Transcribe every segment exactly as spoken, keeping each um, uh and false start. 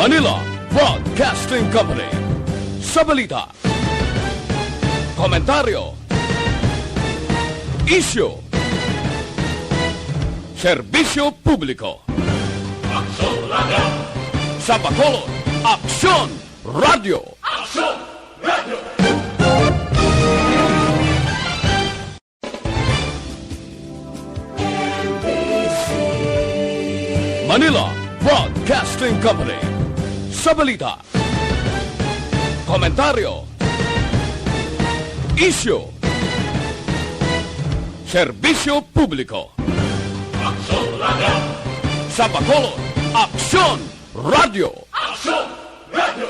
Manila Broadcasting Company. Sa balita, komentaryo, isyu, serbisyo publiko. Aksyon Radio! Sa Bacolod, Aksyon Radio! Aksyon Radio! Manila Broadcasting Company. Sa balita, komentaryo, isyu, serbisyo publiko. Aksyon Radio! Sa Bacolod, Aksyon Radio! Aksyon Radio!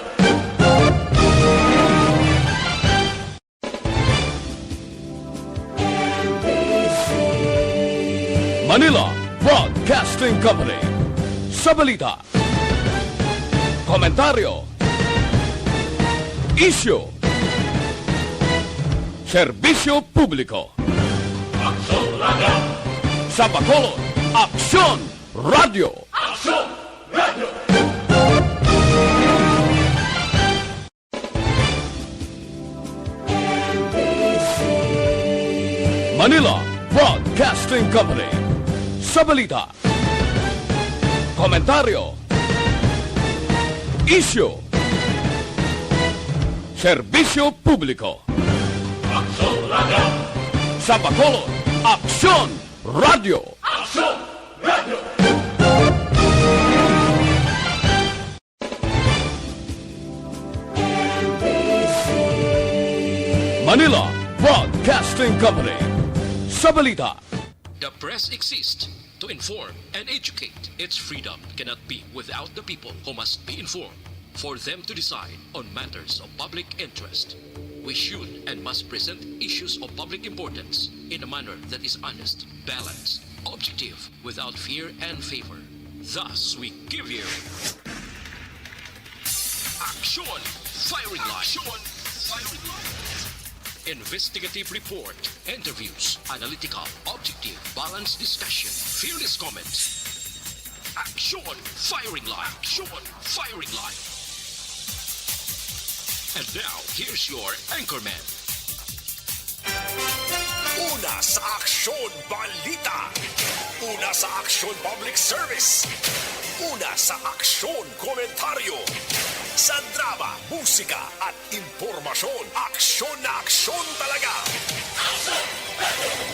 Manila Broadcasting Company. Sa balita, komentaryo, isyu, serbisyo publiko. Aksyon Radio! Sa Bacolod, Aksyon Radio! Aksyon Radio! Manila Broadcasting Company. Sa balita, komentaryo, isyu, serbisyo publiko. Aksyon Radio! Sa Bacolod, Aksyon Radio! Aksyon Radio! Manila Broadcasting Company. Sa balita, The press exists to inform and educate. Its freedom cannot be without the people, who must be informed for them to decide on matters of public interest. We should and must present issues of public importance in a manner that is honest, balanced, objective, without fear and favor. Thus, we give you Aksyon Firing Line. Aksyon Firing Line. Investigative report, interviews, analytical, objective, balanced discussion, fearless comments. Aksyon Firing Line. Aksyon Firing Line. And now, here's your anchorman. Una sa aksyon, balita. Una sa aksyon, public service. Una sa aksyon, komentaryo. Sa drama, musika, at impormasyon, aksyon na aksyon talaga.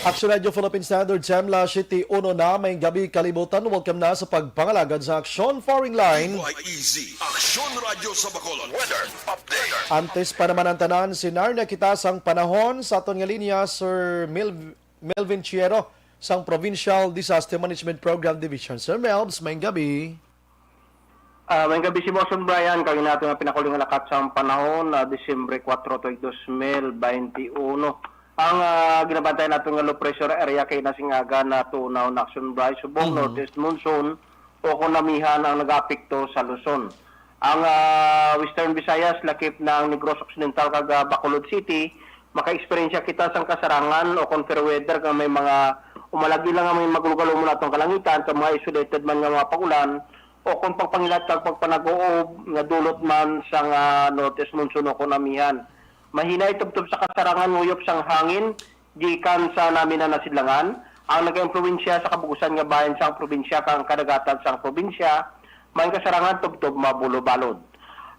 Aksyon Radio Philippine Standard Time, las siyete uno na, may gabi kalibutan. Welcome na sa pagpangalagad sa Aksyon Firing Line. D Y E Z, Aksyon Radio sa Bacolod. Weather update. Antes pa naman ang tanan, sinar na kita sang panahon sa aton nga linya, Sir Mil-, Melvin Chiero, sang Provincial Disaster Management Program Division. Sir Melvs, maayong gabi. Ah, maayong gabi sa imo, Sir Brian, kag sa aton nga pinakauling nga lakat sang panahon, ah, Disyembre kuwatro, tuig dos mil baynte uno. Ang, ah, ginabantayan naton nga low pressure area kaina sing aga natunaw na, Sir Brian, subong Mhm. northeast monsoon o kon amihan ang nagaapekto sa Luzon. Ang, ah, Western Visayas, lakip na ang Negros Occidental kag, ah, Bacolod City, maka-eksperyensya kita sang kasarangan o kon fair weather nga may mga umalagi lang nga may maglugalo man atong kalangitan, kag mga isolated man nga mga pag-ulan, o kon pagpangilat kag pagpanag-uob nga dulot man sang, ah, northeast monsoon o kon amihan. Mahinay tubtob sa kasarangan nguyop sang hangin gikan sa namin nga nasidlangan, ang nagaimpluwensya sa kabug-usan nga bahin sang probinsya kag ang kadagatan sang probinsya, may kasarangan tubtob mabulobalod.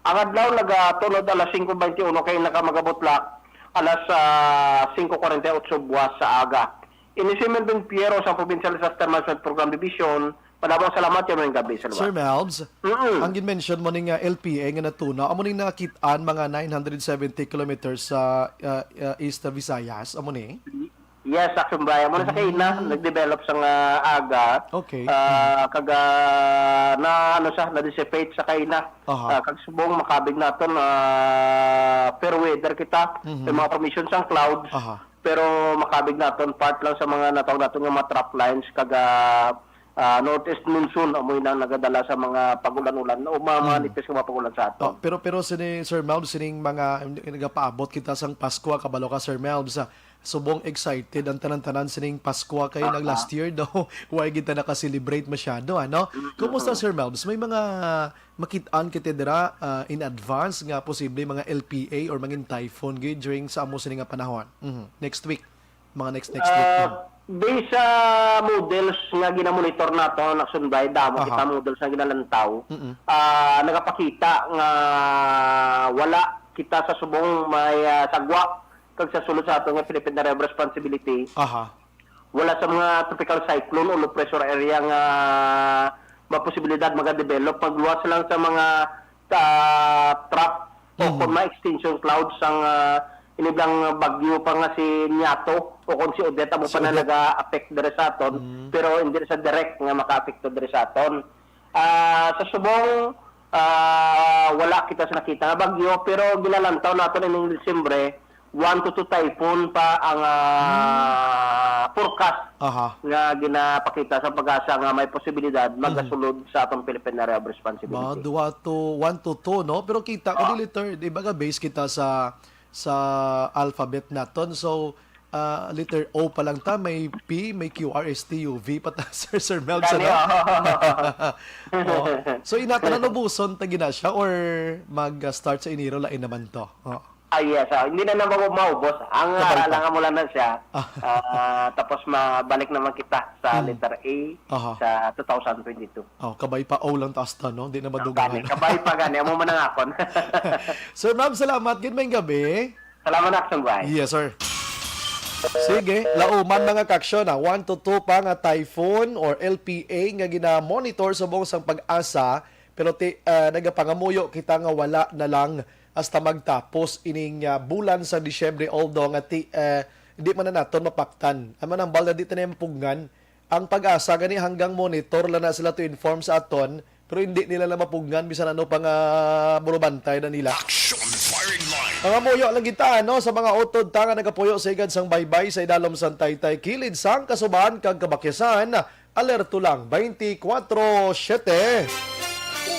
Ang adlaw nagatunod alas singko baynte uno kay naka magabutlak alas, ah, singko kwarenta y otso buwas sa aga. Ini si Melvin Piero sa Provincial Disaster Management Program Division, madamo nga salamat, kag maayong gabi sa Sir lugar. Melvs, Mm-mm. ang gin-mention mo ni nga L P A nga natuna, amo ning nakit-an mga nine hundred seventy kilometers sa, ah, ah, East Visayas, amo ni? Yes, Action Brian. Amo na sa kaina, Mm. nag-develop sa nga aga. Okay. Ah, Mm. kag, ah, na, ano siya, na-dissipate sa kaina. Aha. Ah, kag subong makabig naton, ah, fair weather kita. Mhm. May mga formation sang clouds. Aha. Pero makabig naton, part lang sa mga natawag naton nga mga trough lines, kag, ah, ah, northeast monsoon, amo ina ang nagadala sa mga pag-ulan-ulan o mga, mga Mm. nipis nga mga pag-ulan sa aton. Oh, pero, pero sini, Sir Melvs, sining mga nagapaabot kita sang Pasko, kabalo ka, Sir Melvs, ah, subong excited ang tanan-tanan sining Paskwa kay nag Aha. last year daw, wa gid ta naka-celebrate masyado, ano? Mm, Kumusta, mm. Sir Melbs? May mga makit-an kita dira, ah, in advance nga posible mga L P A or mangin typhoon gid during sa amo sini nga panahon? Mhm. Next week. Mga next, next week. Ah, Mm. based sa models nga ginamonitor nato, Action Bright, damo Aha. kita models nga ginalantaw, Mm-mm. ah, nagapakita nga wala kita sa subong may, ah, sagwa kag sa sulod sa ato nga Philippine Area of Responsibility. Aha. Wala sa mga tropical cyclone o low pressure area nga maposibilidad magadevelop. Pagluwas lang sa mga, ah, trough o Mhm. kung mga extension clouds ang, ah, iniblang bagyo pa nga si Nyato o kung si Odette, amo Si pa na Odette. naga-affect diri sa aton, Mm. pero hindi sa direct nga maka-apekto diri sa aton. Ah, sa subong, ah, wala kita sa nakita nga bagyo, pero ginalantaw naton ining Disyembre, one to two typhoon pa ang, ah, Hmm. forecast Aha. nga ginapakita sa PAGASA nga may posibilidad Mhm. magasulod sa atong Philippine Area of Responsibility. Mga duha to, one to two, no? Pero kita ko Ah. di letter, di ba, ga-base kita sa, sa alphabet naton. So, ah, letter O pa lang ta, may P, may Q, R, S, T, U, V pa ta, Sir, Sir Melbs, Gani, ano? oh. Oh. So, inata na lubuson ta gina siya or mag-start sa Enero, lain naman to? Oh. Ah, yes, ah, hindi na naman maubos. Ang Kabay ara pa. lang amo lang na siya. Ah. Ah, tapos mabalik naman kita sa Hmm. letter A Aha. sa two thousand twenty-two. Oh, kabay pa, O lang ta asta, no? Di na madugangan. Gani, kabay pa gani, amo man ang akon. Sir Melbs, salamat. Good morning, gabi. Salamat, Action Bright. Yes, sir. Sige, lauman, mga kaaksyon, ah, one to two pa nga typhoon or L P A nga gina-monitor subong sang PAGASA, pero ti-, ah, nagapangamuyo kita nga wala na lang hasta magtapos ining, ah, bulan sa Disyembre, although nga ti-, ah, di man na naton mapaktan. Amo nang bala di ta na mapugngan. Ang PAGASA gani hanggang monitor lang na sila to inform sa aton, pero hindi nila na mapugngan bisan ano pa nga bulubantay na nila. Action Firing Line. Mga muyo lang kita, no, sa mga utod ta nga nagapuyo sa higad sang baybay sa idalom sang taytay, kilid sang kasubahan kag kabakyasan. Alerto lang, twenty-four seven.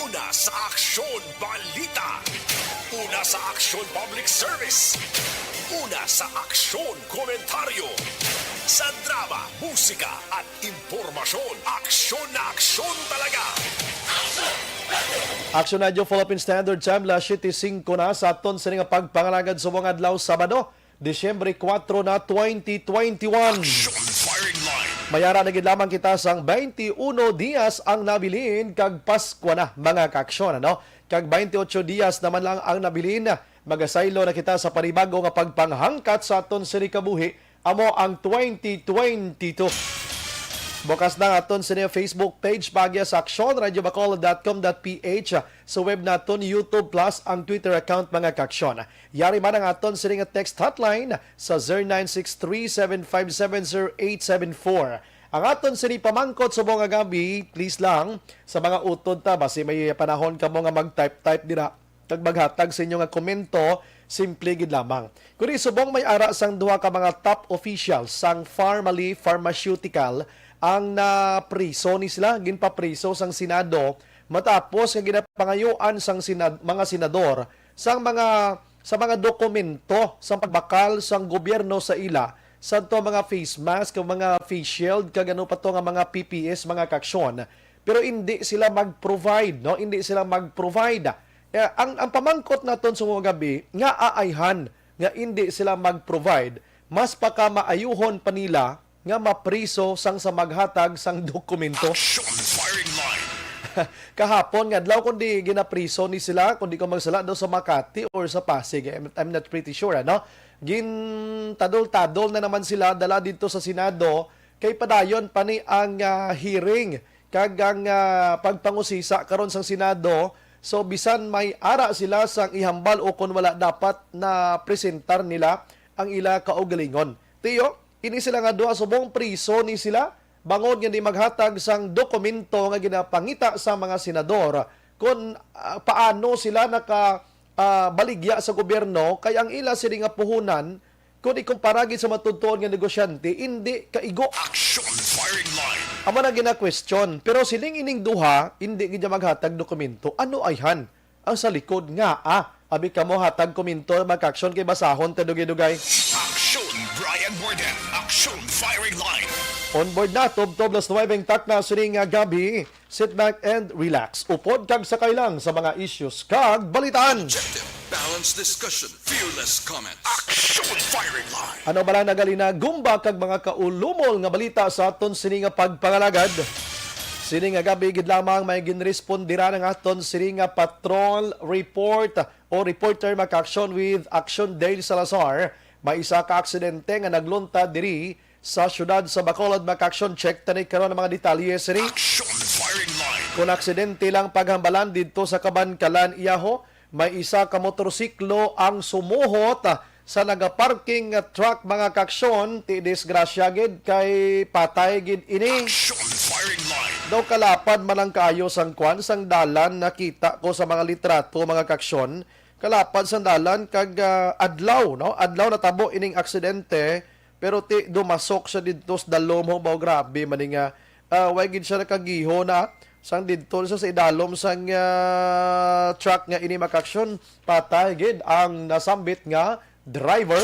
Una sa Aksyon Balita. Una sa Aksyon Public Service. Una sa Aksyon Komentaryo. Sa drama, musika, at impormasyon, aksyon na aksyon talaga. Action Radio Philippine Standard Time, las siyete singko na sa aton sini nga pagpangalagad subong adlaw, Sabado, Disyembre kuwatro na, twenty twenty-one. Action Firing Line. May ara na gid lamang kita sang twenty-one dias ang nabilin kag Paskwa na, mga kaaksyon, ano? Kag twenty-eight dias naman lang ang nabilin, magasaylo na kita sa panibago nga pagpanghangkat sa aton sini kabuhi, amo ang twenty twenty-two. Bukas na ang aton sini Facebook page, paagi sa aksyon radio bacolod dot com dot P H, sa web naton, YouTube plus ang Twitter account, mga kaaksyon. Yari man ang aton sini nga text hotline sa zero nine six three seven five seven zero eight seven four. Ang aton sini pamangkot subong nga gabi, please lang, sa mga utod ta, basi may panahon kamo nga mag-type-type dira kag maghatag sa inyo nga komento, simple gid lamang. Kuni subong may ara sang duha ka mga top officials sang Farmally Pharmaceutical ang napriso ni sila, ginpapriso sang Senado matapos nga ginapangayuan sang senad-, mga senador sang mga, sa mga dokumento sang pagbakal sang gobyerno sa ila, sadto mga face mask, mga face shield, kag ano pa to nga mga P P Es, mga kaaksyon. Pero hindi sila mag-provide, no? Hindi sila mag-provide. Eh, ang, ang pamangkot naton sa mga gabi, nga aayhan nga hindi sila mag-provide, mas paka maayuhon pa nila nga mapriso sang sa maghatag sang dokumento. Action Firing Line. Kahapon nga adlaw, kundi ginapriso ni sila, kundi ko magsala daw sa Makati or sa Pasig. I'm, I'm not pretty sure, ano? Gintadol-tadol na naman sila, dala dito sa Senado, kay padayon pa ni ang, ah, hearing kag ang, ah, pagpangusisa karon sang Senado. So, bisan may ara sila sang ihambal o kon wala, dapat na presentar nila ang ila kaugalingon. Tiyo, ini sila nga duha subong priso ni sila bangod nga di maghatag sang dokumento nga ginapangita sa mga senador kon, ah, paano sila naka, ah, baligya sa gobyerno, kay ang ila sini nga puhunan, kon ikumpara gid sa matudtuon nga negosyante, indi kaigo. Action Firing Line. Amo na gina-question. Pero siling ining duha, indi gid niya maghatag dokumento. Ano ayhan ang sa likod nga, ah, abi kamo hatag komento, mga kaaksyon, kay basahon ta dugay-dugay. Action Bright. And more than Action Firing Line. On board na, tubtob las nuwebe ang takna sining nga gabi. Sit back and relax. Upod kag sakay lang sa mga issues kag balitaan. Objective, balanced discussion, fearless comments. Action Firing Line. Ano bala nagalinagumba kag mga kaulumol nga balita sa aton sini nga pagpangalagad? Sini nga gabi gid lamang may ginrespondiran ang aton sini nga patrol report o reporter makaaksyon with Action Dale Salazar. May isa ka aksidente nga nagluntad diri sa siyudad sa Bacolod. Makaaksyon, check tani karon ang mga detalye sini. Action Firing Line. Kon aksidente lang paghambalan didto sa Kabankalan, iyaho, may isa ka motorsiklo ang sumuhot sa nagaparking nga truck, mga kaaksyon. Ti disgrasya gid kay patay gid ini. Action Firing Line. Daw kalapad man lang kaayo sang kwan sang dalan, nakita ko sa mga litrato, mga kaaksyon. Kalapad sang dalan kag ah, adlaw, no? Adlaw natabo ining aksidente, pero ti dumasok siya didto sa dalom ho, mao grabe man ni nga ah, way gid siya nakagiho na sang didto siya sa idalom sang ah, truck nga ini, makaaksyon. Patay gid ang nasambit nga driver.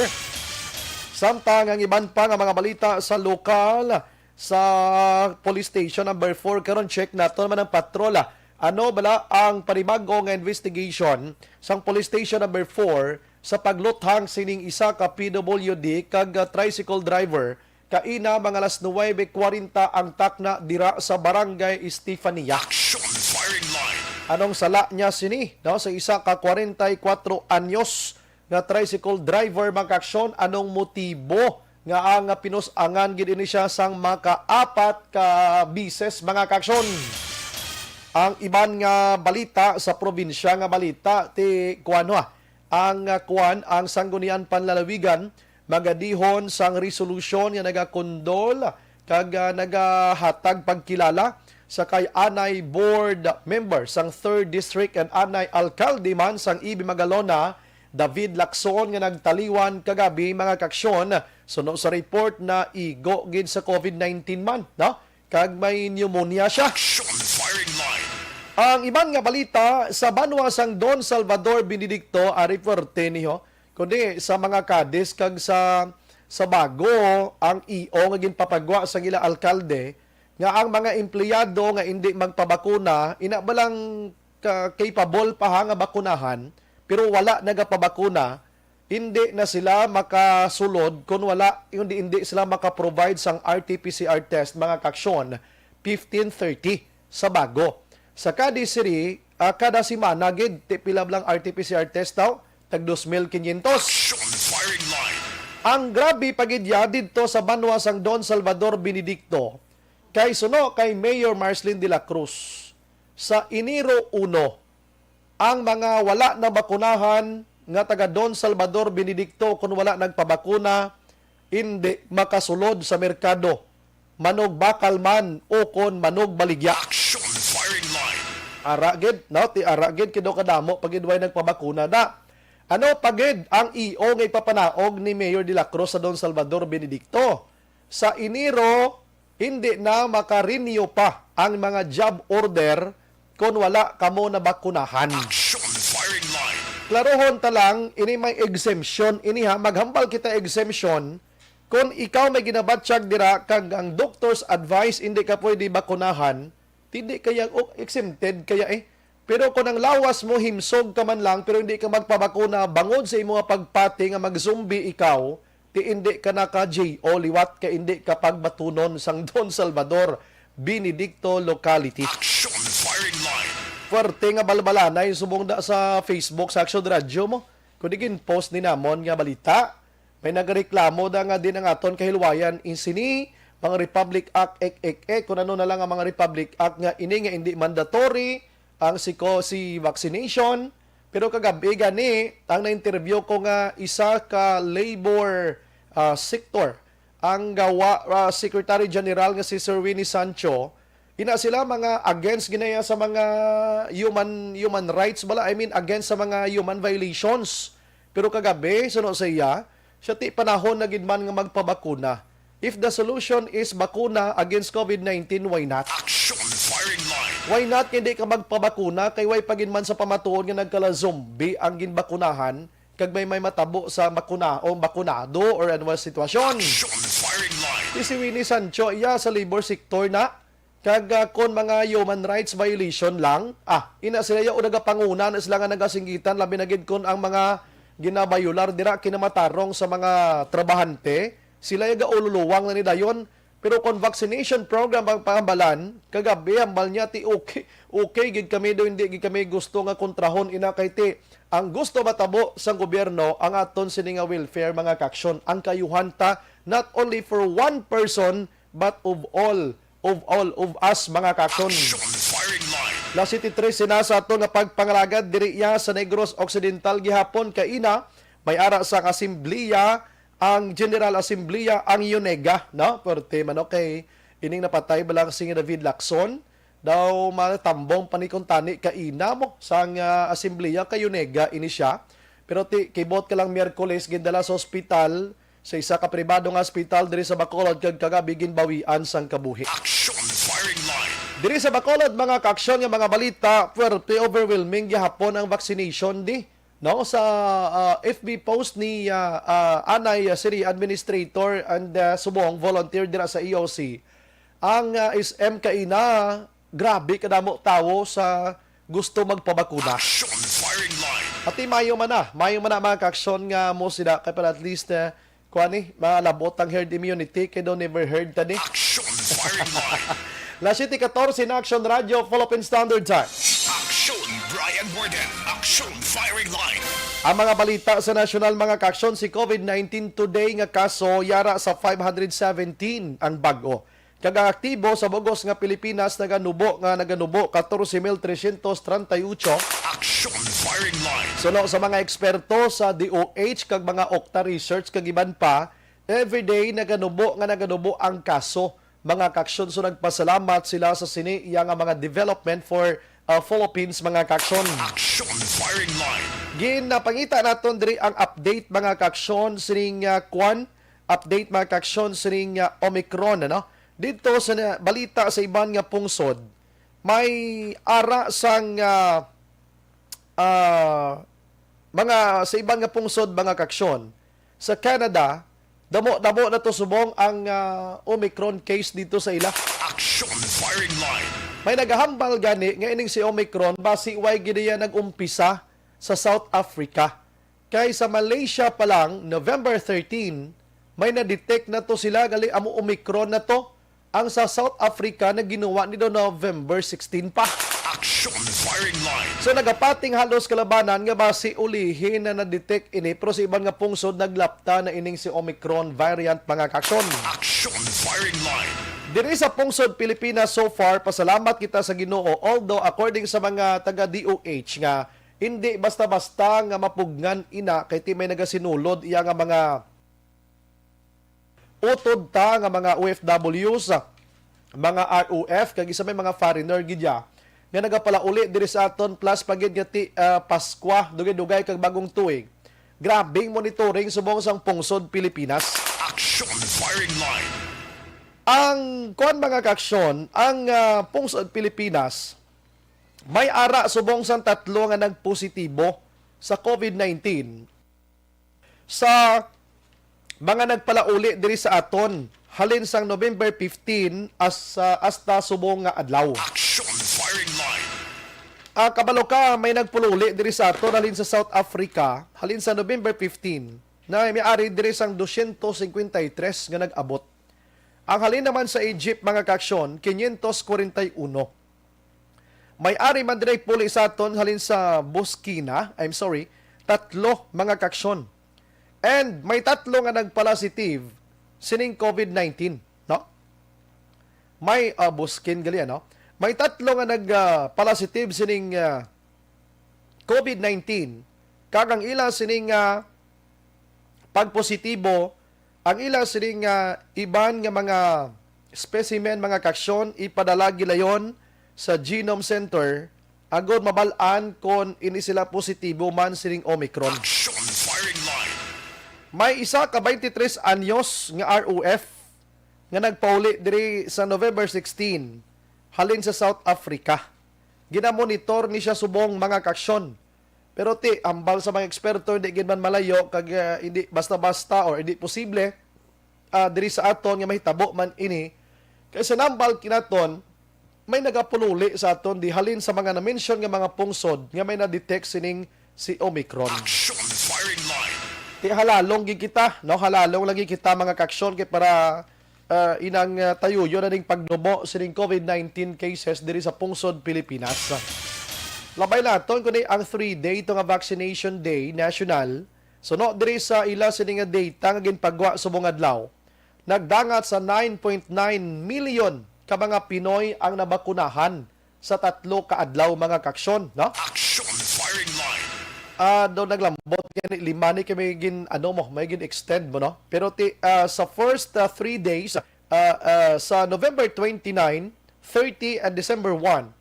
Samtang ang iban pa nga mga balita sa lokal, sa Police Station Number four karon, check nato naman ang patrola. Ano bala ang panibag-o nga investigation sang Police Station Number four sa pagluthang sining isa ka P W D kag ah, tricycle driver kaina mga alas nuwebe kwarenta ang takna dira sa Barangay Estefania? Action Firing Line. Anong sala niya sini, no? Sa isa ka kwarenta y kuwatro anyos nga tricycle driver, mga kaaksyon, anong motibo nga ang pinus-angan gid ini siya sang makaapat ka bises, mga kaaksyon? Ang iban nga balita sa probinsya nga balita ti kuan, ha, ang ah, kuan, ang Sangguniang Panlalawigan magadihon sang resolusyon nga nagakondol kag ah, nagahatag pagkilala sa kay anay board member sang third District and anay alkalde man sang E B Magalona, David Lacson, nga nagtaliwan kagabi, mga kaaksyon. Suno sa report, naigo gid sa COVID nineteen man, no? Kag may pneumonia siya. Action Firing Line. Ang iban nga balita sa banwa sang Don Salvador Benedicto, ari puwerte niho, kundi sa mga kadis kag sa sa bago ang E O nga ginpapagwa sa ila alkalde nga ang mga empleyado nga indi magpabakuna, ina ba lang ka capable pa ha nga bakunahan, pero wala nagapabakuna, hindi na sila makasulod kung wala, hindi, hindi sila maka-provide sang R T P C R test, mga kaaksyon, fifteen thirty sa bago. Sa kada siri, ah, kada semana gid, ti pila lang R T P C R test daw, tag dos mil quinientos. Action Firing Line. Ang grabe pa gid ya didto sa banwa sang Don Salvador Benedicto, kay suno kay Mayor Marcelin de la Cruz, sa Enero uno, ang mga wala nabakunahan nga taga Don Salvador Benedicto, kun wala nagpabakuna, indi makasulod sa merkado, manugbakal man o kon manugbaligya. Action Firing Line. Ara gid, no? Ti ara gid, kido kadamo pa gid way nagpabakuna na. Ano pa gid ang E O nga ipapanaog ni Mayor de la Cruz sa Don Salvador Benedicto? Sa Enero, hindi na maka-renew pa ang mga job order kon wala kamo nabakunahan. Action Firing Line. Klarohon ta lang, ini may exemption. Ini ha, maghambal kita exemption. Kung ikaw may ginabatyag dira kag ang doctor's advice, hindi ka pwede bakunahan, hindi kaya o exempted kaya eh. Pero kung ang lawas mo, himsog ka man lang, pero hindi ka magpabakuna bangod sa imo nga pagpati nga mag-zombie ikaw, ti indi ka na ka J O liwat ka indi ka pagbatunon sang Don Salvador Benedicto locality. Action Firing Line. Fuerte nga balbalanay subong da sa Facebook sa Action Radio mo. Kung di gin-post ni namon nga balita, may nagreklamo da nga din ang aton kahilwayan in sini, mga Republic Act, ek, ek, ek, kung ano na lang ang mga Republic Act nga ini nga hindi mandatory ang siko, si vaccination. Pero kagabi gani, ang na-interview ko nga isa ka labor ah, sector, ang gawa ah, Secretary General nga si Sir Winnie Sancho, ina sila mga against ginaya sa mga human human rights bala, I mean against sa mga human violations. Pero kagabi, suno sa iya, siya ti panahon na gid man nga magpabakuna. If the solution is bakuna against COVID nineteen, why not? Action Firing Line. Why not nga hindi ka magpabakuna kay way pa gid man sa pamatuod nga nagkala zombie ang ginbakunahan? kag may, may matabo sa bakuna o bakunado or ano ang sitwasyon. Action firing line. Si Winnie Sancho, iya sa labor sector na. Kag, ah, kon mga human rights violation lang, ah, ina sila ya o nagapanguna na sila nga nagasinggitan, labi na gid kon ang mga ginabayular dira kinamatarong sa mga trabahante, sila ya gaululuwang na ni dayon. Pero kon vaccination program ang pangambalan, kagabi hambal niya ti okay, okay gid kami do, hindi gid kami gusto nga kontrahon ina kay ti ang gusto matabo sang gobyerno ang aton sini nga welfare, mga kaaksyon. Ang kaayuhan ta, not only for one person, but of all, of all of us, mga kaaksyon. Action firing line. Las siete trese na sa aton nga pagpangalagad diri iya sa Negros Occidental gihapon kaina, may ara sang asembleya ang General Assembleya, ang UNEGA, no? Perti man, okay. Ining napatay bala si David Lacson, daw matambong pa ni kuntani kaina mo sang, ah, asembleya kay UNEGA ini siya. Pero ti, kibot ka lang Miyerkules, gindala sa ospital, sa isa ka pribado nga ospital diri sa Bacolod, kag kagabi ginbawian sang kabuhi. Action firing line. Diri sa Bacolod, mga kaaksyon nga mga balita, puwerte, overwhelming gihapon ang vaccination di, no, sa, ah, F B post ni, ah, ah, Anay, ah, City Administrator and, ah, subong volunteer dira sa E O C. Ang, ah, S M kaina, grabe kadamo tawo sa gusto magpabakuna. Action firing line. Ati mayo man na, mayo man na, mga kaaksyon, nga mo sila kay para at least, ah, kuan ni, malabot ang herd immunity kay daw never heard ta ni. Action firing line. Las siete catorce na Action Radio, Philippine Standard Time. Action, Brian Warden. Action firing line. Ang mga balita sa nasyonal, mga kaaksyon, si COVID nineteen today nga kaso yara sa five hundred seventeen ang bag-o. Kag ang aktibo sa bug-os nga Pilipinas naganubo nga naganubo katorse mil tresyentos treinta y ocho. Action firing line. Suno sa mga eksperto sa D O H kag mga Okta Research kag iban pa, everyday naganubo nga naganubo ang kaso, mga kaaksyon. So, nagpasalamat sila sa sini iya nga mga development for, uh, Philippines, mga kaaksyon. Action firing line. Ginapangita naton diri ang update, mga kaaksyon, sining, uh, kwan, update, mga kaaksyon, sining, uh, Omicron, ano? Dito sa na-, balita sa iban nga pungsod, may ara sang, uh, ah, mga, sa iban nga pungsod, mga kaaksyon. Sa Canada, damo-damo na to subong ang, ah, Omicron case dito sa ila. Action firing line. May nagahambal gani nga ining si Omicron basi way gid iya nag-umpisa sa South Africa. Kay sa Malaysia pa lang, November thirteen, may na-detect na to sila, gali amo Omicron na to. Ang sa South Africa na ginawa ni do November sixteen pa. Action firing line. So, nagapating halos kalabanan nga basi ulihi na na-detect ini, pero sa iban nga pungsod naglapta na ining si Omicron variant, mga kaaksyon. Action firing line. Diri sa pungsod Pilipinas, so far, pasalamat kita sa Ginoo. Although, according sa mga taga D O H nga, hindi basta-basta nga mapugngan ina kay ti may nagasinulod iya nga mga utod ta nga mga O F Ws, mga R O F, kag isa may mga foreigner gid ya nga nagapalauli diri sa aton, plus pa gid nga ti, ah, Paskwa, dugay-dugay kag Bagong Tuig. Grabing monitoring subong sang pungsod Pilipinas. Action firing line. Ang kuan, mga kaaksyon, ang, ah, pungsod Pilipinas, may ara subong sang tatlo nga nagpositibo sa COVID nineteen. Sa mga nagpalauli diri sa aton, halin sang November fifteen as-, ah, hasta subong nga adlaw. Action firing line. Ah, kabalo ka, may nagpalauli diri sa aton halin sa South Africa, halin sa November fifteen, na may ari diri sang dosyentos singkwenta y tres nga nag-abot. Ang halin naman sa Egypt, mga kaaksyon, quinientos kwarenta y uno. May ari man diri puli sa aton halin sa Buskina, I'm sorry, tatlo, mga kaaksyon. And may tatlo nga nagpalasitive sining COVID nineteen, no? May, ah, Buskin gali, ano? May tatlo nga nag, ah, palasitive sining, ah, COVID nineteen, kag ang ila sining, ah, pagpositibo, ang ila sining, ah, iban nga mga specimen, mga kaaksyon, ipadala gilayon sa Genome Center agod mabal-an kon ini sila positibo man sining Omicron. Action firing line. May isa ka twenty-three anyos nga R O F nga nagpauli diri sa November sixteen halin sa South Africa. Ginamonitor ni siya subong, mga kaaksyon. Pero ti, hambal sa mga eksperto, hindi gid man malayo kag, ah, hindi basta-basta or hindi posible, ah, diri sa aton nga mahitabo man ini. Kay sa nambal kinaton, may nagapululi sa aton di halin sa mga na-mention nga mga pungsod nga may na-detect sining si Omicron. Action Firing Line. Ti halalong gid kita, no? Halalong lagi kita, mga kaaksyon, kay para, ah, inang, ah, tayuyon na ning pagnubo sining COVID nineteen cases diri sa pungsod Pilipinas. Labay naton kundi ang three-day to nga vaccination day national. Suno diri sa ila sini nga data nga ginpagwa subong adlaw, nagdangat sa nine point nine million ka mga Pinoy ang nabakunahan sa tatlo ka adlaw, mga kaaksyon, no? Action Firing Line. Ah, daw naglambot gani lima ni kay may gin, ano mo, may gin-extend mo, no? Pero ti, ah, sa first, ah, three days, ah, ah, sa November twenty-nine, thirty, and December one,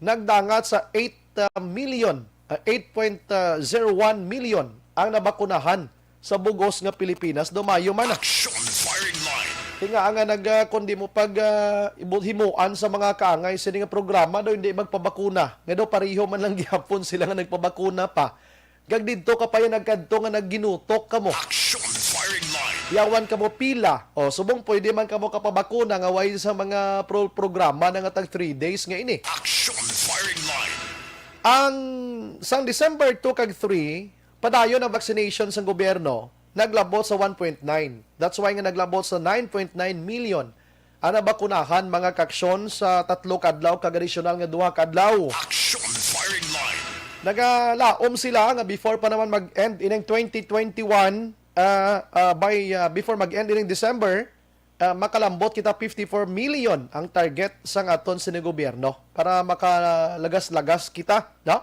nagdangat sa eight, ah, million, ah, eight point zero one million ang nabakunahan sa bugos nga Pilipinas, dumayo man. Action Firing Line. Tinga nga nag, ah, kundi mo pag, ah, ibu-, himuan sa mga kaangay sini nga programa daw hindi magpabakuna. Nga daw pareho man lang gihapon sila nga nagpabakuna pa. Kag didto ka pa yan nagkadto nga nagginutok ka mo. Action Firing Line. Yawan ka mo pila. O, subong pwede man ka mo kapabakuna nga way sa mga pro-, programa na nga tag three days nga ini. Action Firing Line. Ang sang December two kag three, padayon ang vaccination sang gobyerno, naglabot sa one point nine. That's why nga naglabot sa nine point nine million ang nabakunahan, mga kaaksyon, sa tatlo ka adlaw kag additional nga duha ka adlaw. Action Firing Line. Nagalaom sila nga before pa naman mag-end ining twenty twenty-one, ah, ah, by, ah, before mag-end ining December, ah, makalambot kita fifty-four million ang target sang aton sini gobyerno para makalagas-lagas kita, no?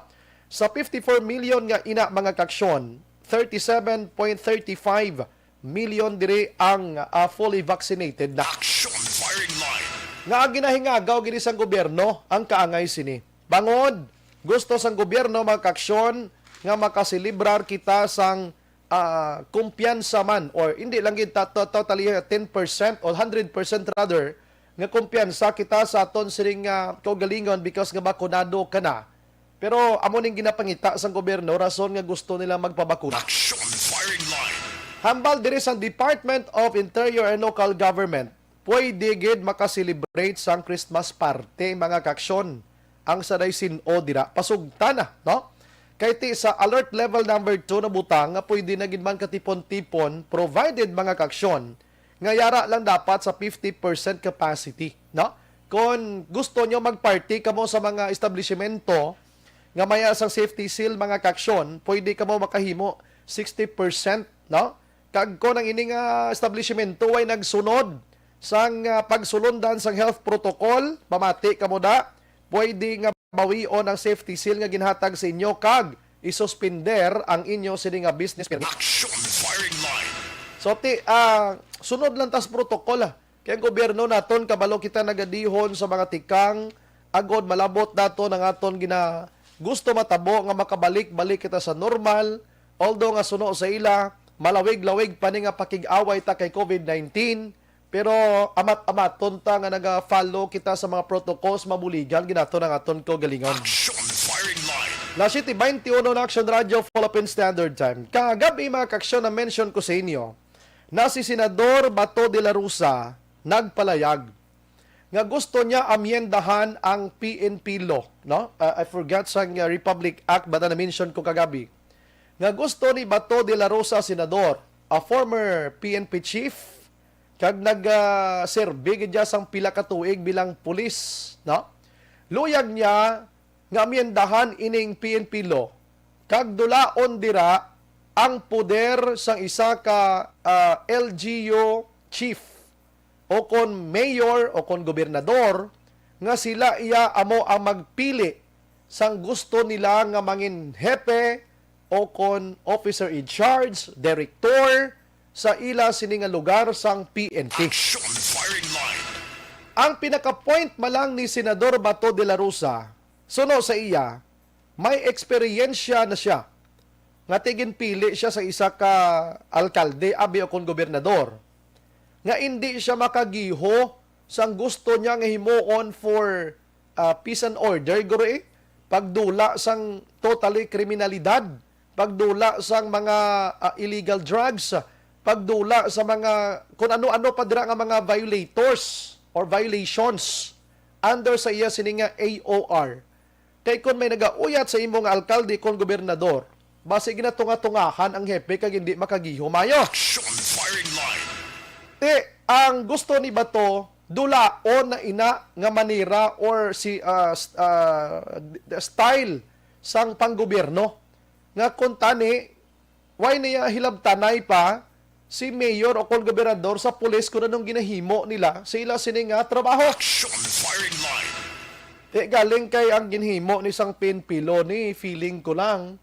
Sa fifty-four million nga ina, mga kaaksyon, thirty-seven point thirty-five million diri ang, ah, fully vaccinated na. Action Firing Line. Nga ginahingagaw gini sang gobyerno ang kaangay sini. Bangod, gusto sang gobyerno, mga kaaksyon, nga makaselebrar kita sang, ah, kumpiyansa man, or hindi lang gid ta-, to-, totally ten percent or hundred percent rather, nga kumpiyansa kita sa aton sining, ah, kaugalingon because nga bakunado ka na. Pero amo ning ginapangita sang gobyerno, rason nga gusto nila magpabakuna. Action Firing Line. Hambal diri sa Department of Interior and Local Government, pwede gid makaselebrate sang Christmas party, mga kaaksyon, ang sa day sin-o dira. Pasugta na, no? Kay ti sa alert level number two nabutang nga pwede na gid man katipon-tipon, provided, mga kaaksyon, nga yara lang dapat sa fifty percent capacity, no? Kon gusto nyo mag-party kamo sa mga establishmento nga may sang safety seal, mga kaaksyon, pwede kamo makahimo sixty percent, no? Kag kon ang ini nga establishmento way nagsunod sang, ah, pagsulundan sang health protocol, pamati kamo da, pwede nga bawion ang safety seal nga ginhatag sa inyo kag isuspender ang inyo sini nga business permit. Action Firing Line. So, ti, ah, sunod lang tas protocol, ah. Kay ang gobyerno naton, kabalo kita, nagadihon sa mga tikang agod malabot naton ang aton gina-, gusto matabo nga makabalik-balik kita sa normal, although nga suno sa ila, malawig-lawig pa ni nga pakig-away ta kay COVID nineteen, pero amat-amaton ta nga naga-follow kita sa mga protocols, mabuligan ginaton ang aton kaugalingon. Action Firing Line. Las siete veintiuno na Action Radio Philippine Standard Time. Kagab-i, mga kaaksyon, na-mention ko sa inyo na si Senador Bato de la Rosa nagpalayag nga gusto niya amyendahan ang P N P law, no? Uh, I forgot sang, uh, Republic Act, but na-mention ko kagabi, nga gusto ni Bato de la Rosa, senador, a former P N P chief, kag nag, ah, serbi gid siya sang pila ka tuig bilang pulis, no? Luyag niya nga amyendahan ining P N P law kag dulaon dira ang poder sang isa ka, ah, L G U chief o kon mayor o kon gobernador nga sila iya amo ang magpili sang gusto nila nga mangin hepe o kon officer in charge, direktor sa ila sini nga lugar sang P N P. Action Firing Line. Ang pinaka-point man lang ni Senador Bato de la Rosa, suno sa iya, may eksperyensya na siya nga ti ginpili siya sa isa ka alkalde, abi, o kon gobernador, nga indi siya makagiho sang gusto niya nga himuon for, ah, peace and order, guro, eh. pagdula sang totally kriminalidad, pagdula sang mga, ah, illegal drugs, pagdula sa mga kun ano-ano pa dira nga mga violators or violations under sa iya sini nga A O R. Kay kon may nagauyat sa imo nga alkalde kon gobernador, basi ginatunga-tungahan ang hepe kag hindi makagihom maayo. Action firing line. Ti, ang gusto ni Bato, dulaon na ina nga manera or si, ah, s-, ah, d-, style sang panggobyerno. Nga kung tani, why niya hilabtanay pa si mayor o kon gobernador sa pulis kung anong ginahimo nila sa ila sini nga trabaho? Action firing line. Ti galing kay ang ginhimo ni sang P N P law ni, feeling ko lang,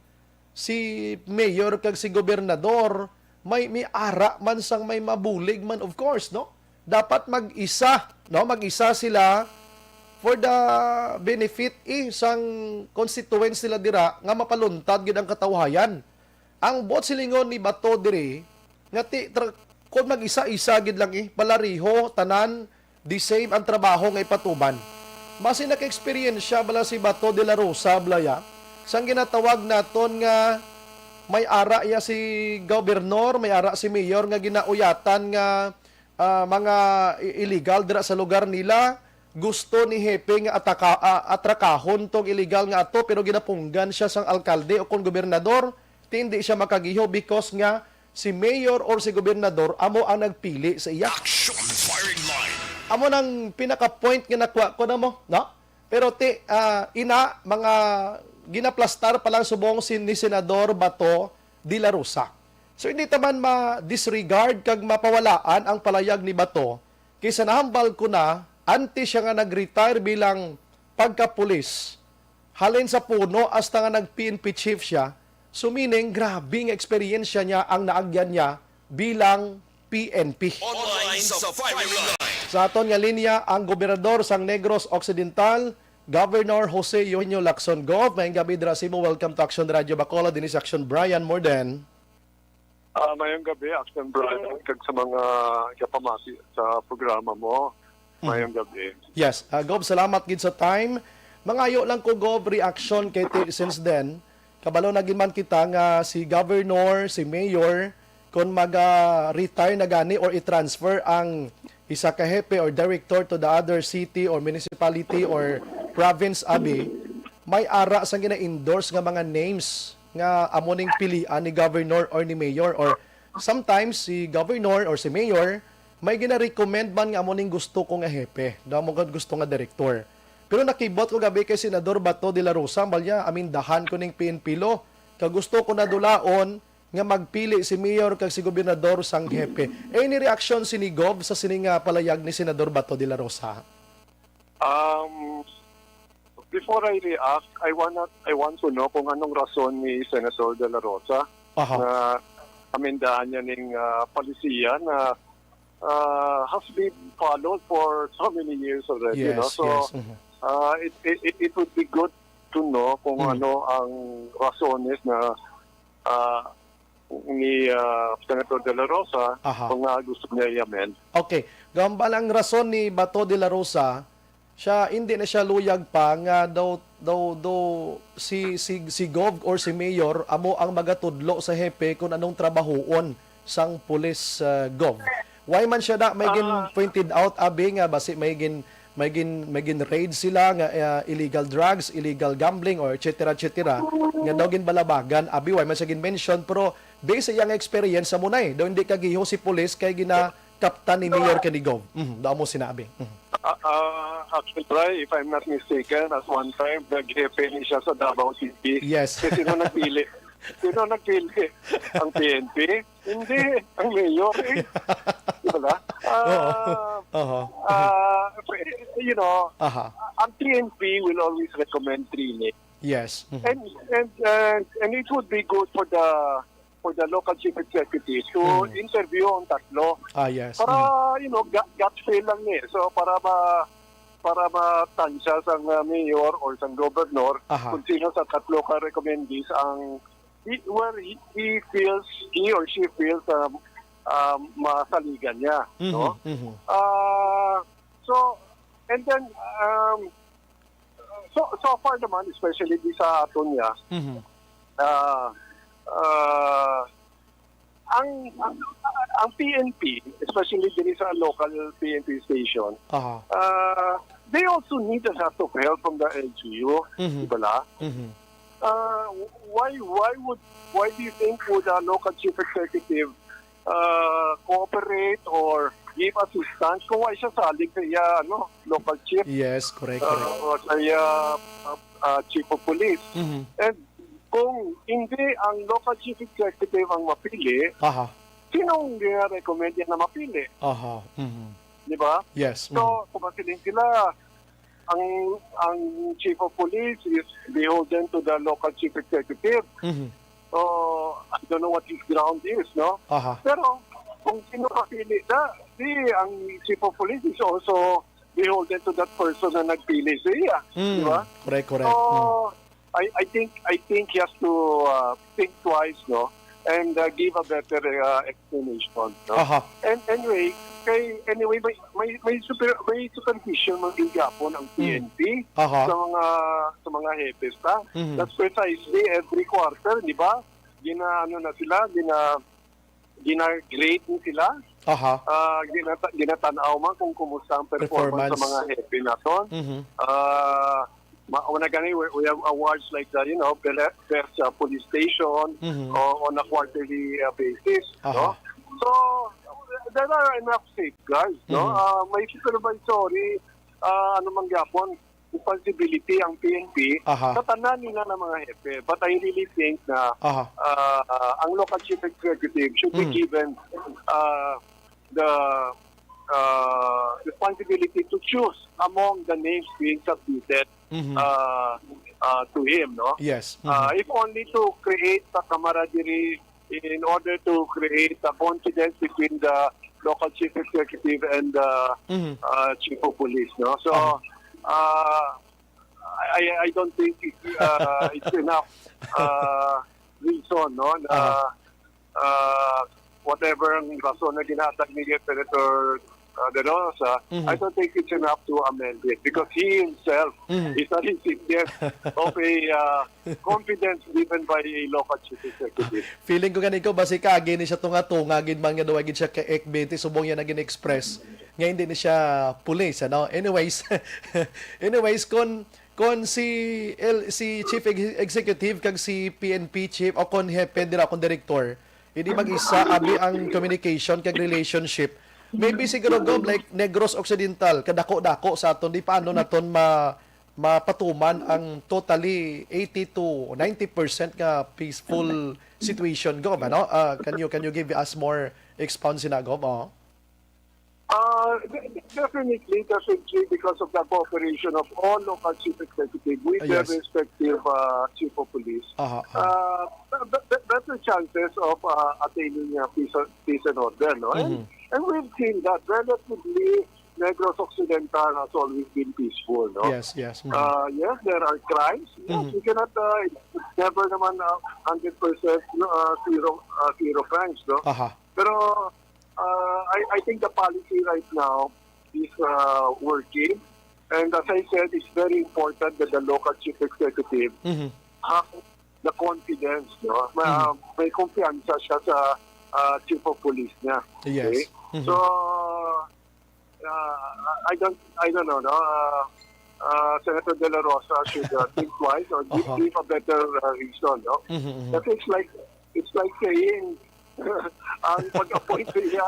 si mayor kag si gobernador may, may ara man sang may mabulig man, of course, no? Dapat mag-isa, no? Mag-isa sila for the benefit, eh, sang constituents nila dira nga mapaluntad gid ang katawhayan. Ang buot silingon ni Bato diri, nga ti-, tra-, kung mag-isa-isa gid lang, eh, palariho, tanan, the same ang trabaho nga ipatuman. Basi naka-eksperyensya bala si Bato de la Rosa, Blaya, sang ginatawag naton nga may ara iya si gobernador, may ara si mayor nga ginauyatan nga, ah, mga i-, illegal dira sa lugar nila. Gusto ni Hepe nga ataka-, ah, atrakahon tong illegal nga ato, pero ginapunggan siya sang alkalde o kon gobernador, ti hindi siya makagiho because nga si mayor or si gobernador amo ang nagpili sa iya. Action firing line. Amo nang pinaka-point nga nakuha ko na mo, no? Pero ti, ah, ina, mga ginaplastar pa lang subong si, ni Senador Bato de la Rosa. So, hindi ta man ma-disregard kag mapawalaan ang palayag ni Bato, kay sa nahambal ko na, antes siya nga nag-retire bilang pagkapulis, halin sa puno hasta nga nag-P N P chief siya. So, meaning, grabe nga eksperyensya niya ang naagyan niya bilang P N P. Online sa firing line. Sa aton nga linya, ang gobernador sang Negros Occidental, Governor Jose Eugenio Lacson. Gov, maayong gabi dira sa imo. Welcome to Action Radio Bacolod. Dinhi si Action Brian Morden. Ah, mayong gabi, Action Brian, kag sa mga kapamati sa programa mo. Mhm. Mayong gabi. Yes, ah, Gov, salamat gid sa time. Mangayo lang ko, Gov, reaction kay ti-, since then, kabalo na gid man kita nga si governor, si mayor, kon maga-retire na gani or i-transfer ang isa ka hepe or director to the other city or municipality or province, abi, may ara sang gina-endorse nga mga names nga amo ning pilian ni governor or ni mayor, or sometimes si governor or si mayor may gina-recommend man nga amo ning gusto ko nga hepe, daw mo gud gusto nga direktor. Pero nakibot ko gabi kay Senador Bato de la Rosa, balya, amindahan ko ning P N P law, kag gusto ko na dulaon nga magpili si mayor kag si gobernador sang hepe. Any reaction sini, Gov, sa sini nga palayag ni Senador Bato de la Rosa? Um, before I react, I wanna, I want to know kung anong rason ni Senator De La Rosa Aha. na amendahan niya ning, ah, polisiya na, ah, has been followed for so many years already, no? Yes, So, yes. Mhm. ah, it, it, it, it would be good to know kung Mm. ano ang rasones na, ah, ni, ah, Senator De La Rosa Aha. kung, ah, gusto niya i-amend. Okay. Gambal ang rason ni Bato de la Rosa, siya, hindi na siya luyag pa nga daw, daw, daw si, si, si Gov or si Mayor amo ang magatudlo sa hepe kung anong trabahoon sang pulis, ah, Gov. Why man siya na may gin Ah. pointed out, abi, nga basi may gin, may gin, may gin raid sila nga, ah, illegal drugs, illegal gambling, or et cetera, et cetera, nga daw ginbalabagan, abi, why man siya gin-mention, pero based sa iyang experience, sa munay, daw hindi kagiho si pulis kay ginakaptan ni Mayor kay ni Gov. Mhm, daw mo sinabi. Mhm. Ah, ah, actually, Bri, if I'm not mistaken, at one time, nag-hepe ni siya sa Davao City. Yes. Kasi sino nagpili? Sino nagpili? Ang P N P? Hindi, ang mayor eh. Di ba? Oo. Ah, Aha. ah, you know, Aha. ang P N P will always recommend training. Yes. Mhm. And, and, and, and it would be good for the, for the local chief executive to Mm. interview ang tatlo. Ah, yes. Para, Mm. you know, gut, gut feel lang eh. So, para ma-, para matansya sang, uh, mayor or sang governor Aha. kung sino sa tatlo ka recommendees ang he, where he, he feels, he or she feels, um, um, masaligan niya, Mhm, no? mhm. Ah, so, and then, um, So, so far naman, especially di sa aton niya, Mhm. ah, ah, ang, ang, ang P N P, especially diri sa local P N P station, Aha. ah, they also need a lot of help from the L G U, Mhm. di ba la? Mhm. Ah, why, why would, why do you think would a local chief executive, ah, cooperate or give assistance kung why siya salig sa iya, ano, local chief, Yes, correct, ah, correct. o sa iya, ah, ah, chief of police? Mhm. And kung hindi ang local chief executive ang mapili, Aha. sino ang gina-recommend niya na mapili? Aha. Mhm. Di ba? Yes. So, Mhm. kung masiling sila, ang, ang chief of police is beholden to the local chief executive. Mhm. So, I don't know what his ground is, no? Aha. Pero, kung sino mapili na, di ang chief of police is also beholden to that person na nagpili sa iya. Mm. Di ba? Correct, correct. So, Mm. I, I think, I think he has to, uh, think twice, no? And, uh, give a better, uh, explanation, no? Aha. And anyway, kay, anyway, may, may, may super-, may supervision man gyapon ang Mm. P N P Aha. sa mga, sa mga hepes, ta? Mhm. That's precisely every quarter, di ba? Gina-, ano na sila, gina-, gina-grade ni sila. Aha. Ah, ginata-, ginatan-aw man kung kumusta ang performance sa Performance. mga hepe naton. Mhm. Ah, ma-, una gani, we, we have awards like the, you know, bele-, best, uh, police station Mhm. o on a quarterly, uh, basis, Aha. no? So, there are enough safeguards, no? Mhm. Ah, may supervisory, ah, ano man gyapon, responsibility ang P N P Aha. sa tanan nila nga mga hepe. But I really think na, Aha. ah, ang local chief executive should be Mhm. given, ah, the, ah, responsibility to choose among the names being submitted, Mhm. ah, ah, to him, no? Yes. Ah, Mhm. if only to create a camaraderie in order to create a confidence between the local chief executive and the, Mhm. uh, chief of police, no? So, Aha. uh, I, I don't think it, uh, it's enough, uh, reason, no, na, Aha. uh, whatever ang rason na ginhatag ni Senator, uh, De La Rosa, Mhm. I don't think it's enough to amend it because he himself Mhm. is a recipient of a, uh, confidence given by a local chief executive. Feeling ko gani ko, basi kaagi ni siya tunga-tunga gid man nga daw gid siya ka-ekbete subong iya na gin-express nga hindi ni siya pulis, ano? Anyways, anyways, kon, kon si El-, si Chief Ex-, Executive kag si P N P Chief o kon hepe dira, kon direktor, hindi mag-isa, abi ang communication kag relationship. Maybe siguro, Gov, like Negros Occidental, kadako-dako sa aton, di paano naton ma-, mapatuman ang totally eighty to ninety percent nga peaceful situation, Gov, ano? Ah, can you, can you give us more expound sina, Gov? Oh. Uh, de-, de-, definitely, definitely, because of the cooperation of all local chief executive with Ah, their yes. respective, uh, chief of police, Aha, aha. uh, be-, be-, better chances of, uh, attaining, uh, peace, peace and order, no? And, Mhm. and we've seen that relatively Negros Occidental has always been peaceful, no? Yes, yes. Mhm. Uh, yes, there are crimes. Yes, Mhm. we cannot, uh, never naman, uh, hundred percent, no, uh, zero, uh, zero crimes, no? Aha. Pero, uh, I, I think the policy right now is, uh, working. And as I said, it's very important that the local chief executive Mhm. have the confidence, no? Ma-, Mhm. may kumpiyansa siya sa, uh, chief of police niya. Yes. Okay? Mhm. So, uh, I don't, I don't know, no? Uh, uh, Senator De La Rosa should, uh, think twice or give, Aha. give a better, uh, reason, no? Mhm, mhm. Kasi it's like, it's like saying, ang pag-appoint niya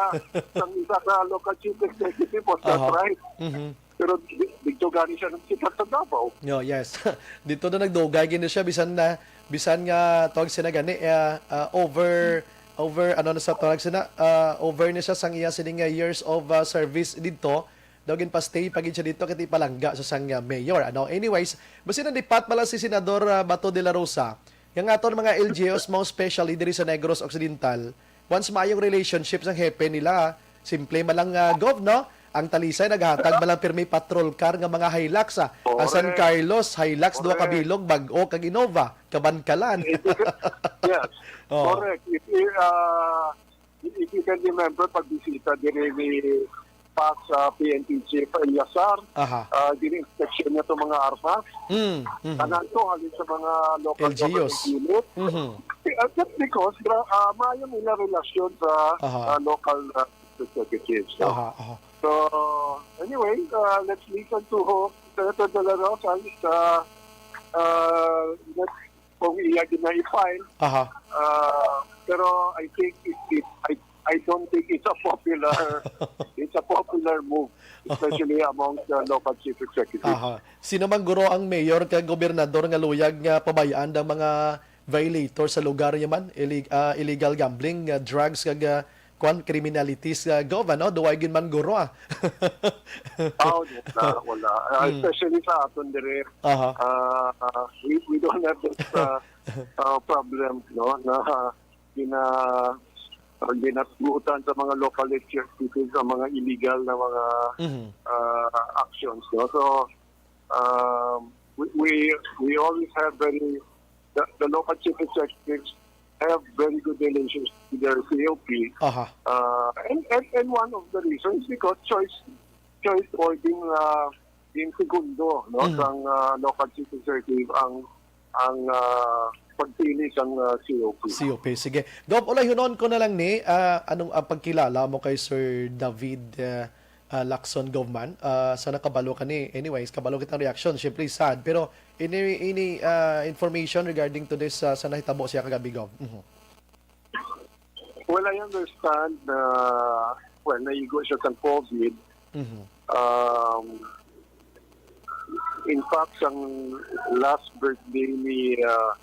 sa isa ka local chief executive was not Aha. right. Mhm. Pero di-, dito gani siya nagsikat sa Davao. Yo, yes. Dito na nagdugay gini siya, bisan na, bisan nga tawag sila gani, ah, ah, over, over, ano na sa tawag sila, ah, over ni siya sang iya sini nga years of, ah, service dito. Daw ginpa-stay pa gid siya dito kay palangga sa sang, ah, mayor, ano. Anyways, basi nandipat pala si Senador, ah, Bato de la Rosa, nga ang aton mga L G Us, most especially diri sa Negros Occidental, once maayong relationship sang hepe nila, simple man lang, ah, Gov, no? Ang Talisay naghatag man lang pirmi patrol car nga mga Hilux, ah. Ang San Correct. Carlos, Hilux, duha ka Correct. bilog, bag-o, kag Innova, kabankalan. If you can, yes, Oh. correct. If you, uh, if you can remember, pagbisita diri ni, pa sa P N P Chief Eliasar, Aha. Ah, gini-inspection niya itong mga armas. Mm. Mhm. Tanan to, halin sa mga local L G Us. government unit. Mhm. Uh, just because gra- uh, maayo nila relasyon sa Aha. uh, local uh, executives. No? Aha, aha. So, anyway, uh, let's listen to Senator De La Rosa. Uh, uh, let's, kung iya din na i-file. Aha. Uh, pero I think it, it, I, I don't think it's a popular it's a popular move, especially among the local chief executives. Aha. Sino man guro ang mayor kag gobernador nga luyag nga pabayaan ang mga violator sa lugar niya man? Illeg- ah, illegal gambling, ah, drugs kag ah, kwan, criminalities, ah, Gov, ano? Duway gyud man guro, ah. Oh, wala, wala. Uh, Mm. Especially sa aton dire, Aha. uh, uh, we, we don't have this uh, uh, problem, no? Na gina uh, ginatugutan sa mga local executives ang mga illegal na mga Mhm. uh, actions, no? So um, we, we we always have very the, the local chief executives have very good relations with their C O P. Aha. Uh, and, and and one of the reasons because choice choice or being uh, being segundo, no, Mhm. sang uh, local chief executive ang ang uh, pagpili sang uh, C O P. C O P. Sige. Gov, ulayhunon ko na lang ni, ah, anong ang pagkilala mo kay Sir David ah, ah, Lacson, Gov man? Ah, sa nakabalo ka ni, anyways, kabalo kitang reaction, syempre sad, pero any, any ah, information regarding to this ah, sa nahitabo siya kagabi, Gov? Mhm. Well, I understand na, well, naigo siya sa COVID. Mhm. Um, in fact, sang last birthday ni uh,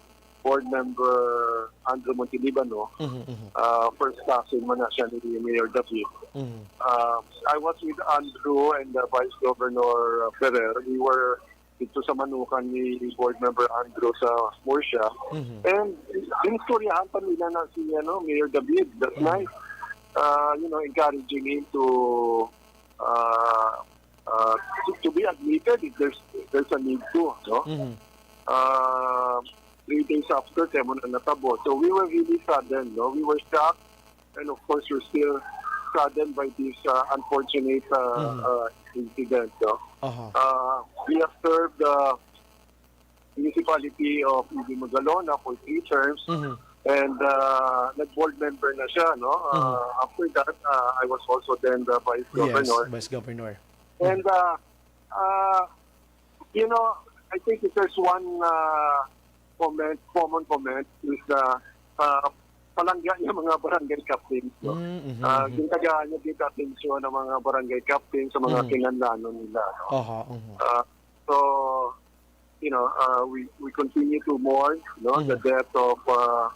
board member Andrew Montelibano, Mhm, mhm, uh, first cousin man na siya ni Mayor David. mhm. Uh, I was with Andrew and uh, Vice Governor uh, Ferrer. We were dito sa Manukan ni Board Member Andrew sa Murcia. Mhm. And ginistoryahan pa nila na si ano, Mayor David that Mhm. night, uh, you know, encouraging him to uh, uh, to, to be admitted if there's there's a need to, no? Mhm. Uh, three days after, kaya mo na natabo. So we were really saddened, no? We were shocked, and of course, we're still saddened by this uh, unfortunate uh, Mhm. uh, incident, no? Aha. Uh, we have served the municipality of Ibi Magalona for three terms, Mhm. and uh, nag-board member na siya, no? Uh, After that, uh, I was also then the vice Yes, governor. Vice Governor. And, uh, uh, you know, I think if there's one uh, comment, common comment, is uh, uh, palangga niya mga barangay captains. No? Mm, mhm, Uh, mhm. Gintagaan niya dito atensyon ng mga barangay captains sa mga Mhm. kinahanglanon nila. No? Aha, mhm. Uh, so, you know, uh, we, we continue to mourn no, the Mhm. death of uh,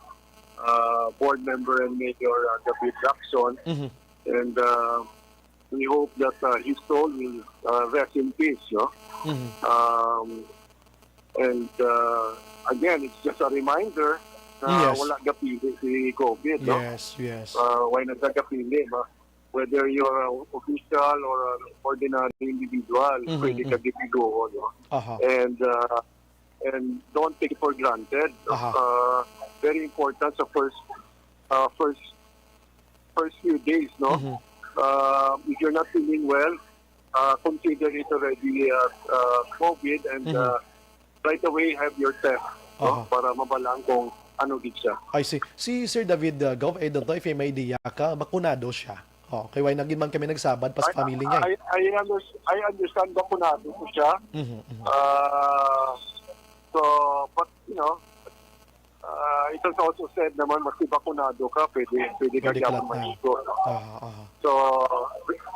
uh, board member and mayor uh, David Lacson. Mhm. And uh, we hope that uh, his soul will uh, rest in peace. No? Mhm. Um, and uh, again, it's just a reminder na Yes. wala gapili si COVID. No? Yes, yes. Uh, why nagagapili? Ma? Whether you're an official or an ordinary individual, Mhm, pwede ka mhm. gipiguho. No? Aha. And uh, and don't take it for granted. Aha. Uh, very important sa first uh, first first few days, no? Mhm. Uh, if you're not feeling well, uh, consider it already uh, uh, COVID and Mhm. uh, right away have your test, no? Aha. Para mabalaan kung ano gid siya. I see. Si Sir David uh, Gov, I don't know if may idea ka, bakunado siya. Oh, kay why nagin man kami nagsabad pa sa I, family niya. I, I, under, I understand bakunado ko siya. Mhm, mhm. Uh, so, but you know, uh, it was also said naman, mas bakunado ka, pwede, pwede ka Pwede gyapon kalat na. maligo. No? Aha, aha. So,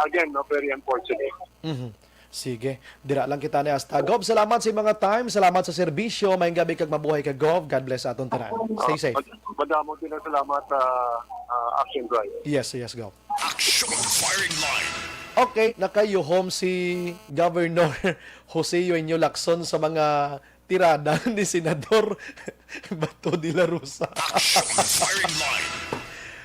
again, no, very unfortunate. Mhm. Sige. Dira lang kita ni hasta. Gov, salamat sa mga time. Salamat sa serbisyo. Maayong gabi kag mabuhay ka, Gov. God bless aton tanan. Stay safe. Mad- Madamo din ang salamat sa uh, Action Drive. Yes, yes, Gov. Action Firing Line. Okay, nakayuhom si Governor Jose Eugenio Lacson sa mga tirada ni Senador Bato de la Rosa. Action Firing Line.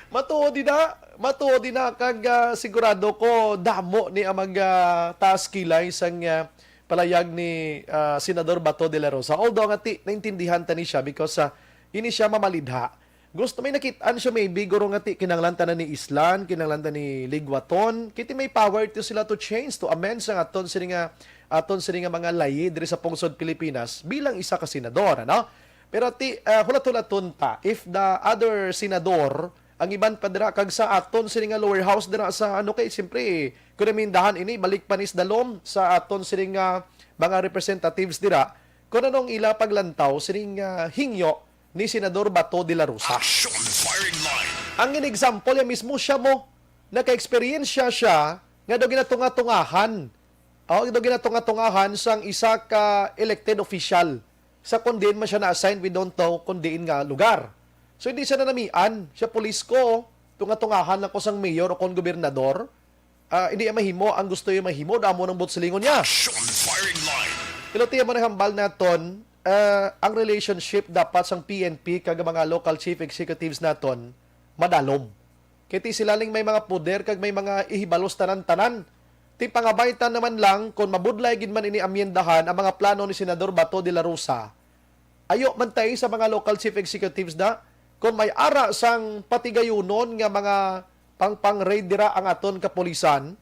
Matuod na, matuod na kag ah, sigurado ko damo ni ang mag ah, taas kilay sang ah, palayag ni ah, Senador Bato de la Rosa. Although nga ti naintindihan ta ni siya because ah, ini siya mamalidha. Gusto, may nakit-an siya maybe, guro, nga ti kinahanglan ta na ni islan, kinahanglan ta ni ligwaton. Kay ti may power to sila to change, to amend sa aton sini nga, aton sini nga mga layi diri sa pungsod Pilipinas bilang isa ka senador, ano? Pero ti, ah, hulat-hulaton ta, if the other senador, ang iban pa dira, kag sa aton sini nga lower house dira sa, ano, kay siyempre, kung namindahan ini, balik pa ni sa dalom sa aton sini nga mga representatives dira, kung anong ila paglantaw sining, ah, hingyo ni Senador Bato de la Rosa. Action firing line. Ang in-example niya mismo, siya mo, naka-eksperyensya siya nga daw ginatunga-tungahan. O, daw ginatunga-tungahan sang isa ka elected official sa kung diin man siya na-assign, we don't know kung diin nga lugar. So, hindi siya nanamian. Siya, pulis ko, tunga-tungahan lang ko sang mayor o kon gobernador. Ah, hindi niya mahimo ang gusto niya mahimo, damo ng buot silingon niya. Action firing line. Pero tiyan mo na hambal naton, ah, ang relationship dapat sang P N P kag mga local chief executives naton madalom. Kay ti sila ning may mga poder kag may mga ihibalos tanan-tanan. Ti pangabaytan naman lang, kon mabudlay gid man ini amyendahan ang mga plano ni Senador Bato de la Rosa, ayo man tay sa mga local chief executives na, kon may ara sang patigayunon nga mga pang-pang-raid dira ang aton kapulisan,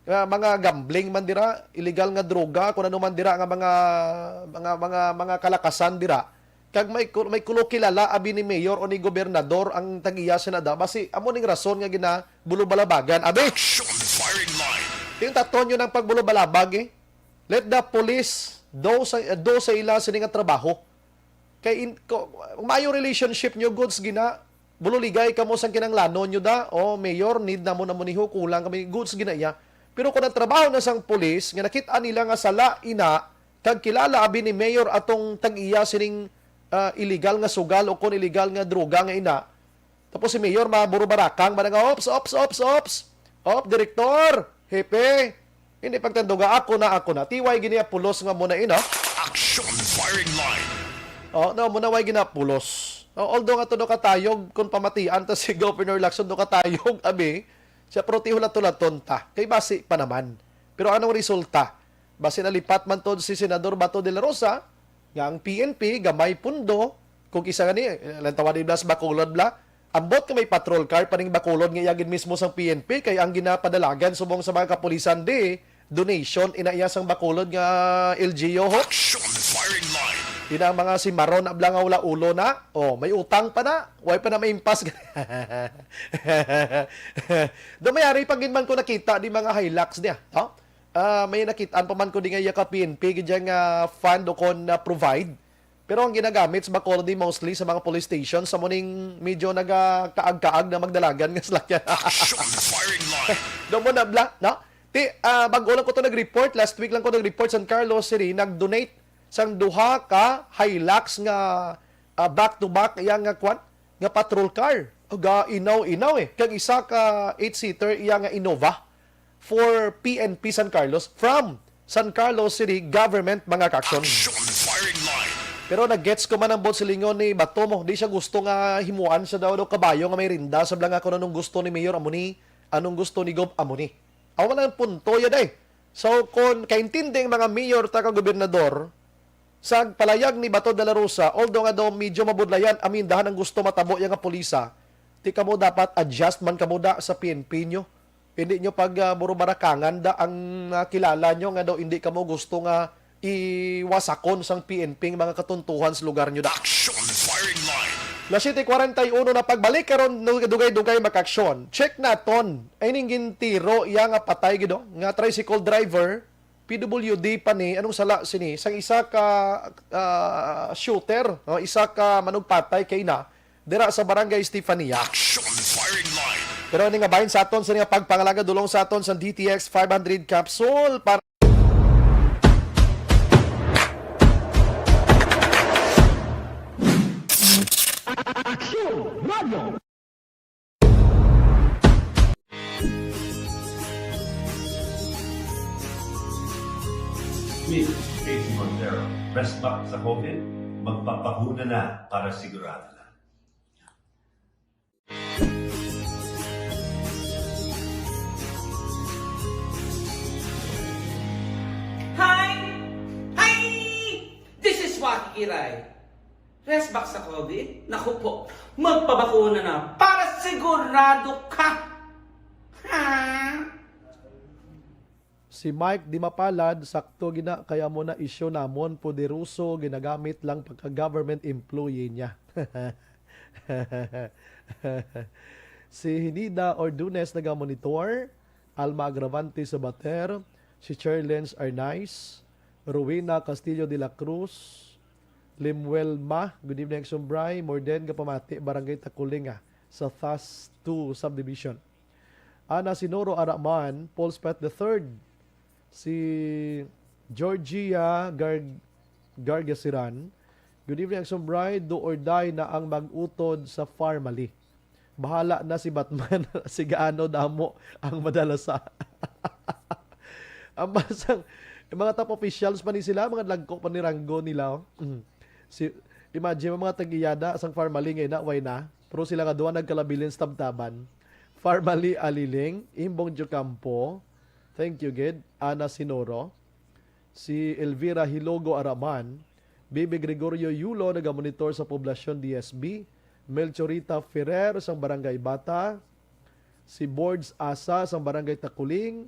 nga mga gambling man dira, illegal nga droga, kung ano man dira nga mga, mga, mga, mga kalakasan dira, kag may ku-, may kulo kilala abi ni mayor o ni gobernador ang tag-iya sina da, basi amo ning rason nga ginabulubalabagan. Abi, action firing line. Tingnan ta, Tonyo, ng pagbulubalabag, eh. Let the police do sa, do sa ila sini nga trabaho. Kay in, ko, maayo relationship nyo, goods gina, bululigay kamo sang kinanglanon nyo da. O, mayor, need namo namo niho, kulang kami, goods gina iya. Pero kung ang trabaho na sang pulis nga nakit-an nila nga sala ina, kag kilala abi ni mayor atong tag-iya sining, ah, illegal nga sugal o kon illegal nga droga nga ina, tapos si mayor maburubarakang ba nga, "Ops, ops, ops, ops. Op, direktor, hepe." Hindi pagtanduga, "Ako na, ako na." Tiway gini pulos nga muna ina. Action firing line. Oh, no, muna way ginapulos. Oh, although nga to do katayog, kung pamatian ta si Governor Lacson do katayog, abi, siya, pero ti hulat-hulaton ta. Kay basi pa naman. Pero anong resulta? Basi nalipat man to si Senador Bato de la Rosa, nga ang P N P gamay pundo, kung kisa gani, eh, lantawan ni Blas Bacolod bla, ambot nga may patrol car pa ning Bacolod nga iya gid mismo sang P N P, kay ang ginapadalagan subong sa mga kapulisan di, donation ina iya sang Bacolod nga L G U ho. Action firing line. Ina ang mga simaron na bla nga wala ulo na. Oh, may utang pa na. Way pa na maimpas. Do may ari pa gid man ko nakita di mga Hilux niya, no? Ah, may nakitaan pa man ko di nga iya ka P N P gid dyan nga fund o kon, ah, provide. Pero ang ginagamit sa Bacolod di mostly sa mga police station, sa muning medyo nagakaag-kaag na magdalagan nga salakyan. Action firing line. Do mo na bla, no? Ti, ah, bago lang ko to nag-report, last week lang ko nag-report, San Carlos City, nag-donate sang duha ka Hilux nga, ah, back to back, iya nga kwan, nga patrol car. Aga, inaw-inaw eh. Kag isa ka eight-seater, iya nga Innova for P N P San Carlos from San Carlos City Government, mga ka-aksyon. Action firing line. Pero nag-gets ko man ang buot silingon ni Bato mo. Di siya gusto nga himuan siya daw, daw kabayo nga may rinda. Sa bala nga kung anong gusto ni Mayor, amo ni, anong gusto ni Gob, amo ni. Aw, wala ang punto yan, eh. So, kung kaintindi ang mga mayor ta ka gobernador, sa palayag ni Bato de la Rosa, although nga daw medyo mabudlayan, amindahan ang gusto matabo iya nga pulisa, ti kamo dapat adjust man kamo da sa P N P nyo. Hindi nyo pag, ah, burubarakangan da ang, ah, kilala nyo nga daw hindi kamo gusto nga iwasakon sang P N P ang mga katuntuhan sa lugar nyo da. Action firing line. Las siete cuarenta y uno na pagbalik karon, dugay-dugay makaksyon. Check naton. Ay ning gintiro iya nga patay gid, oh, nga tricycle driver, P W D pa ni, anong sala sini? Sang isa ka, ah, shooter, no? Isa ka manugpatay kay na dira sa Barangay Estefania. Action firing line. Pero ani nga bahin sa aton sa nga pagpangalaga, dulong sa aton sa D T X five hundred capsule para Action Radio. Miss Casey Montero, rest back sa COVID? Magpapahuna na para sigurado na. Hi! Hi! This is Waki Kiray. Test back sa COVID? Naku po, magpabakuna na para sigurado ka! Ha? Si Mike Di Mapalad, sakto gina, kaya mo na isyu namon, poderoso, ginagamit lang pagka-government employee niya. Si Hinida Ordunes nagamonitor, Alma Agravante Sabater, si Cherlens Arnaiz, Rowena Castillo de la Cruz, Lemuel Ma, good evening, Action Bri, Morden Gapamati, Barangay Takulinga, sa Thas two Subdivision. Ana Sinoro Araman, Paul Spet the third, si Georgia Gar-, Gargasiran, good evening, Action Bri, do or die na ang mag-utod sa Farmally. Bahala na si Batman, si gaano damo ang madala sa ang basang, yung mga top officials pa ni sila, mga lagko pa ni ranggo nila, oh. Mm. Si, imagine mo, mga tag-iyada sang Farmally ngay na, way na. Pero sila nga duha nagkalabilin sa tabtaban. Farmally Aliling, Imbong Diocampo, thank you, gid. Ana Sinoro, si Elvira Hilogo Araman, Bibi Gregorio Yulo, nagamonitor sa Poblasyon D S B, Melchorita Ferrer sang Barangay Bata, si Boards Asa sang Barangay Takuling,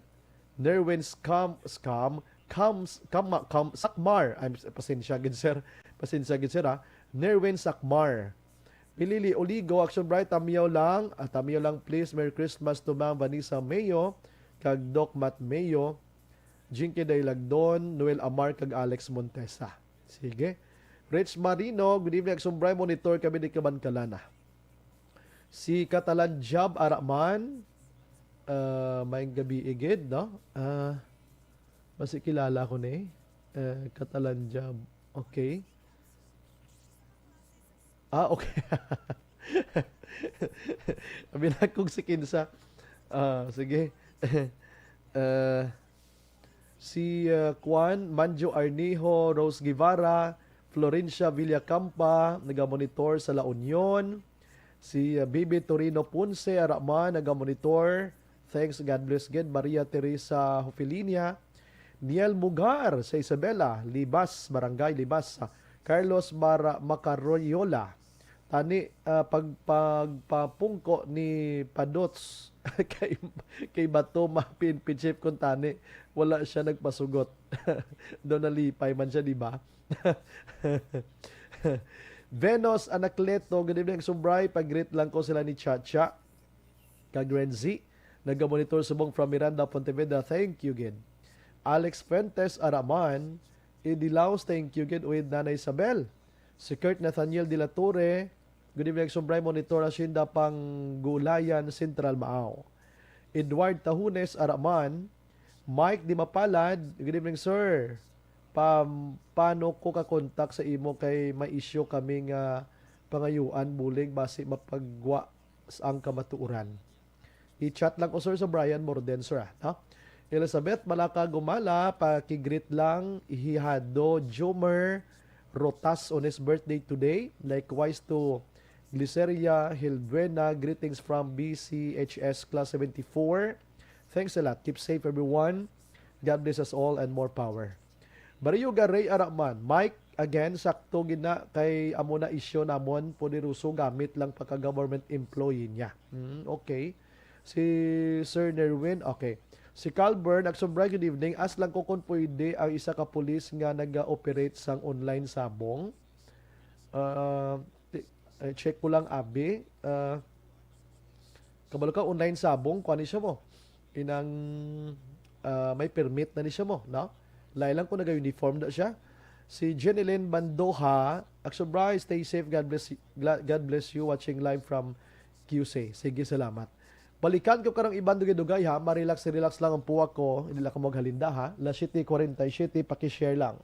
Nerwin Scam, Scam, Cam, Cam, Cam, Sakmar. I'm, pasensya gid, sir. Pasensya gid, sir, ha. Nerwin Sakmar. Pilili Oligo, Action Bright, tamiyaw lang. Ah, tamiyaw lang, please. Merry Christmas to Ma'am Vanessa Mayo, kag Doc Matt Mayo, Jinky Daylagdon, Noel Amar, kag Alex Montesa. Sige. Rich Marino, good evening, Action Bright. Monitor kami ni Kabankalana. Si Catalan Jab Araman, ah, maayong gabi, igid, no? Ah, basi kilala ko ni, eh, Catalan Jab. Okay. Ah, okay. Abi na kung si kinsa. Ah, sige. Eh, si, ah, Kwan, Manjo Arnijo, Rose Guevara, Florencia Villacampa, nagamonitor sa La Union. Si, ah, Bibi Torino Ponce, Araman, nagamonitor. Thanks, God bless gid. Maria Teresa Hofilinia, Niel Mugar sa Isabela, Libas, Barangay Libas. Carlos Mara-, Macaroyola, tani, ah, pag-, pagpapungko ni Padots kay, kay Bato ma-, P N P chief kun tani, wala siya nagpasugot. Daw nalipay man siya, di ba? Venus Anacleto, good evening, Action Bright. Pag-greet lang ko sila ni Chacha kag Renzi. Nagamonitor subong from Miranda, Pontevedra. Thank you gid. Alex Fuentes Araman, Idilaos, thank you gid, with Nanay Isabel. Si Kurt Nathaniel de la Torre, good evening, Action Bright, monitor Hacienda Panggulayan, Central Maao. Edward Tahunes Araman, Mike Di Mapalad, good evening, sir. Pa-, paano ko ka-contact sa imo kay may issue kami nga pangayuan bulig basi mapagwa sa ang kamatuoran? I-chat lang ko, sir, sa Brian Morden, sir, ah, no? Elizabeth Malaka Gumala, paki-greet lang, Hihado Jomer Rotas on his birthday today. Likewise to Gliceria Hilbuena, greetings from B C H S Class seventy-four. Thanks a lot. Keep safe, everyone. God bless us all and more power. Barrio Garay Araman, Mike, again, sakto gid na kay amo na isyu namon, poderoso gamit lang pagka-government employee niya. Hmm, okay. Si Sir Nerwin, okay. Si Calvern, Action Bright, good evening. Ask lang ko kung pwede ang isa ka pulis nga naga-operate sang online sabong. Ah, ti-, eh, check ko lang, abi. Ah, kabalo ka, online sabong, kuha ni siya mo. Inang, ah, may permit na ni siya mo, no? Lain lang kung naga-uniform na siya. Si Jenilyn Bandoha, Action Bright, stay safe. God bless, gla-, God bless you. Watching live from Q C. Sige, salamat. Balikan ko karong iban dugay-dugay, ha. Ma-relax, relax lang ang puwak ko. Hindi lang ko maghalinda, ha. Las siete cuarenta y siete, paki-share lang.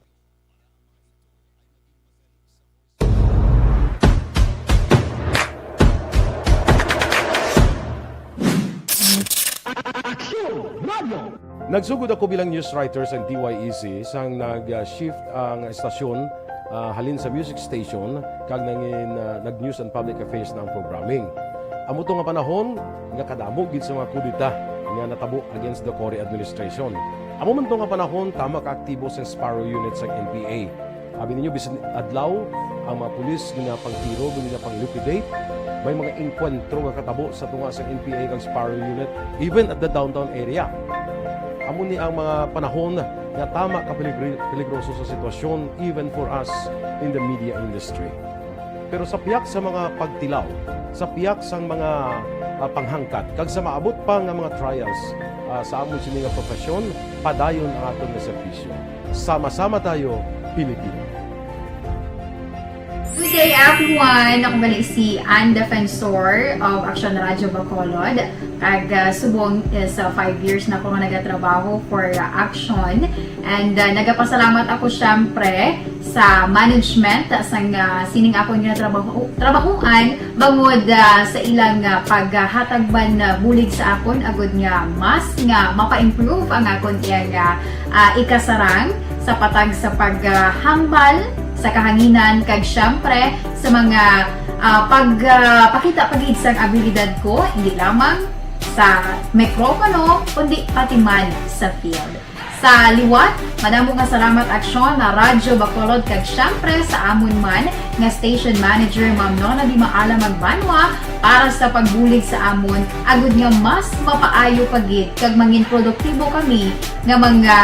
Aksyon Radio! Nagsugod ako bilang news writer sa D Y E C sang nag-shift ang estasyon, ah, halin sa music station kag nangin, ah, nag-news and public affairs na ang programming. Amo to nga panahon nga kadamo gid sa mga kudeta nga natabo against the Cory administration. Amo man to nga panahon tama ka aktibo sa Sparrow Unit sa N P A. Abi ninyo, bisan adlaw, ang mga pulis ginapangtiro, ginapang-liquidate. May mga engkwentro nga katabo sa tunga sa N P A kag Sparrow Unit, even at the downtown area. Amo ni ang mga panahon nga tama ka peligri-, peligroso sa sitwasyon, even for us in the media industry. Pero sa pihak sa mga pagtilaw, sa pihak sang mga, ah, panghangkat, kag sa maabot pa nga mga trials, ah, sa amon sini nga profesyon, padayon ang aton nga serbisyo. Sama-sama tayo, Pilipino. Good day, everyone! Ako bali si Ann Defensor of Action Radio Bacolod. Kag, ah, subong is, ah, five years na ako nga nagatrabaho for, ah, Action. And, ah, nagapasalamat ako, syempre, sa management, ah, sang, ah, sining akon nga trabaho, trabahoan, bangod, ah, sa ilang, ah, paghatag man, ah, bulig sa akon, agud nga mas nga mapa-improve ang akon iyang, ah, ah, ikasarang sa patag sa paghambal sa kahanginan, kag syempre sa mga, ah, pag, ah, pakita pa gid sang abilidad ko, hindi lamang sa mikropono, kundi pati man sa field. Sa liwat, madamo nga salamat, Aksyon, na Radyo Bacolod, kag syempre sa amon man nga station manager, Ma'am Nona Di Maala Magbanwa, para sa pagbulig sa amon, agud nga mas mapaayo pa gid kag mangin produktibo kami nga mga,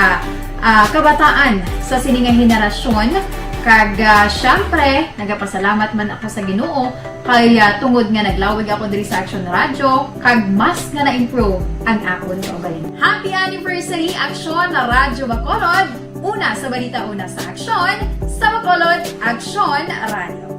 ah, kabataan sa sini nga henerasyon. Kag, ah, syempre, nagapasalamat man ako sa Ginoo kay, ah, tungod nga naglawig ako diri sa Action Radio, kag mas nga na-improve ang akon kaugalingon. Happy anniversary, Aksyon na Radyo Bacolod! Una sa balita, una sa aksyon, sa Bacolod, Aksyon Radio.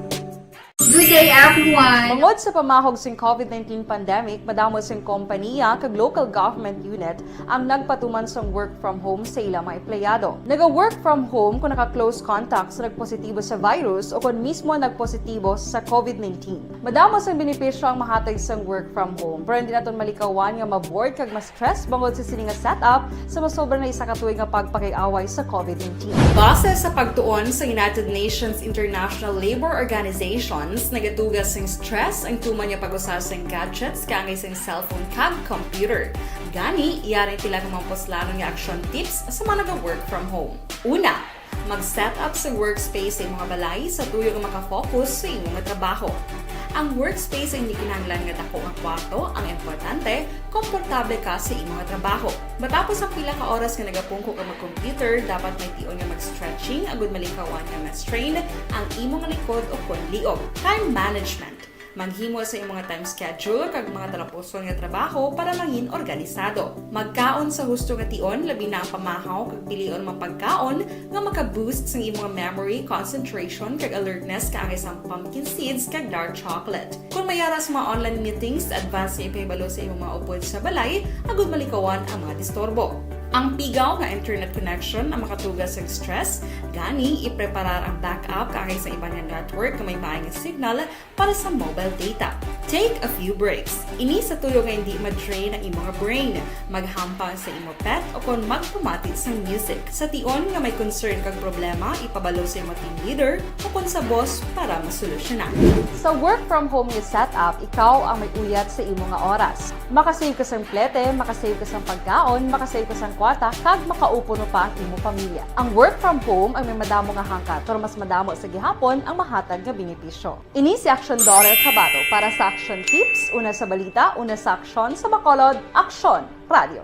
Good day, everyone! Bangod sa pamahog sing COVID nineteen pandemic, madamo sing kompaniya kag local government unit ang nagpatuman sang work from home sa ila mga empleyado. Naga-work from home kung naka-close contact sa nagpositibo sa virus o kon mismo nagpositibo sa COVID nineteen. Madamo sang benepisyo ang mahatag sang work from home, pero hindi naton malikawan nga ma-bored kag ma-stress bangod sa sini nga setup sa masobra na isa ka tuig nga pagpakig-away sa COVID nineteen. Base sa pagtuon sa United Nations International Labour Organizations, nagatuga sing stress ang tuman nga pag-usa sing gadgets kaangay sing cellphone kag computer. Gani, yari pila ka mga puslanon nga action tips sa mga naga-work from home. Una, mag-set up sa workspace sa imong balay sa tuyo nga maka-focus sa imong trabaho. Ang workspace ay hindi kinahanglan nga dako nga kwarto, ang importante, komportable ka sa imong trabaho. Matapos ang pila ka oras nga nagapungko ka mag-computer, dapat may tion nga mag-stretching agud malikawan nga ma-strain ang imong likod o kon liog. Time management. Maghimo sa imong time schedule kag mga talapuson nga trabaho para mangin organisado. Magkaon sa husto nga tion, labi na ang pamahaw kag pilion mga pagkaon nga maka-boost sang imong memory, concentration, kag alertness kaangay sang pumpkin seeds kag dark chocolate. Kung may ara sa mga online meetings, advance nga ipahibalo sa imong mga upod sa balay agud malikawan ang mga disturbo. Ang pigaw nga internet connection ang makatuga sa stress, gani ipreparar ang backup kaangay sa iban nga network nga may maay nga signal para sa mobile data. Take a few breaks. Ini sa tuyo nga hindi ma-drain ang imong brain. Maghampang sa imo pet o kon magpamati sang music. Sa tion nga may concern kag problema, ipabalo sa imo team leader o kon sa boss para masolusyonan. Sa work from home nga setup, ikaw ang may uyat sa imo nga oras. Makasave ka sang plete, makasave ka sang pagkaon, makasave ka sang kwarta, kag makaupo no pa ang imo pamilya. Ang work from home ang may madamo nga hangkat, pero mas madamo sa gihapon ang mahatag nga benepisyo. Ini si Action Daughter Cabato para sa Action Tips, una sa balita, una sa aksyon, sa Bacolod, Aksyon Radio.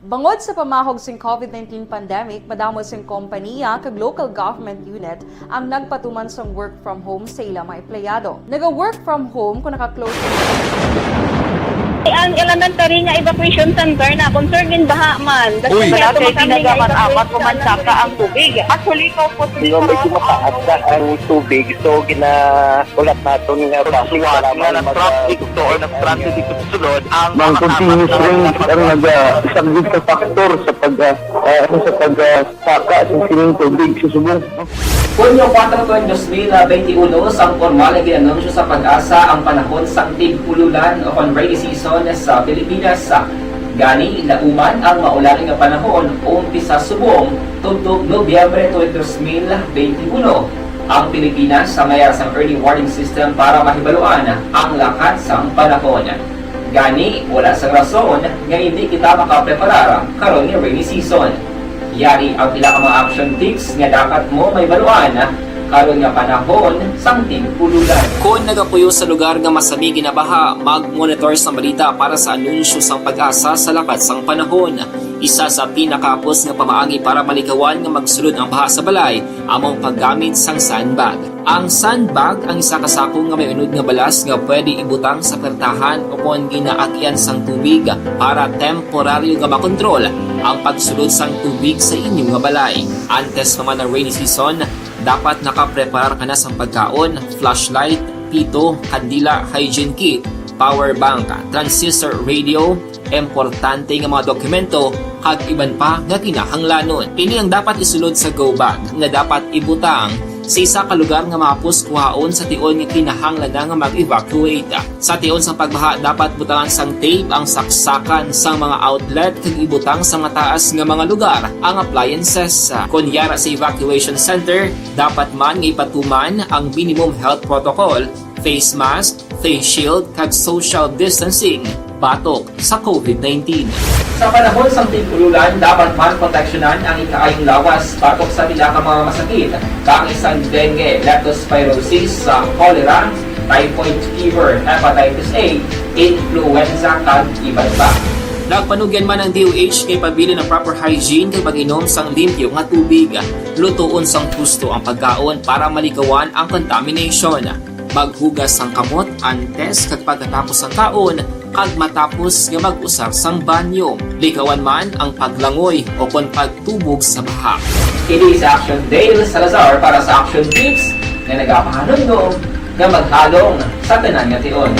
Bangod sa pamahog sing COVID nineteen pandemic, madamo sing kompaniya kag local government unit ang nagpatuman sang work from home sa ila mga empleyado. Naga-work from home kung naka-close Ang elementary nga evacuation center na concern gid baha man. Uy. Wala kay tinaga man amat ko man saka ang tubig. Actually, ko po. Di ba may kumakaat na ang tubig? So, gina-, ulat naton nga Swat nga na-traffic to or na-stranded dito sa sulod ang mga continuous rain ang nag-, ah, isa gid ka factor sa pag, ah, ah, ano, sa pag, ah, saka sa sining tubig sa subong. Hunyo kuwatro tuig dos mil benti uno, sang pormal nga gin-anunsyo sa PAGASA ang panahon sang tig-ululan o kon rainy season sa Pilipinas. Gani, nauman ang maulan nga panahon umpisa subong tubtob Nobyembre tuig dos mil benti uno. Ang Pilipinas may ara sang early warning system para mahibaluan ang lakat sang panahon. Gani, wala sang rason nga hindi kita makapreparar karon nga rainy season. Yari ang pila ka mga action tips nga dapat mo mahibaluan karon nga panahon sang tig-ululan. Kon nagapuyo sa lugar nga masami ginabaha, mag-monitor sang balita para sa anunsyo sang PAGASA sa lakat sang panahon. Isa sa pinakahapos nga pamaagi para malikawan nga magsulod ang baha sa balay amo ang paggamit sang sandbag. Ang sandbag ang isa ka sako nga may unod nga balas nga pwede ibutang sa pertahan o kon ginaagyan sang tubig para temporaryo nga makontrol ang pagsulod sang tubig sa inyo nga balay. Antes pa man ang rainy season, dapat nakapreparar ka na sang pagkaon, flashlight, pito, kandila, hygiene kit, power bank, transistor radio, importante nga mga dokumento, kag iban pa nga kinahanglanon. Ini ang dapat isulod sa go bag nga dapat ibutang sa isa ka lugar nga mahapos kuhaon sa tion nga kinahanglan na nga mag-evacuate. Sa tion sang pagbaha, dapat butangan sang tape ang saksakan sang mga outlet kag ibutang sa mataas nga mga lugar ang appliances. Kon yara sa evacuation center, dapat man nga ipatuman ang minimum health protocol, face mask, face shield, kag social distancing batok sa covid nineteen. Sa panahon sang tig-ululan, dapat man proteksyonan ang ikaayong lawas batok sa pila ka mga masakit, kaangay sang dengue, leptospirosis, sa cholera, typhoid fever, hepatitis A, influenza, kag iban pa. Nagpanugyan man ang D O H kay pabilin ang proper hygiene kag pag-inom sang limpyo nga tubig. Lutoon sang husto ang pagkaon para malikawan ang contamination. Maghugas sang kamot antes kag pagkatapos sang kaon, kag matapos nga mag-usar sang banyo. Likawan man ang paglangoy o kon pagtubog sa baha. Kini si Action Dale Salazar para sa Action Tips nga nagapahanumdom nga maghalong sa tanan nga tion.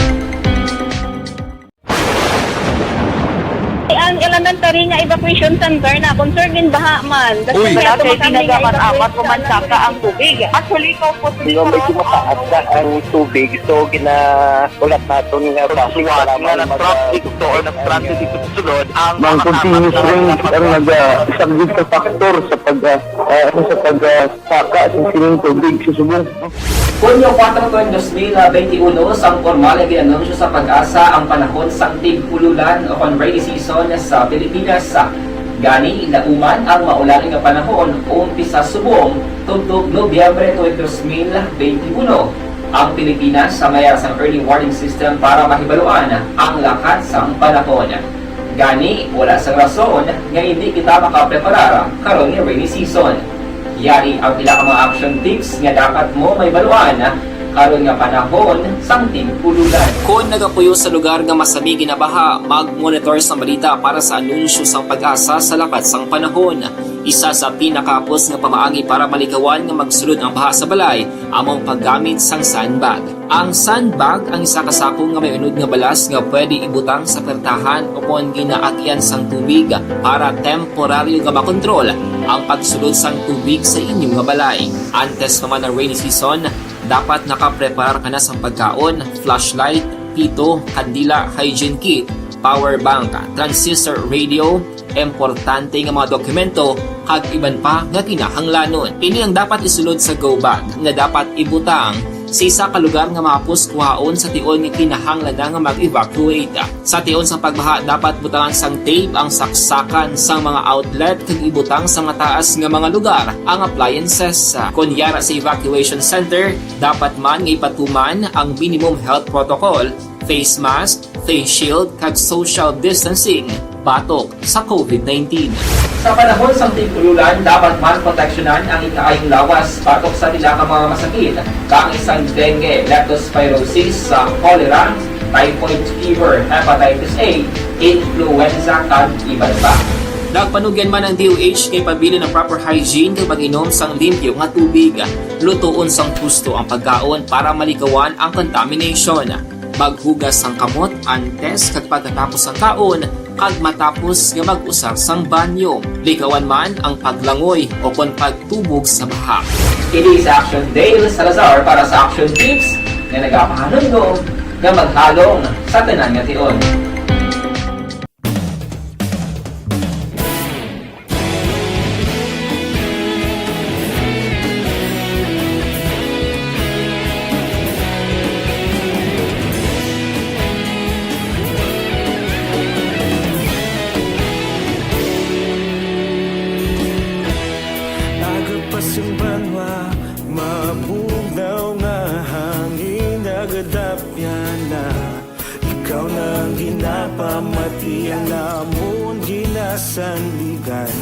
Ang elementary nga evacuation center na concerned in baha man. Uy! Wala kay ginagamat-amat ko man saka ang tubig. Actually, ko po. Di ba, medyo mataas na ang tubig, so ginaulat naton nga basic para mag-, traffic to or nag-transit dito sa sulod ang mga continuous rain ang nag-, ah, isang big factor sa pag, ah, ah, ano, sa pag, ah, saka sa sining tubig sa subong. Hunyo kuwatro, dos mil benti uno, sang pormal nga gin-anunsyo sa PAGASA ang panahon sang tig-ululan o kon rainy season sa Pilipinas. Gani, lauman ang maulan nga panahon umpisa subong tubtob Nobyembre tuig dos mil benti uno. Ang Pilipinas may ara sang early warning system para mahibaluan ang lakat sang panahon. Gani, wala sang rason nga hindi kita makapreparar karon nga rainy season. Yari ang pila ka mga action tips nga dapat mo mahibaluan karon nga panahon sang tig-ululan. Kon nagapuyo sa lugar nga masami ginabaha, mag-monitor sang balita para sa anunsyo sang PAGASA sa lakat sang panahon. Isa sa pinakahapos nga pamaagi para malikawan nga magsulod ang baha sa balay amo ang paggamit sang sandbag. Ang sandbag ang isa ka sako nga may unod nga balas nga pwede ibutang sa pertahan o kon ginaagyan sang tubig para temporaryo nga makontrol ang pagsulod sang tubig sa inyo nga balay. Antes pa man ang rainy season, dapat nakapreparar ka na sang pagkaon, flashlight, pito, kandila, hygiene kit, power bank, transistor radio, importante nga mga dokumento, kag iban pa nga kinahanglanon. Ini ang dapat isulod sa go bag nga dapat ibutang sa isa ka lugar nga mahapos kuhaon sa tion nga kinahanglan na nga mag-evacuate. Sa tion sang pagbaha, dapat butangan sang tape ang saksakan sang mga outlet kag ibutang sa mataas nga mga lugar ang appliances. Kon yara sa evacuation center, dapat man nga ipatuman ang minimum health protocol, face mask, face shield, kag social distancing batok sa covid nineteen. Sa panahon sang tig-ululan, dapat man proteksyonan ang ikaayong lawas batok sa pila ka mga masakit, kaangay sang dengue, leptospirosis, sa cholera, typhoid fever, hepatitis A, influenza, kag iban pa. Nagpanugyan man ang D O H kay pabilin ang proper hygiene kag pag-inom sang limpyo nga tubig. Lutoon sang husto ang pagkaon para malikawan ang contamination. Maghugas sang kamot antes kag pagkatapos sang kaon, kag matapos nga mag-usar sang banyo. Likawan man ang paglangoy o kon pagtubog sa baha. Kini si Action Dale Salazar para sa Action Tips nga nagapahanumdom nga maghalong sa tanan nga tion. Sang banwa, mabugnaw nga hangin nagadapyan na. Ikaw na ang ginapamati, ang amon ginasandigan.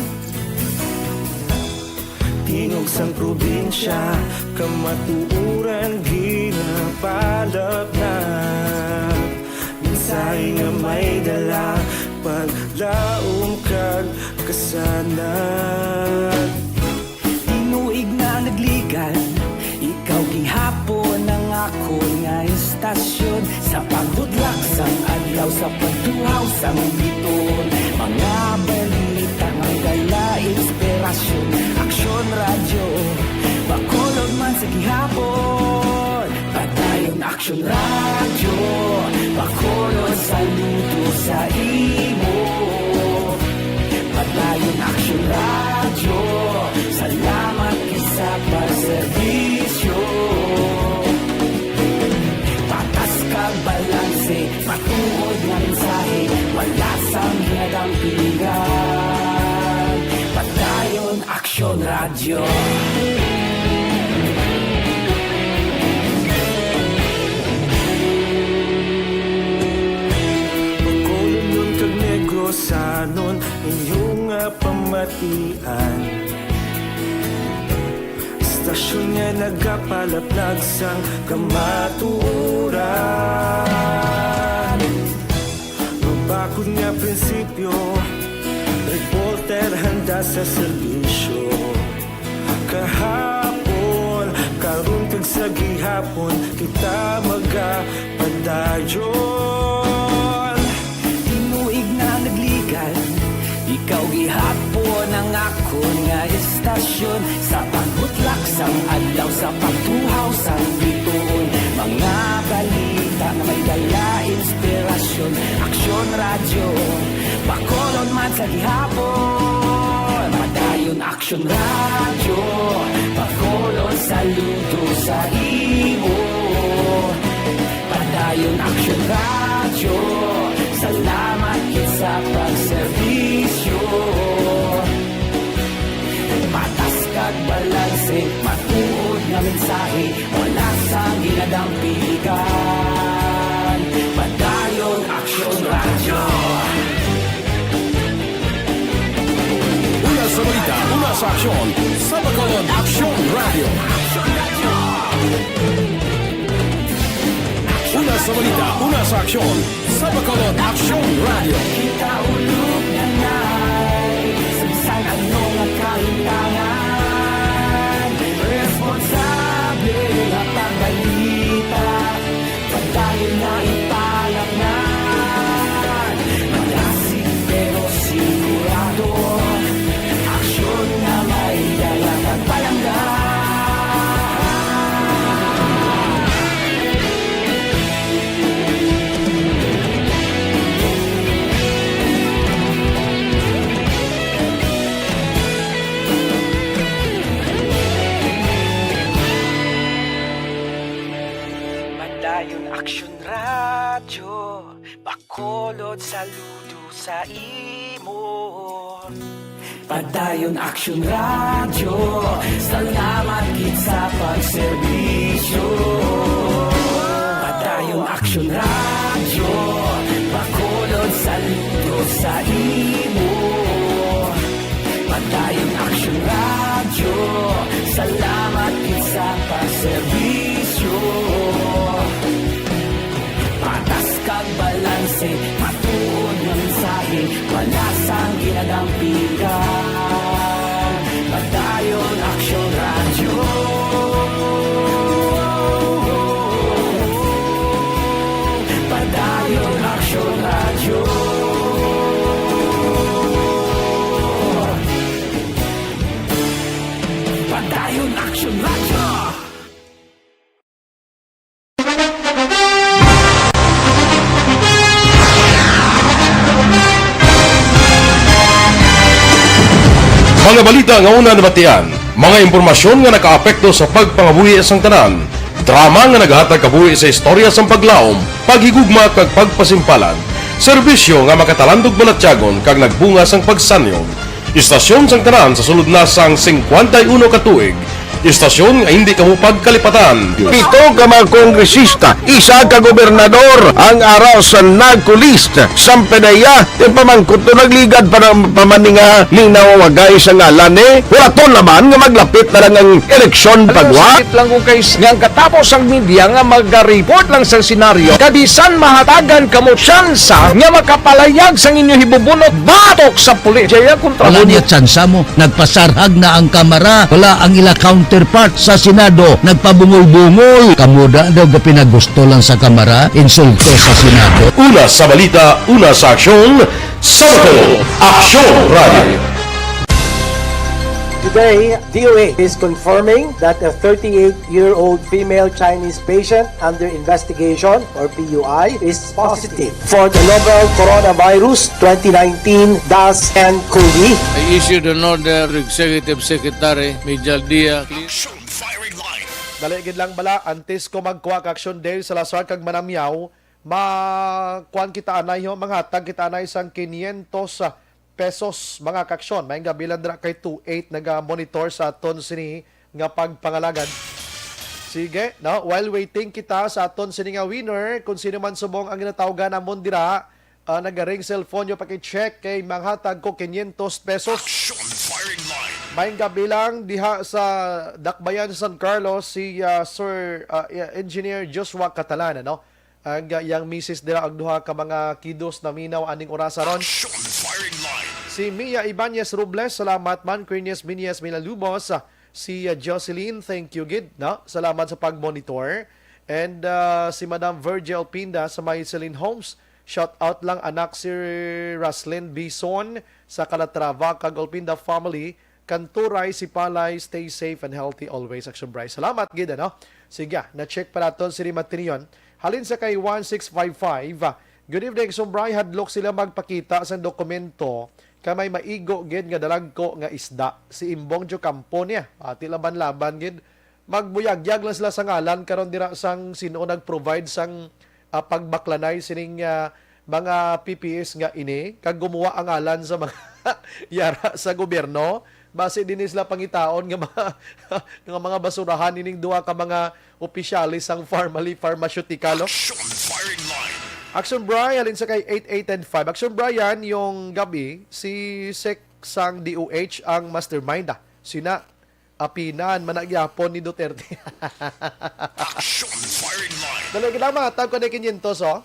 Tingog sang probinsya, kamatuoran ginapalapnap. Mensahe nga may dala, paglaom kag kasanag. Tinuig na nagligan, ikaw gihapon ang akon nga istasyon. Sa pagbudlak sang adlaw, sa pagtuhaw sang bituon, mga balita may dala inspirasyon. Aksyon Radyo, Bacolod man sa gihapon. Padayon Aksyon Radyo, Bacolod, saludo sa imo. Padayon Aksyon Radyo, salamat gid sa pagserbisyo. Patas kag balanse, matuod nga mensahe, wala sang ginadampigan. Padayon Aksyon Radyo. Bacolodnon kag Negrosanon, inyo nga pamatian. Istasyon nga nagapalaplag sang kamatuoran. Mabakod nga prinsipyo, reporter handa sa serbisyo. Kahapon, karon kag sa gihapon, kita magapadayon. Tinuig na nagligan, ikaw gihapon ang akon nga istasyon. Sa pagbutlak sang adlaw, sa pagtuhaw sang bituon, mga balita nga may dala inspirasyon. Aksyon Radyo, Bacolod man sa gihapon. Padayon Aksyon Radyo, Bacolod, saludo sa imo. Padayon Aksyon Radyo, salamat gid sa pagserbisyo. Patas kag balanse, matuod nga mensahe, wala sang ginadampigan. Padayon Aksyon Radyo. Una sa balita, una sa aksyon, sa Bacolod Aksyon Radyo. Una sa balita, una sa aksyon, sa Bacolod Aksyon Radyo. Kita ulog na nay, sa bisan ano nga kahimtangan, responsable nga pagbalita. Padayon na ipalapngan, malasig pero sigurado. Aksyon nga may dala kag palangga. Padayon Aksyon Radyo, Bacolod, saludo sa imo. Padayon Aksyon Radyo, salamat gid sa pagserbisyo. Padayon Aksyon Radyo, Bacolod, saludo sa imo. Padayon Aksyon Radyo, salamat gid sa pagserbisyo. Patas kag balanse, matuod nga mensahe, wala sang ginadampigan. Padayon Aksyon Radyo. Padayon Aksyon Radyo. Padayon Aksyon Radyo. Mga balita nga una nabatian, mga impormasyon nga nakaapekto sa pagpangabuhi sang tanan, drama nga nagahatag kabuhi sa istorya sang paglaom, paghigugma kag pagpasimpalan, serbisyo nga makatalandog balatyagon kag nagbunga sang pagsanyog. Istasyon sang tanan sa sulod na sang singkwenta y uno ka tuig. Istasyon nga hindi kamo pagkalipatan. Pito ka mga kongresista, isa ka gobernador ang ara sa NAGCO list. Sampanaya, yung pamangkot to nagligad pa ng pamaninga ni nawawagay sa ngalan ni Huraton naman nga maglapit na lang ang eleksyon pagwa. Sakit lang ko kay s-, nga ang katapos ang media nga mag-report lang sa senaryo, kabisan mahatagan kamo tsansa nga makapalayag sang inyo hibubunot batok sa pulis. Jaya kontra Wala mo. Niya tsansa mo. Nagpasarhag na ang Kamara. Wala ang ila counterpart sa Senado. Nagpabungol-bungol. Kamo da daw gapinagusto lang sa Kamara. Insulto sa Senado. Una sa balita, una sa aksyon, sa Bacolod, Aksyon Radio. Today, D O H is confirming that a thirty-eight-year-old female Chinese patient under investigation, or P U I, is positive for the novel coronavirus twenty nineteen dash ten COVID. I issued an order to Executive Secretary Mijal Dia. Action Firing Line. Dali gid lang bala, antes ko magkuha ka action, Dave Salazar kag Manamyaw, ma-, kuan kita anay ho, manghatag kita anay sang quinientos pesos, mga kaaksyon. Maayong gabi lang dira kay two eight naga-monitor sa aton sini nga pagpangalagad. Sige, no? While waiting kita sa aton sini nga winner, kung sino man subong ang ginatawgan namon dira, ah, nagaring cellphone nyo, paki-check kay manghatag ko quinientos pesos. Action Firing Line. Maayong gabi lang diha sa Dakbayan, San Carlos, si, ah, Sir, ah, Engineer Joshua Catalan, ano? Ang, ah, iyang misis dira, ang duha ka mga kiddos naminaw aning orasa ron. Action Firing Line. Si Mia Ibanez Robles, salamat man. Queenias Minias Milalubos, ah, si, ah, Jocelyn, thank you gid, no? Salamat sa pag-monitor. And, ah, si Madam Virgil Pinda sa may Celine Homes, shout out lang anak si Raslyn Bison sa Calatrava kag Olpinda family. Kanturay si Palay, stay safe and healthy always, Action Bry. Salamat gid, ano? Sige, ah, na-check pa naton si Rimatinion. Halin sa kay one six five five, ah, "Good evening, Action Bry. Hadlok sila magpakita sang dokumento kay may maigo gid nga dalagko nga isda. Si Imbong Jocampo niya. Ati laban-laban gid. Magbuyagyag lang sila sa ngalan karon dira sang sin-o nag-provide sang, ah, pagbaklanay sining, ah, mga P P Es nga ini, kag gumuha ang ngalan sa mga yara sa gobyerno. Basi dinhi sila pangitaon nga mga, nga mga basurahan ining duha ka mga opisyales sang Farmally Pharmaceutical, oh." Action Firing Line. Action Bry, halin sa kay eight eight and five. Action Brian, yung gabi, si Sec sang D O H ang mastermind, ah. Sina, apinan man na gyapon ni Duterte. Action Firing Line. Dali gid lang, mga tag ko na quinientos, oh.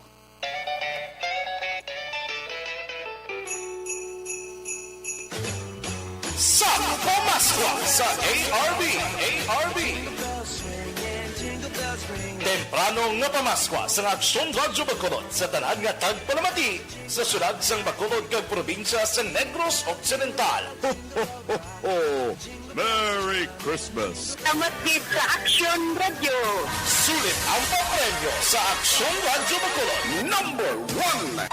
Sa Pamaskwa sa A R B, A R B. Temprano nga pamaskwa sa Aksyon Radyo Bacolod sa tanan nga tagpalamati sa siyudad sang Bacolod kag probinsya sa Negros Occidental. Ho, ho, ho, ho. Merry Christmas! Salamat gid sa Aksyon Radyo. Sulit ang papremyo sa Aksyon Radyo Bacolod. Number one.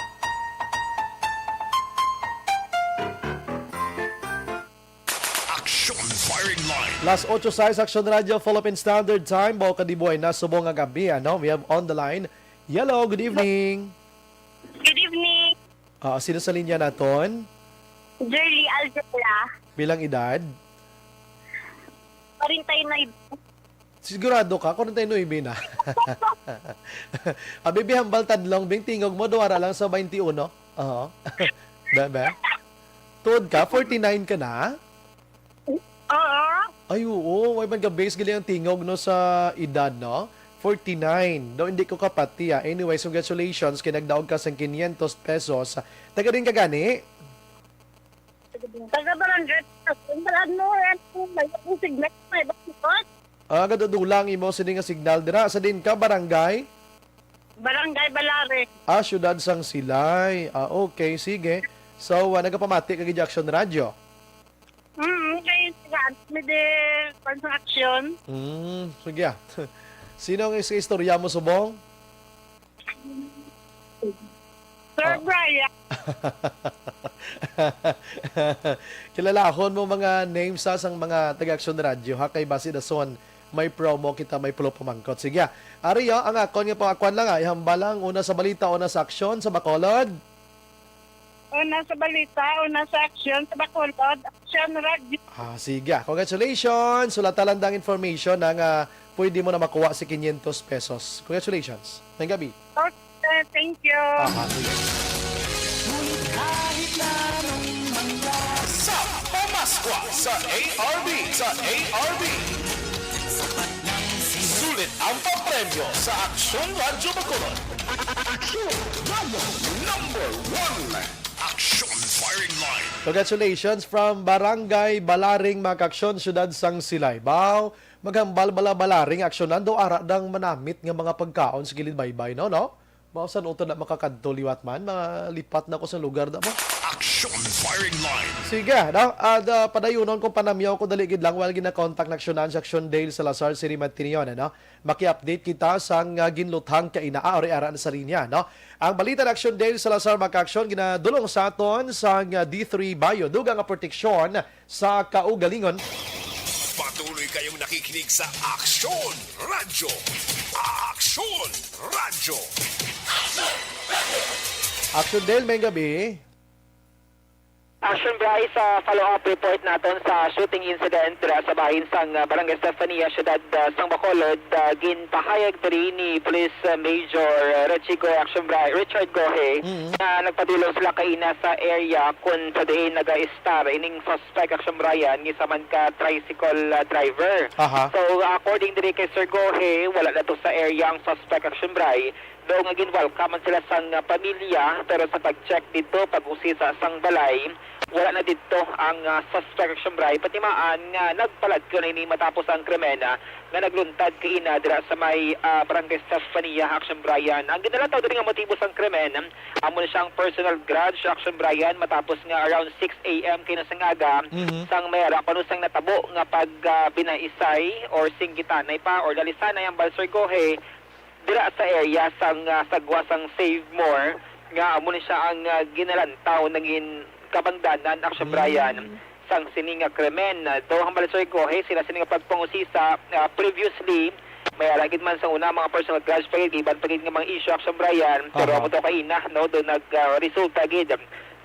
Action Firing Line. Las ocho sais, Action Radio, Philippine Standard Time. Bawal ka di buhay na subong nga gabi, ano? We have on the line. Hello, good evening. Good evening. Ah, sino sa linya naton? Jerry Alvera. Bilang edad? Forty-nine. Sigurado ka? Kung tayo nuibi na. Abi, bi, hambal tadlong, bing tingog mo, duwara lang sa twenty-one. Oo. Bebe? Tuod ka? Forty-nine ka na? Oo. Ay, oo. Way man ga-base gali ang tingog, no, sa edad, no? Forty-nine. Daw, hindi ko kapati, ah. Anyways, congratulations. Kay nagdaog ka sa quinientos pesos. Taga din ka gani? Taga Barangay Pasasun, ano, ano, may akong signal, may bakit? Ah, gadadulang imo sini nga signal dira. Sa din ka, barangay? Barangay Balare. Ah, siyudad sang Silay. Ah, okay, sige. So, ah, nagapamati ka gid Action Radio? Mm, kay tagaan mi di, kuwan sang aksyon. Mm, sige, ah. Sino ang is-, istorya mo subong? Sir Ah. Brian. Kilalahon mo mga names, ha, sang mga taga Action Radio, ha, kay basi dason may promo kita, may pulo pamangkot. Sige, ah. Ari, oh, ang akon nga pang-, kuwan lang, ah, ihambal lang, una sa balita, una sa aksyon, sa Bacolod. Una sa balita, una sa aksyon, sa Bacolod, Aksyon Radyo. Ah, sige. Ah. Congratulations. Wala talandang information na nga pwede mo na makuha si quinientos pesos. Congratulations. May gabi. Okay, thank you. Ah, sige. Sa Pamaskwa sa A R B, sa A R B. Sulit ang papremyo sa Aksyon Radyo Bacolod. Aksyon Radyo number one. Aksyon Firing Line. Congratulations from Barangay Balaring, Makaksyon, Siyudad sang Silay. Baw, maghambal bala Balaring, aksyonan daw ara dang manamit nga mga pagkaon sa gilid baybay, no, no? Baw, san uto na makakadto liwat man, malipat na ko sa lugar na mo. Aksyon Firing Line. Sige, no? At, ah, padayunon kung panamyaw ko, dali gid lang, while ginakontak na aksyonan sa Aksyon Dale Salazar, Siri Matinion, ano? Maki-update kita sang, ah, ginluthang kaina, ah, ori ara na sa linya, no? Ang balita na Aksyon Dale Salazar, Makaksyon, ginadulong sa aton sang, ah, D three Bio. Dugang nga proteksyon sa kaugalingon. Patuloy kayong nakikinig sa Aksyon Radyo. Aksyon Radyo. Aksyon Dale, may gabi. Action Bryce, sa follow-up report naton sa shooting incident dira sa bahin sang, ah, Barangay Estefania, Siyudad, ah, sang Bacolod, ah, ginpahayag diri ni Police, ah, Major, ah, Richie Go-, Action Bryce, Richard Gohe, Mm. na nagpadulong sila kaina sa area kung sa diin naga-estar ining suspect, Action Brian, nga isa man ka tricycle, ah, driver. Aha. So, according diri kay Sir Gohe, wala na to sa area ang suspect, Action Bryce. Daw nga ginwalkaman sila sang, ah, pamilya, pero sa pag-check didto, pag-usisa sang balay, wala na didto ang, ah, suspect, Action Bryce. Patimaan nga nagpalagyo na ini matapos ang krimen, ah, nga nagluntad kaina dira sa may, ah, Barangay Estefania, Action Brian. Ang ginalantaw diri nga motibo sang krimen, amo na siyang personal grudge, Action Brian, matapos nga around six a m kaina sang aga, Mhm. sang may ara kuno sang natabo nga pag, ah, binaisay or singgitanay pa or dalisanay ang Balsor Gohe, dira sa area sang, ah, sagwa sang Save More, nga amo ni siya ang, ah, ginalantaw nangin kabangdanan, Action Brian, Mm. sang sini nga krimen. Ah, daw hambal sa Gohe, sila sini nga pagpangusisa, ah, previously, may ara gid man sa una mga personal grudge pa gid, iban pa gid nga mga issue, Action Brian, pero Aha. amo to kaina, no, do nag, ah, resulta gid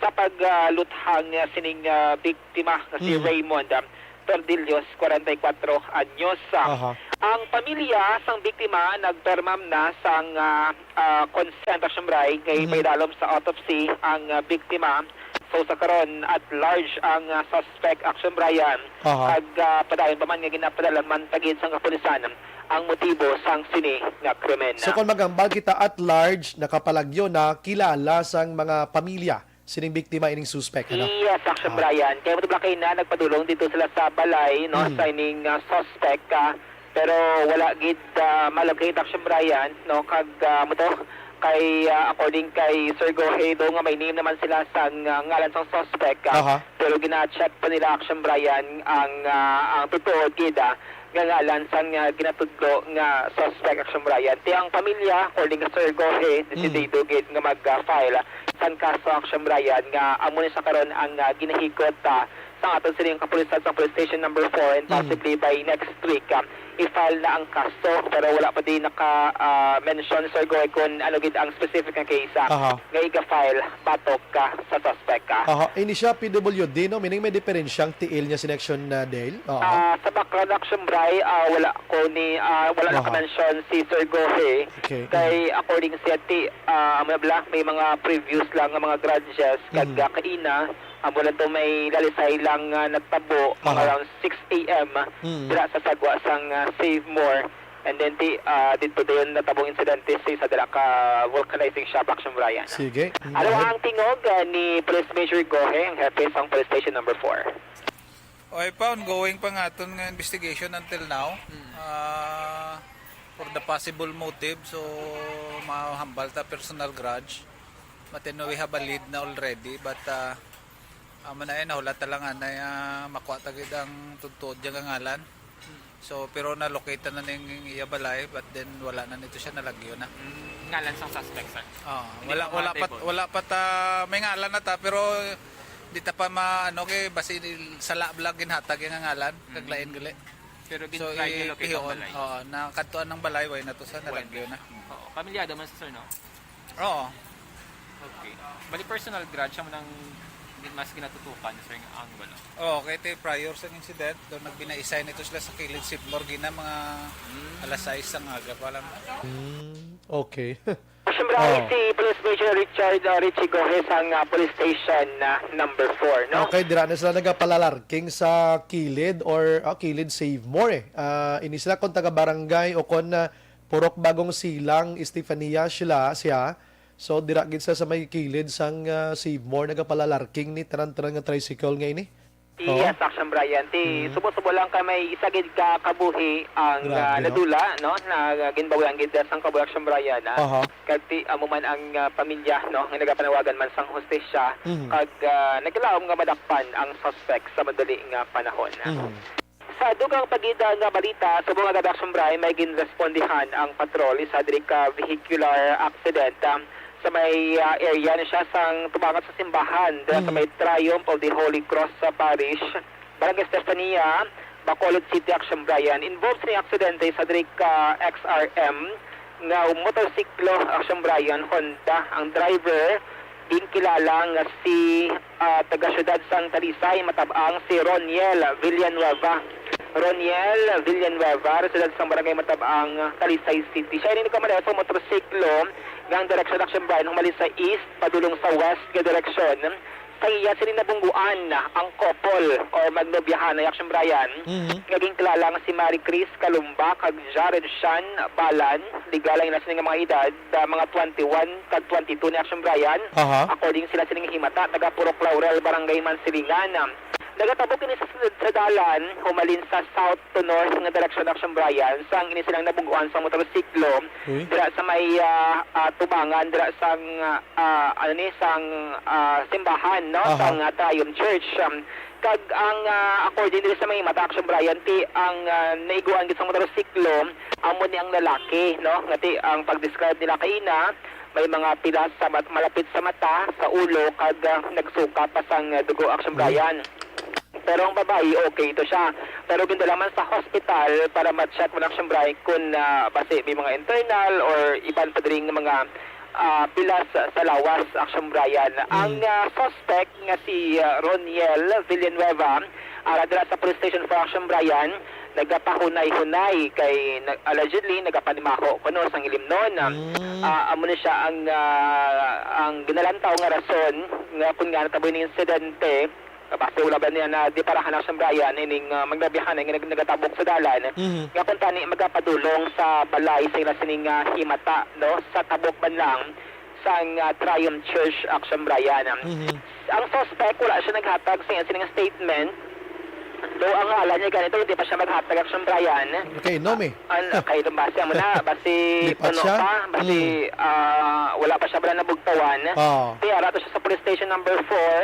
sa pag, ah, luthang, ah, sining, ah, biktima nga si Mm. Raymond, ah, Tordillos, kwarenta y kuwatro anyos. Aha. Ang pamilya sang biktima nagpermam na sang, ah, ah, consent, Action Bri, kay Mhm. may dalom sa autopsy ang, ah, biktima. So, sa karon, at large ang, ah, suspect, Action Brian. Aha. Kag, ah, padayon pa man nga ginapadalaman pa gid sang kapulisan ang motibo sang sini nga krimen. So, kung maghambal kita at large, nakapalagyo na, kilala sang mga pamilya sining biktima ining suspect, ano? Yes, Action Ah. Brian. Kaya mo kaina, nagpadulong dito sila sa balay, no, Mm. sa ining, ah, suspect, ah, pero wala gid, ah, malocate, Action Brian, no, kag, ah, mo to, kay, ah, according kay Sir Gohe, do nga may name naman sila sa, ah, ngalan sang suspect, ah, Aha. pero gina-check pa nila, Action Brian, ang, ah, ang tutuod gid, ah, nga ngalan sang, ah, ginatudlo nga suspect, Action Brian. Ti ang pamilya, according kay Sir Gohe, Mm. desidido gid nga mag, ah, file sang kaso, Action Brian, nga amo ni sa karon ang, ah, ginahigot, ah, sang aton sining kapulisan sa Police Station Number Four, and Mm. possibly by next week, ah, i-file na ang kaso, pero wala pa din naka, ah, mention, Sir Gohe, kung ano gid ang specific nga case, ah, Aha. nga iga-file batok, ah, sa suspect, ah. Aha, ini siya P W D, no? Meaning may diferensyang tiil niya si Action, ah, Dale? Oo. Ah, sa background, Action Bri, ah, wala ko ni, ah, wala Aha. naka-mention si Sir Gohe. Okay. Kay, according siya, ti, ah, may bla-, may mga previous lang nga mga grudges, kag, Mhm. ah, kaina, amo na to may lalisay lang nga nagtabo, mga Aha. around six a m, Mhm. dira sa sagwa sang, ah, Save More. And then, ti, ah, dito dayon natabong insidente sa isa dira ka vulcanizing shop, Action Brian. Sige. Ano ang tingog, ah, ni Police Major Gohe, ang hepe sang Police Station Number Four? Oy pa, ongoing pa nga aton nga investigation until now. Mm. Ah, for the possible motive, so mahambal ta personal grudge. But then we have a lead na already, but, ah, amo na, eh, nahulat ta lang anay, ah, makuha ta gid ang tuod-tuod dyan nga ngalan. So, pero na-locate na ning iya balay, but then wala na nito siya, nalagyo na. Mm, ngalan sang suspect, sir? Oo, Hindi wala, pa wala pa, ma-identify. Wala pa ta, may ngalan na ta, pero di ta pa ma-, ano, kay basi sala bala ginhatag yung ngalan, kag Mm. lain gali. Pero So, gin-try i-, nyo locate ang ihon, balay? Oo, nakadtuan ng balay, way na to sa, Way. Nalagyo na. Oo, pamilyado man sa sir, no? Oo. Okay. Bali, personal grudge, siya mo nang mas ginatutukan, sir, nga angulo. Oo, kay ti prior sa incident, do nagbinaisay nito sila sa kilid Sibmor gina mga alas sais sang aga pa lang. Mm, okay. Siyempre, Oh. si Police Major Richard uh, Richie Gohes ang uh, police station uh, number four, no? Okay, dira na sila nagapalalarking sa kilid or ah, kilid Save More eh. Ah, ini sila kon taga barangay o kon ah, Purok Bagong Silang, Estefania sila siya. So dira gid sila sa may kilid sang ah, Save More nagapalalarking ni tanan-tanan nga tricycle nga ini. Oh. Yes, Action Brian. Ti, Mm. subo-subo lang ka may isa gid ka kabuhi ang Grabe, ah, no? nadula, no? Na ginbawian gid sang kabuhi, Action Brian. Ah. Aha. Kag ti amo man ang ah, pamilya, no, nga nagapanawagan man sang hustisya Mhm. kag ah, nagkalaom nga madakpan ang suspect sa madali nga panahon. Mhm. Sa dugang pagida nga balita, subong agad, Action Brian, may ginrespondihan ang patrol sa diri ka vehicular accident ah, sa may ah, area ni siya sang tubangan sa simbahan dira sa Mhm. may Triumph of the Holy Cross sa Parish, Barangay Estefania, Bacolod City, Action Brian. Involved sa aksidente sa diri ka X R M nga motorsiklo, Action Brian, Honda. Ang driver, ginkilala nga si ah, taga-syudad sang Talisay, matab-ang si Roniel Villanueva. Roniel Villanueva, residente sang barangay Matab-ang, Talisay City. Siya ini nagkamaneho sa motorsiklo nga ang direksyon, Action Brian, humalin sa east padulong sa west nga direksyon. Sa iya sini nabungguan ang couple or magnobyahanay, Action Brian, Mhm. nga ginkilala nga si Marie Chris Calumba kag Jared Shan Balan. Legal ang ila sini nga mga edad, ah, mga twenty-one kag twenty-two ni, Action Brian. Aha. According sila sini nga himata, taga Purok Laurel, Barangay Mansilingan. Nagatabok ini sa, sa dalan humalin sa south to north nga direksyon, Action Brian, sang ini silang nabungguan sa motorsiklo Uy. dira sa may ah, ah, tubangan dira sang ah, ano ni, sang ah, simbahan, no, Aha. sang ah, Triumph Church. Um, kag ang ah, according diri sa mga mata, Action Brian, ti ang ah, naiguan gid sa motorsiklo amo ni ang lalaki, no, nga ti ang pag-describe nila kaina may mga pilas sa mat- malapit sa mata, sa ulo, kag ah, nagsuka pa sang ah, dugo, Action Mhm. Brian. Pero ang babayi, okay ito siya. Pero gindala man sa hospital para ma-check man, Action Brian, kung ah, basi may mga internal or iban pa diri nga mga ah, pilas sa, sa lawas, Action Brian. Ang ah, suspect nga si ah, Roniel Villanueva, ara dira sa Police Station four, Action Brian, nagapahunay-hunay kay na, allegedly nagapanimaho kuno sang ilimnon. Mm. Ah, amo ni siya ang ah, ang ginalantaw nga rason nga kun nga natabo ni insidente. Basta wala ba niya na di parahan, Action Brian, ining ah, magnabihanay nga nag- nagatabok sa dalan Mhm. nga kung tani magapadulong sa balay sa ila sining ah, himata, no, sa tabok man lang sang ah, Triumph Church, Action Brian. Mhm. Ang suspect, wala siya naghatag sa iyang sining statement. Though ang ngalan niya ganito, hindi pa siya maghatag, Action Brian. Okay, no me. An kay base mo na, basi Lipat puno siya? pa, basi Mm. ah, wala pa siya bala nabugtawan. Ah. Kaya rato siya sa police station number four,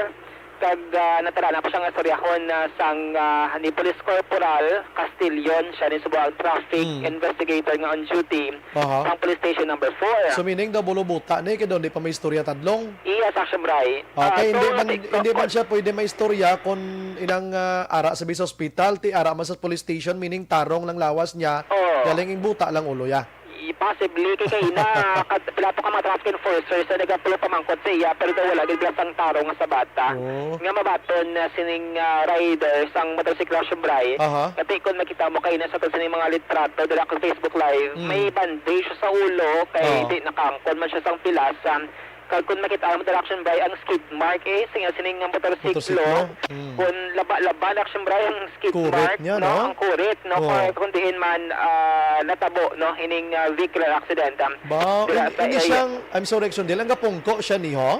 kag ah, natalana pa siya nga suryahon na sang ah, ni Police Corporal Castillon, siya ni subo ang traffic Mm. investigator nga on duty Aha. sang police station number four. So meaning daw bulo buta ni kay daw di pa may istorya tadlong. Iya, Action Brian. Okay, Ah, hindi so, man ti- hindi man siya pwede maistorya kung inang ah, ara sa sa hospital, ti ara man sa police station, meaning tarong lang lawas niya. Oo. Galing ing buta lang ulo ya. I- Possibly kay kaina kat pilato ka mga traffic enforcers na nagapulo pamangkot sa iya, pero daw wala gid sang tarong nga sa bata. Oh. Nga mabaton na sining ah, rider sang motorsiklo, Action Brian. Aha. Kati kung makita mo kaina sa kung sining mga litrato dala kang Facebook Live, Mm. may bandage siya sa ulo kay Oh. di nakaangkon man siya sang pilas. Um, kag kung makita mo dala, Action Brian, ang skid mark eh sa sining nga motorsiklo. Motorsiklo? Mm. Kung laba-laba na, Action Brian, ang skid Kurit mark, niya, no, no? Ang kurit, no, Oh. kung, kung diin man ah, natabo, no, ining ah, vehicular accident. Um, Ba, dira hindi, sa hindi area. Siyang, I'm so Action Dale, ang gapungko siya ni ho?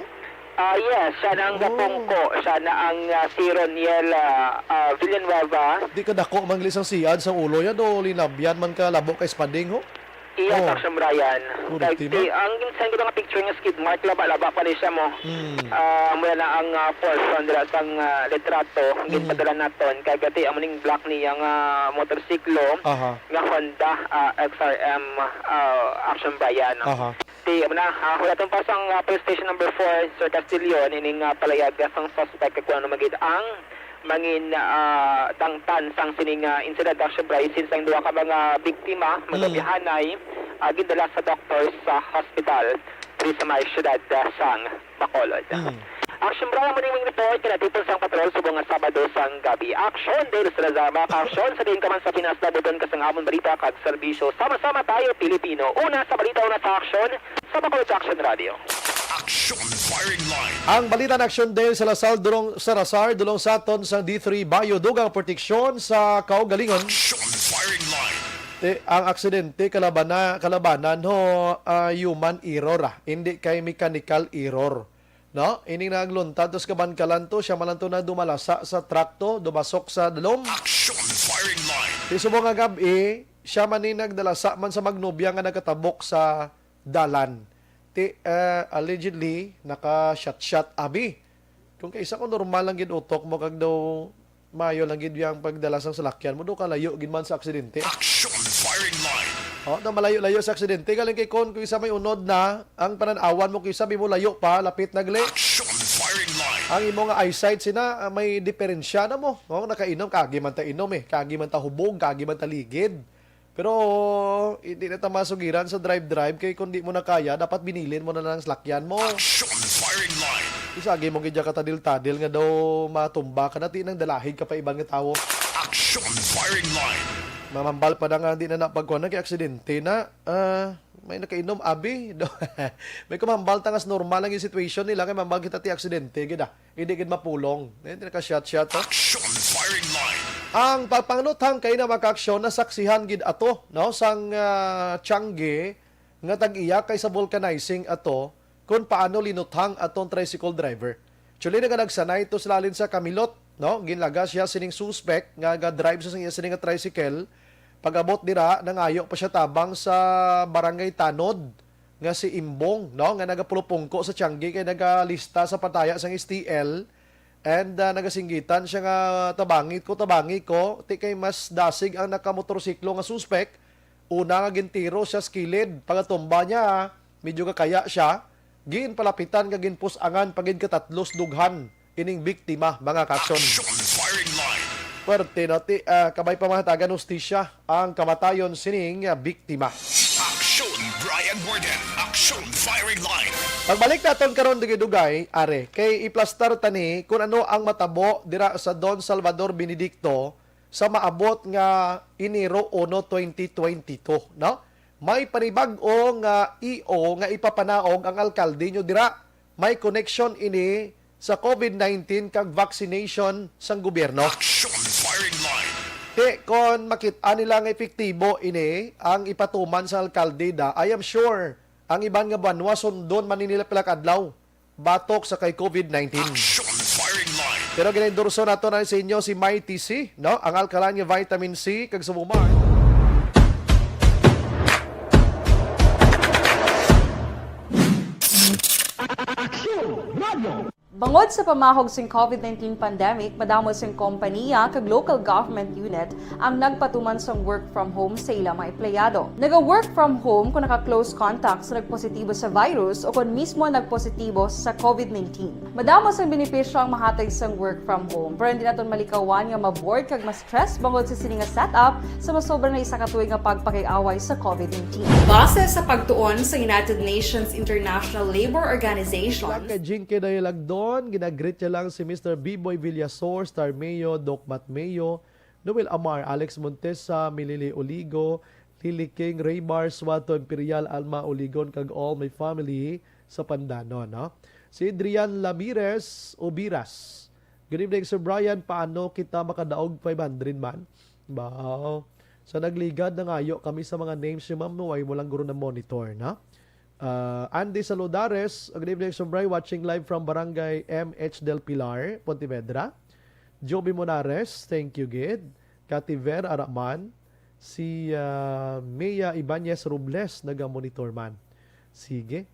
Ah, yes, siya na ang Oh. gapungko. Siya na ang ah, si Roniel ah, ah, Villanueva. Di ka dako man gali sang siad sang ulo ya do linabyan man ka labo ka espading ho? Iya, Oh. Action Brian. Correct, Kag diba? ti- ang ginsend ko nga picture nga skid mark, laba-laba pa ni siya mo. Mm. Ah, mula na ang ah, portion dira sang ah, litrato, ang Mhm. ginpadala naton. Kag ti amo ning black niya nga motorsiklo, Aha. nga Honda ah, X R M ah, Action Brian. Aha. Ti amo na, ah, hulaton pa sang ah, police station number four, Sir Castillo, ining ah, palayag sang suspect kag kung ano man gid ang mangin ah, dangtan sang sining ah, incident, Action Brian, since ang duha ka mga biktima, Mm. magkabihanay, ah, gindala sa doktor sa hospital. diri sa may siyudad, ah, sang Bacolod. Mm. Action, Brian, mo ning report nga natipon sang patrol subong nga Sabado sang gabi. Action, Dale Salazar, mga ka-action, sa diin ka man sa Pinas, nabuton ka sang amon balita kag serbisyo. Sama-sama tayo, Pilipino. Una sa balita, una sa action, sa Bacolod Action Radio. Action Firing Line. Ang balita na Action Dale Salazar, dulong, Salazar, dulong sa aton sang D three Bayo, dugang proteksyon sa kaugalingon. Action Firing Line. Ti, ang aksidente kalabana, kalabanan ho, ah, human error, ah. Hindi kay mechanical error. No? Ining nagluntad to sa kabankalan to, siya man lang to na dumalasa sa truck to, dumasok sa dalom. Action Firing Line. Ti subong nga gab-i, siya man ni nagdalasa man sa Magnovia nga nagkatabok sa dalan. Ti, eh, allegedly, naka-shot-shot abi. Kung kaisa ko, normal lang gid utok mo kag daw maayo lang gid yang pagdala sang salakyan mo, daw kalayo gid man sa aksidente. Action Firing Line. Oh, daw malayo-layo sa aksidente. Galing kay kon, kung isa may unod na, ang panan-awan mo, kung isa may mo layo pa, lapit na gali. Action Firing Line. Ang imo nga eyesight sina, ah, may diferensya na mo. Oh, nakainom, kagi man ta inom eh. Kagi man ta hubog, kagi man ta ligid. Pero hindi na ta masugiran sa drive-drive kay kung di mo na kaya, dapat binilin mo na lang ang salakyan mo. Action Firing Line. Isagi mo gid ya katadil-tadil nga daw matumba ka na, ti nang dalahig ka pa iban nga tawo. Action Firing Line. Mamambal pa na nga, di na napagkuhan na kay aksidente na. Ah, may nakainom, abi. May kumambal ta nga s-, normal lang yung situation nila kay mambal kita ti aksidente gid, ah. Hindi gid mapulong. Eh, hindi naka-shot-shot, oh. Action Firing Line. Ang pagpanganuthang kay na makaaksyon, nasaksihan gid ato, no, sang, ah, tiangge nga tag-iya kay sa vulcanizing ato kung paano linuthang atong tricycle driver. Actually, nga nagsanay to sa lalin sa Kamilot, no? Ginlaga siya sining suspect nga ga-drive sa sining, sining nga tricycle. Pag-abot dira, nangayo pa siya tabang sa Barangay Tanod nga si Imbong, no, nga nagapulupungko sa tiangge kay nagalista sa pataya sang S T L, and, ah, nagasinggitan siya nga, "Tabangi ko, tabangi ko," ti kay mas dasig ang nakamotorsiklo nga suspek. Una nga gintiro siya sa kilid, pagatumba niya, medyo gakaya siya, ginpalapitan nga ginpus-angan pa gid katatlos dughan ining biktima, mga ka-aksyon. Action Firing Line. Puwerte na ti, ah, kabay pa mahatagan hustisya ang kamatayon sining, ah, biktima. Action Brian Warden. Action Firing Line. Pagbalik naton karon, dugay-dugay, are, kay iplastar ta ni kung ano ang matabo dira sa Don Salvador Benedicto sa maabot nga Enero uno, twenty twenty-two, no? May panibag-o nga E O nga ipapanaog ang alkalde nyo dira. May connection ini sa COVID nineteen kag vaccination sang gobyerno. Action Firing Line. Ti, kon makit-an nila nga epektibo ini ang ipatuman sa alkalde da, I am sure ang iban nga banwa sundon man ni nila pila ka adlaw batok sa kay COVID nineteen. Action Firing Line. Pero ginaendorso nato na sa inyo si Mighty C, no? Ang alkaline nga vitamin C kag sa Bumar. Action Radio. Bangod sa pamahog sing COVID nineteen pandemic, madamo sing kompaniya kag local government unit ang nagpatuman sang work from home sa ila mga empleyado. Naga-work from home kung naka-close contact sa nagpositibo sa virus o kon mismo nagpositibo sa COVID nineteen. Madamo sang benepisyo ang mahatag sang work from home, pero hindi naton malikawan nga ma-bored kag ma-stress bangod sa sini nga setup sa masobra na isa ka tuig nga pagpakig-away sa COVID nineteen. Base sa pagtuon sa United Nations International Labor Organization, Lang kay Jinky Dayalagdon, ginagreet niya lang si Mister Biboy Villasor, Star Mayo, Doc Matt Mayo, Noel Amar, Alex Montesa, Milili Oligo, Lily King, Raymar Suato Imperial, Alma Oligon, kag all my family sa Pandanon, no? Si Adrian Lamires Obiras. Good evening, Sir Brian. Paano kita makadaog five hundred man? Ba, sa nagligad, nangayo kami sa mga names ni ma'am, no? Ay mo lang guro na monitor, no? Ah, Andy Saludares, good evening, Sir Bri, watching live from Barangay M H Del Pilar, Pontevedra. Joby Monares, thank you gid. Cathy Ver Araman, si, ah, Mia Ibanez Robles, naga-monitor man. Sige.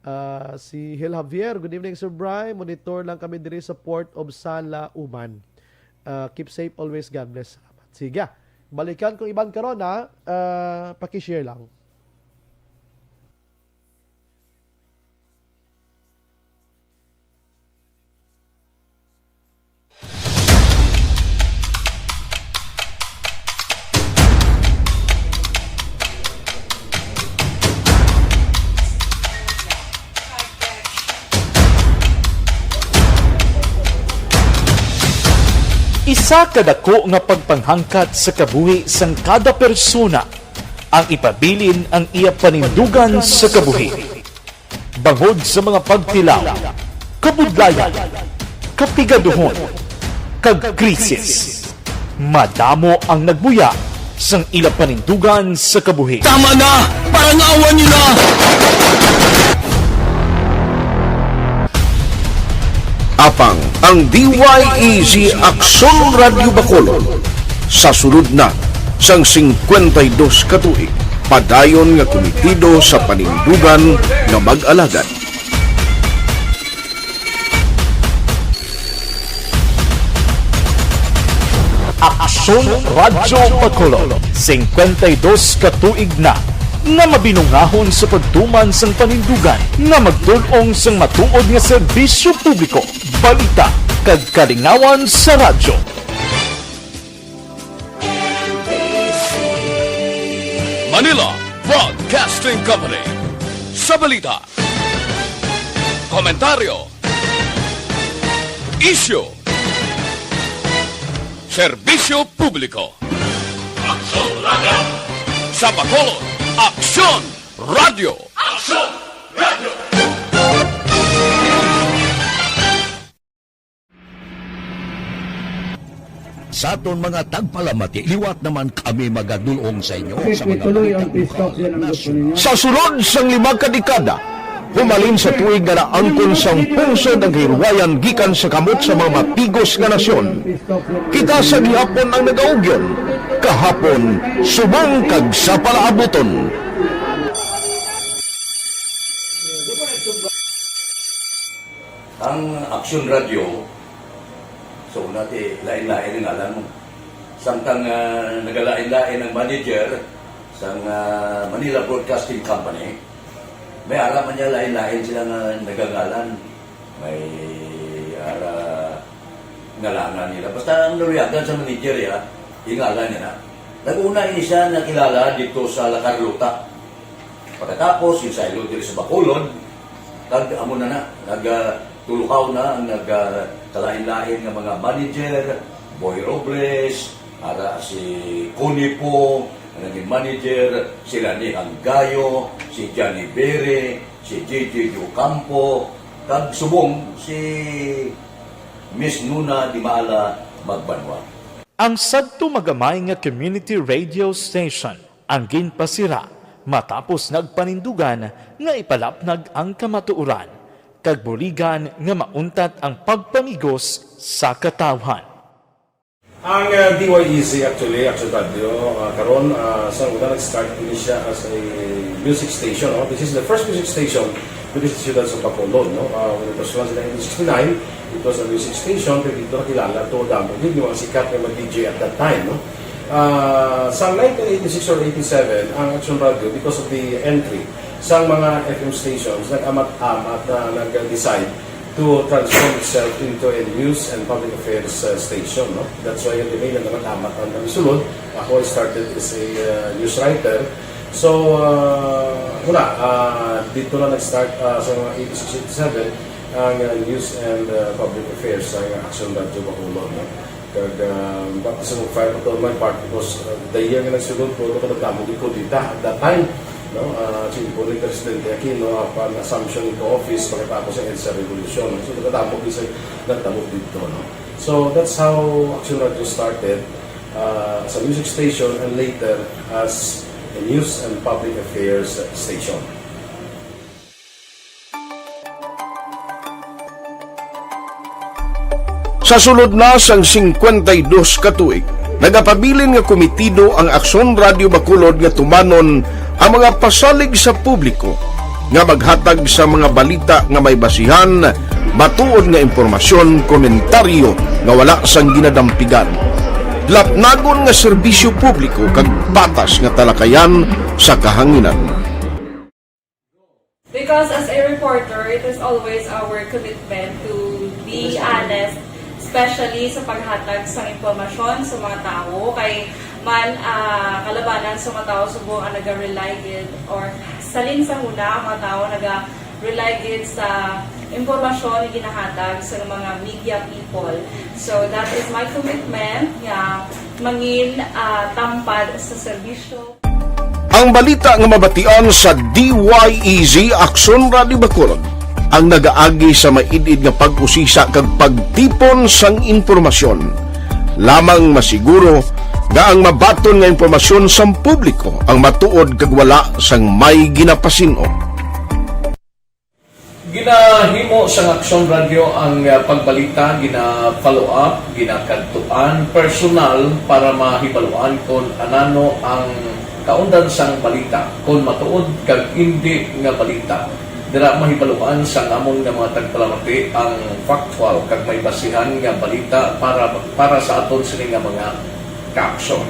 Ah, si Hil Javier, good evening, Sir Bri. Monitor lang kami diri sa Port of Sala, Uman. Ah, keep safe always. God bless. Salamat. Sige. Balikan ko iban karon, ha. Ah, paki-share lang. Sa kadako nga pagpanghangkat sa kabuhi sang kada persona, ang ipabilin ang iya panindugan sa kabuhi. Bangod sa mga pagtilaw, kabudlayan, kapigaduhon, kag krisis, madamo ang nagbuya sang ila panindugan sa kabuhi. Tama na! Parangawan niyo na! Apang ang D Y E Z Aksyon Radyo Bacolod sa sulod na sang singkwenta y dos ka tuig, padayon nga kumitido sa panindugan nga mag-alagad. Aksyon Radyo Bacolod, singkwenta y dos ka tuig na nga mabinungahon sa pagtuman sang panindugan nga magtul-ong sang matuod nga serbisyo publiko, balita, kag kalingawan sa radyo. Manila Broadcasting Company. Sa balita, komentaryo, isyu, serbisyo publiko. Aksyon Radyo. Sa Bacolod, Aksyon Radyo. Aksyon Radyo. Sa aton mga tagpalamati, liwat naman kami magadul-ong sa inyo sa mga balita buhaton nasyonal. Sa sulod sang lima ka dekada, humalin sa tuig nga naangkon sang pungsod ang kahilwayan gikan sa kamot sa mga matigos nga nasyon, kita sa gihapon ang nagaugyon, kahapon, subong kag sa palaabuton. Ang Aksyon Radyo, so, una ti, lain-lain ang ngalan mo. Samtang, ah, nagalain-lain ang manager sang, ah, Manila Broadcasting Company, may ara man niya lain-lain sila nga nagangalan. May ara ngalanan nila. Basta ang naluyagan sa manager, ya, ingalan niya na. Nag-una ini siya nakilala dito sa La Carlota. Pagkatapos, yung saylo diri sa Bacolod, kag amo na na, nag, ah, tulukaw na ang nag, ah, kalain-lain nga mga manager, Boy Robles, ara si Connie Pong, ang naging manager, sila ni Anggayo, si Johnny Bere, si J J Ocampo, kag subong si Miss Nuna Dimaala Magbanwa. Ang sadto magamay nga community radio station ang ginpasira matapos nagpanindugan nga ipalapnag ang kamatuoran kag buligan nga mauntat ang pagpamigos sa katawhan. Ang, uh, D Y E Z actually, Action Radio, uh, karon, uh, sa una nag-start ini siya as a music station, no? This is the first music station within the Ciudad sa Bacolod, no? Uh, when it was launched in nineteen sixty-nine, it was a music station, pero dito nakilala to, damo gid yung mga sikat nga mga D J at that time, no? Ah, sa nineteen eighty-six or eighty-seven, ang Action Radio, because of the entry sa mga F M stations, nag-amat-amat na nag-decide to transform itself into a news and public affairs, uh, station, no? That's why yung nag-amat-amat ang nagsulod. Ako, I started as a, uh, news writer. So, uh, wala, uh, dito na nag-start, uh, sa mga eighty-six, eighty-seven, ang, uh, news and, uh, public affairs sa Action Radio Bacolod, no? Kag, ah, baptism of fire pa to my part because, ah, the year nga nagsulod ko, ako nagdamo di kudeta at that time, no? Ah, si Bonnie Presidente Aquino, upon assumption into office, pagkatapos ng EDSA Revolution, no? So, nagdamo di sa nagdamo dito, no? So, that's how Action Radio started, ah, as a music station and later as a news and public affairs station. Sa sulod na sang singkwenta y dos ka tuig, nagapabilin nga kumitido ang Aksyon Radio Bacolod nga tumanon ang mga pasalig sa publiko nga maghatag sa mga balita nga may basihan, matuod nga impormasyon, komentaryo nga wala sang ginadampigan, lapnagon nga serbisyo publiko kag patas nga talakayan sa kahanginan. Because as a reporter, it is always our commitment to be honest, especially sa paghatag sa impormasyon sa mga tawo. Kay man, ah, kalabanan sa mga tawo subong ang naga-rely gid, or salin sa huna ang mga tawo naga-rely gid sa impormasyon nga ginahatag sa mga media people. So that is my commitment nga mangin ah, tampad sa serbisyo. Ang balita nga mabatian sa D Y E Z Aksyon Radio Bacolod ang nagaagi sa maid-id nga pag-usisa kag pagtipon sang impormasyon. Lamang masiguro nga ang mabaton nga impormasyon sang publiko ang matuod kag wala sang may ginapasin-o. Ginahimo sang Aksyon Radyo ang ah, pagbalita, gina-follow up, ginakadtuan personal para mahibaluan kon anano ang kaundan sang balita, kon matuod kag indi nga balita. Dira mahibaluan sang amon nga mga tagpalamati ang factual kag may basihan nga balita para para sa aton sini nga mga kaaksyon.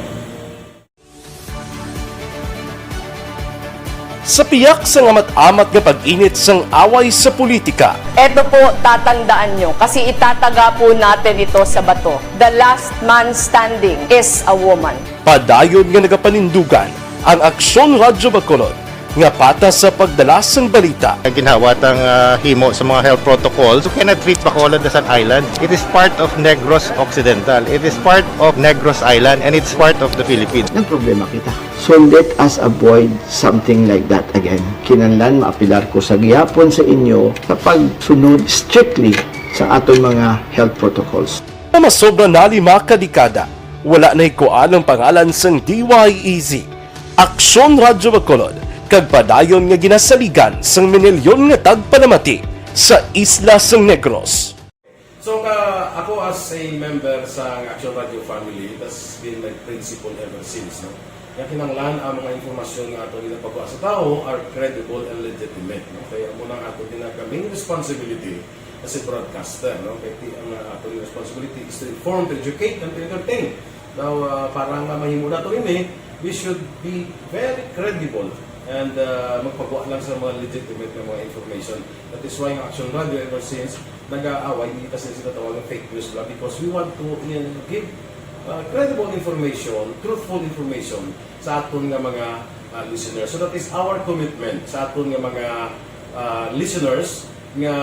Sa piyak sang amat-amat nga pag-init sang away sa politika, Eto po, tatandaan nyo, kasi itataga po natin ito sa bato. The last man standing is a woman. Padayon nga nagapanindugan ang Aksyon Radyo Bacolod nga patas sa pagdala sang balita. Ginhawat ang ah, himo sa mga health protocols. You cannot treat Bacolod as an island. It is part of Negros Occidental. It is part of Negros Island and it's part of the Philippines. Nagproblema kita. So let us avoid something like that again. Kinahanglan maapilar ko sa gihapon sa inyo sa pagsunod strictly sa aton mga health protocols. Nga masobra na lima ka dekada, wala nahikuan ang pangalan sang D Y E Z, Aksyon Radyo Bacolod, kag padayon nga ginasaligan sang minilyon nga tagpalamati sa isla sang Negros. So ka, ako as a member sa Action Radio family, that's been my principle ever since, no? Nga kinahanglan ang mga impormasyon nga ato ginapagawa sa tawo are credible and legitimate, no? Kaya amo nang ato ginaka main responsibility as a broadcaster, no? Kay ti- ang uh, ato responsibility is to inform, to educate, and to entertain. Now, uh, para nga mahimo nato ini, we should be very credible and uh, magpagawa lang sa mga legitimate nga mga information. That is why ang Action Radio ever since nag-aaway, hindi kasi sila tawag ng fake news lang because we want to uh, give uh, credible information, truthful information sa aton nga mga uh, listeners. So that is our commitment sa aton nga mga uh, listeners nga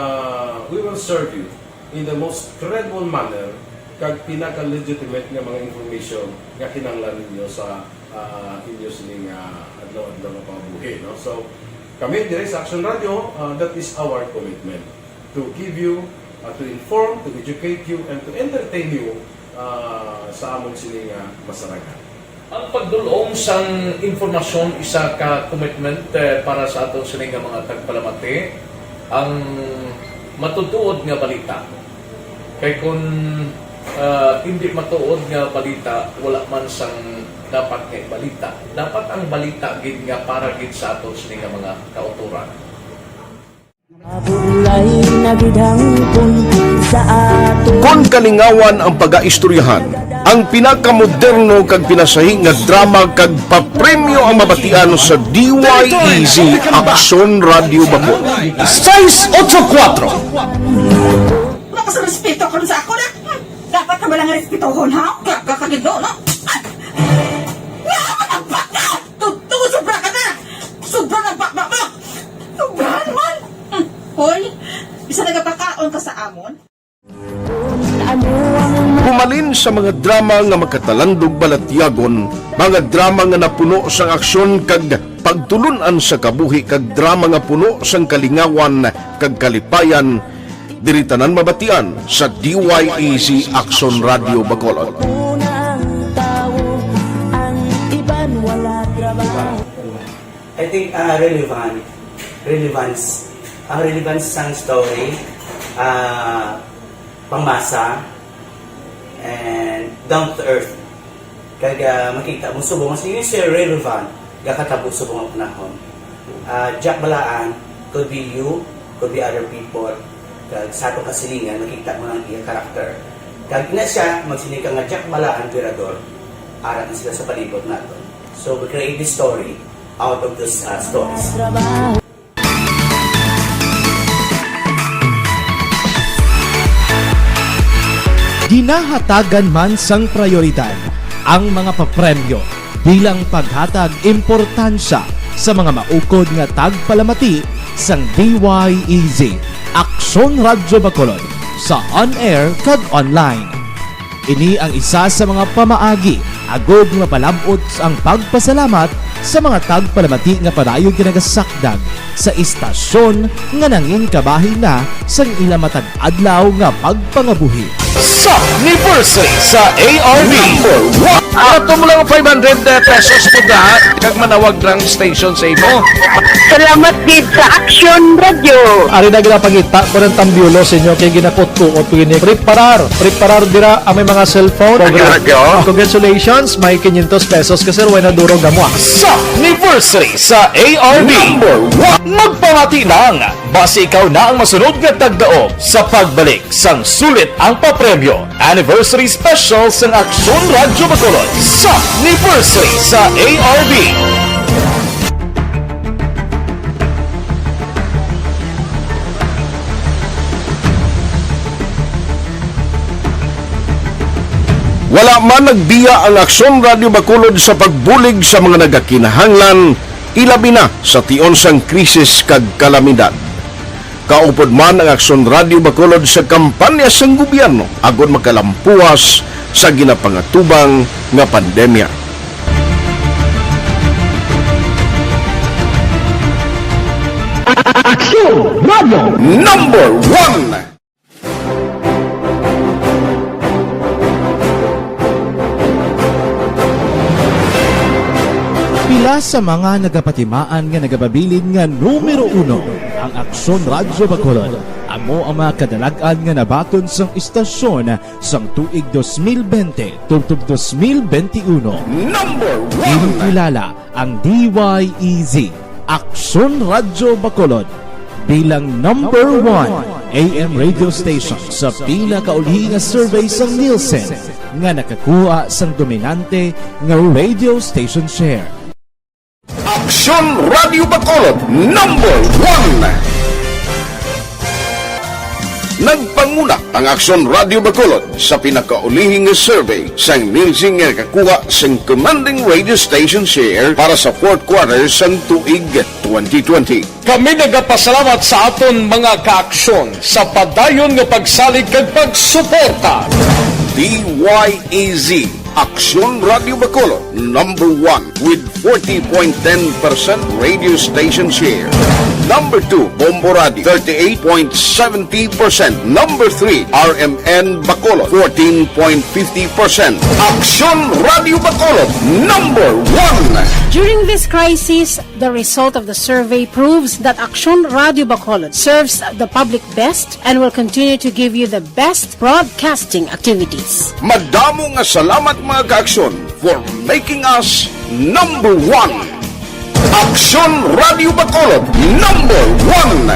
we will serve you in the most credible manner kag pinaka-legitimate nga mga information nga kinahanglan ninyo sa uh, inyo sining uh, adlaw-adlaw nga pangabuhi, no? So kami dire sa Action Radio, uh, that is our commitment to give you, uh, to inform, to educate you, and to entertain you uh, sa amon sini nga masarangan. Ang pagdul-ong sang impormasyon isa ka commitment eh, para sa aton sini nga mga tagpalamati. Ang matutuod nga balita. Kay kun ah, hindi matuod nga balita, wala man sang dapat nga ibalita. Dapat ang balita gid nga para gid sa aton sini nga mga kautoran. Mabulay na gid hangpon sa ato. Kon kalingawan ang pagaistoryahan, ang pinakamoderno kag pinasahi nga drama kag papremyo ang mabatian sa D Y E Z Aksyon Radio Bacolod. Seis ocho kuwatro. Wala ka sa respeto karon sa ako na. Hmm, dapat na ba lang respetohon, ha? Kaya ka kagido, no? Ay! Nga, nagpaka! Tuto, sobra ka na! Sobra na baba mo! Sobra naman! Hmm, hoy, isa nagapakaon ka sa amon? Humalin sa mga drama nga makatalandog balatyagon, mga drama nga napuno sang aksyon kag pagtulun-an sa kabuhi kag drama nga puno sang kalingawan kag kalipayan, diri tanan mabatian sa D Y E Z Aksyon Radio Bacolod. Unang tawo, ang iban wala trabaho. I think uh, relevant, relevance, ang relevance sang story, uh, pangmasa, and down to earth. Kag uh, makita mo subong mas yun siya relevant, gakatabo subong ang panahon. Uh, Jack Balaan could be you, could be other people. Kag sa atong kasilingan, makita mo ang iya character. Kag ina siya, magsiling ka nga Jack Balaan, Virador, ara na sila sa palibot naton. So we create this story out of those uh, stories. Ginahatagan man sang prayoridad ang mga papremyo bilang paghatag importansya sa mga maukod nga tagpalamati sang D Y E Z. Aksyon Radyo Bacolod sa on-air kag online. Ini ang isa sa mga pamaagi agod nga mapalab-ot ang pagpasalamat sa mga tagpalamati nga padayon ginagasakdag sa istasyon nga nangin kabahin na sang ila matag adlaw nga pagpangabuhi. Sa anniversary sa A R B. Number one. Ato mo lang five hundred pesos mo da, kag manawag lang station sa imo. Salamat gid sa Aksyon Radyo. Ari na ginapangita ko ng tambyulo sa inyo kay ginakot-kuot ko ini. Preparar, preparar dira ang may mga cellphone. Aksyon Radyo. Congratulations, may quinientos pesos ka, sir, way na durog amo, ah. Sa anniversary sa A R B. Number one. Magpamati lang, basi ikaw na ang masunod nga tagdaog sa pagbalik sang sulit ang papremyo. Anniversary Special sang Aksyon Radyo Bacolod sa anniversary sa A R B. Wala man nagbiya ang Aksyon Radyo Bacolod sa pagbulig sa mga nagakinahanglan, ilabi na sa tion sang krisis kag kalamidad. Kaupod man ang Aksyon Radyo Bacolod sa kampanya sang gobyerno agod makalampuas sa ginapangatubang nga pandemya. Aksyon Radyo Number One. Pila sa mga nagapatimaan nga nagapabilin nga numero uno ang Aksyon Radyo Bacolod. Amo ang mga kadalag-an nga nabaton sang istasyon sang tuig dos mil bente tubtob dos mil bente uno. Number one. Ginkilala ang D Y E Z, Aksyon Radyo Bacolod, bilang number one A M radio station sa pinakaulihi nga survey sang Nielsen nga nakakuha sang dominante nga radio station share. Aksyon Radyo Bacolod, number one. Nagpanguna ang Aksyon Radyo Bacolod sa pinakaulihi nga survey sang Nielsen nga nakakuha sang commanding radio station share para sa fourth quarter sang tuig twenty twenty. Kami nagapasalamat sa aton mga kaaksyon sa padayon nga pagsalig kag pagsuporta. D Y E Z, Aksyon Radyo Bacolod, number one with forty point ten percent radio station share. Number two, Bombo Radio, thirty-eight point seventy percent. Number three, R M N Bacolod, fourteen point fifty percent. Aksyon Radyo Bacolod, number one. During this crisis, the result of the survey proves that Aksyon Radyo Bacolod serves the public best and will continue to give you the best broadcasting activities. Madamo nga salamat, mga kaaksyon, for making us number one. Aksyon Radyo Bacolod, number one.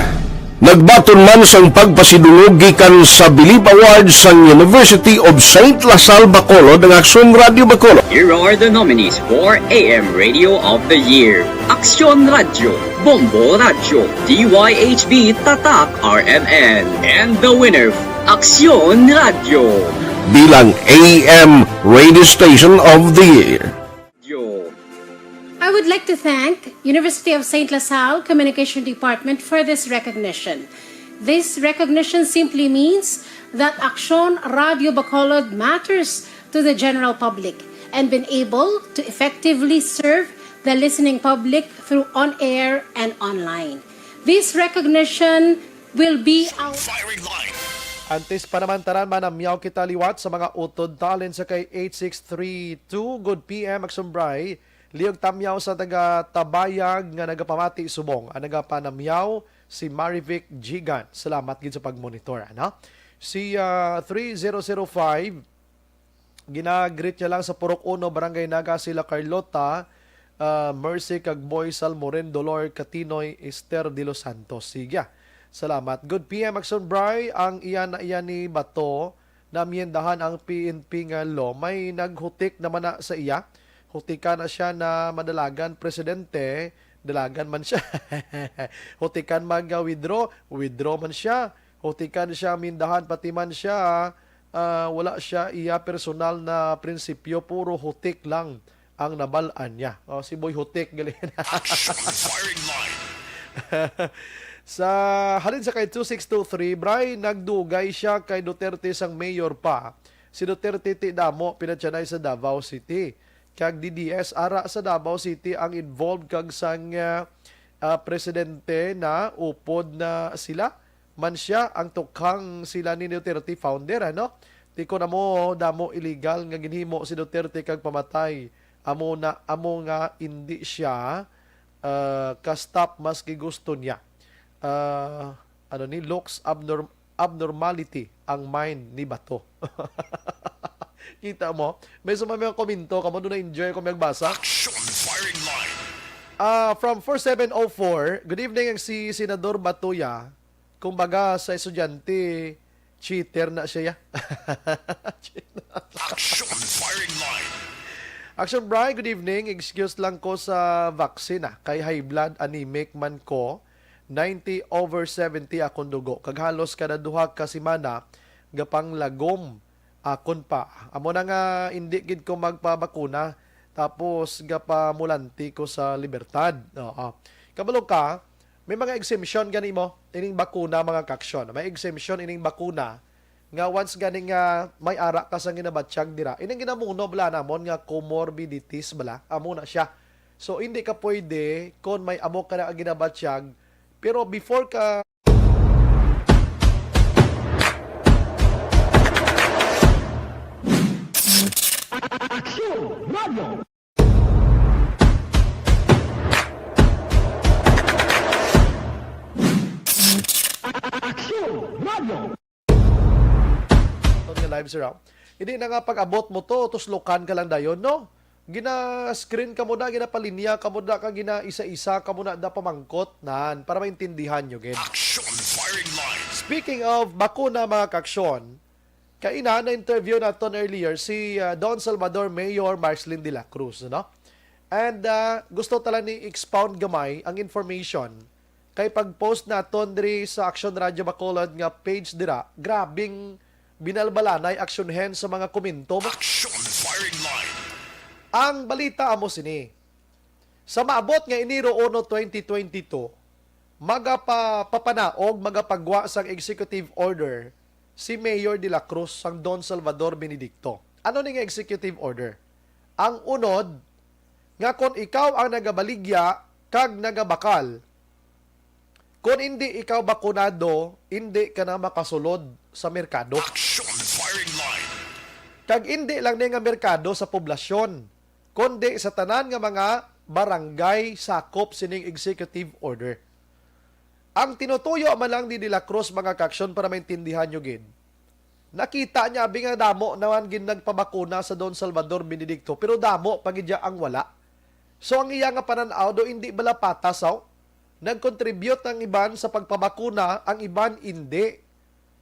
Nagbaton man sang pagpasidungog gikan sa Bilib Award sang University of Saint La Salle Bacolod ang Aksyon Radyo Bacolod. Here are the nominees for A M Radio of the Year. Aksyon Radyo, Bombo Radyo, D Y H B, Tatak R M N, and the winner, Aksyon Radyo. Bilang A M Radio Station of the Year. Yo. I would like to thank University of Saint La Salle Communication Department for this recognition. This recognition simply means that Aksyon Radyo Bacolod matters to the general public and been able to effectively serve the listening public through on-air and online. This recognition will be our Firing line. Antes pa naman, tanan, manamyaw kita liwat sa mga utod talent sa kay eight six three two. Good P M, Aksyon Bri. Liog tamyaw sa taga Tabayag nga nagapamati subong. Ang nagapanamyaw si Marivic Gigan. Salamat gid sa pagmonitor, ano? Si, ah, three zero zero five, gina-greet niya lang sa Purok Uno, Barangay Naga, sila Carlota, ah, Mercy kag Boy Salmoren, Dolor Katinoy, Esther de los Santos. Sige. Salamat. Good P M, Aksyon Bri, ang iya na iya ni Bato, namyendahan ang P N P nga law. May naghutik naman na sa iya. Hutikan na siya na madalagan presidente, dalagan man siya. Hutikan mag-withdraw, withdraw man siya. Hutikan siya mindahan, pati man siya, ah, wala siya iya personal na prinsipyo, puro hutik lang ang nabal-an niya. Oh, si Boy Hutik, gali. Action firing line. Sa halin sa kay two six two three, Bray, nagdugay siya kay Duterte sang mayor pa. Si Duterte ti damo pinatyanay sa Davao City. Kag D D S ara sa Davao City ang involved kag sang ah, ah, presidente na upod na sila. Man siya ang tukhang sila ni Duterte founder, ano? Ti kon amo damo illegal nga ginhimo si Duterte kag pamatay. Amo na, amo nga indi siya ah, ka-stop maski gusto niya. Ah, ano ni, looks abnorm-, abnormality ang mind ni Bato. Kita mo? May sa mga komento kamo, doon na-enjoy ko magbasa. Action firing line. Ah, from four seven oh four, good evening ang si Senador Batuya. Kumbaga sa estudyante, cheater na siya. Action firing line. Action Bry, good evening. Excuse lang ko sa vaccine ah. Kay high blood, anemic man ko. Ninety over seventy akong dugo. Kag halos kada duha ka semana, gapanglagom akon pa. Amo na nga, hindi gid ko magpabakuna. Tapos, gapamulanti ko sa Libertad. Oo. Kabalo ka, may mga exemption gani mo ining bakuna, mga kaksyon. May exemption ining bakuna nga once gani nga may ara ka sang ginabatyag dira. Ining ginamuno bala namon nga comorbidities bala, amo na siya. So, hindi ka pwede kon may amo ka na ginabatyag, pero before ka Action Radio! Ton nga live, sir, ah. Hindi na nga pag-abot mo to, tuslokan ka lang dayon, no? Gina-screen ka mo na, ginapalinya ka mo na, ka gina-isa-isa ka mo na, da pamangkot, nan, para maintindihan nyo, gid. Action firing line. Speaking of bakuna, mga kaksyon, kaina na-interview naton earlier si, ah, Don Salvador Mayor Marcelin de la Cruz, no? And, ah, gusto tala ni expound gamay ang information kay pag-post naton diri sa Action Radio Bacolod nga page dira, grabing binalbalanay aksyon hen sa mga komento mo. Action firing line. Ang balita amo sini. Sa maabot nga Enero uno, twenty twenty-two, magapapanaog, magapagwa sang executive order si Mayor de la Cruz sang Don Salvador Benedicto. Ano ni nga executive order? Ang unod, nga kon ikaw ang nagabaligya kag nagabakal, kon indi ikaw bakunado, indi ka na makasulod sa merkado. Action firing line. Kag indi lang ni nga merkado sa poblasyon, kundi sa tanan nga mga barangay sakop sining executive order. Ang tinutuyo man lang ni De La Cruz, mga kaksyon, para maintindihan nyo gid, nakita niya abi nga damo naman gid nagpabakuna sa Don Salvador Benedicto, pero damo pa gid ang wala. So, ang iya nga panan-aw do hindi bala patas, aw? Nag-contribute ang iban sa pagpabakuna, ang iban indi.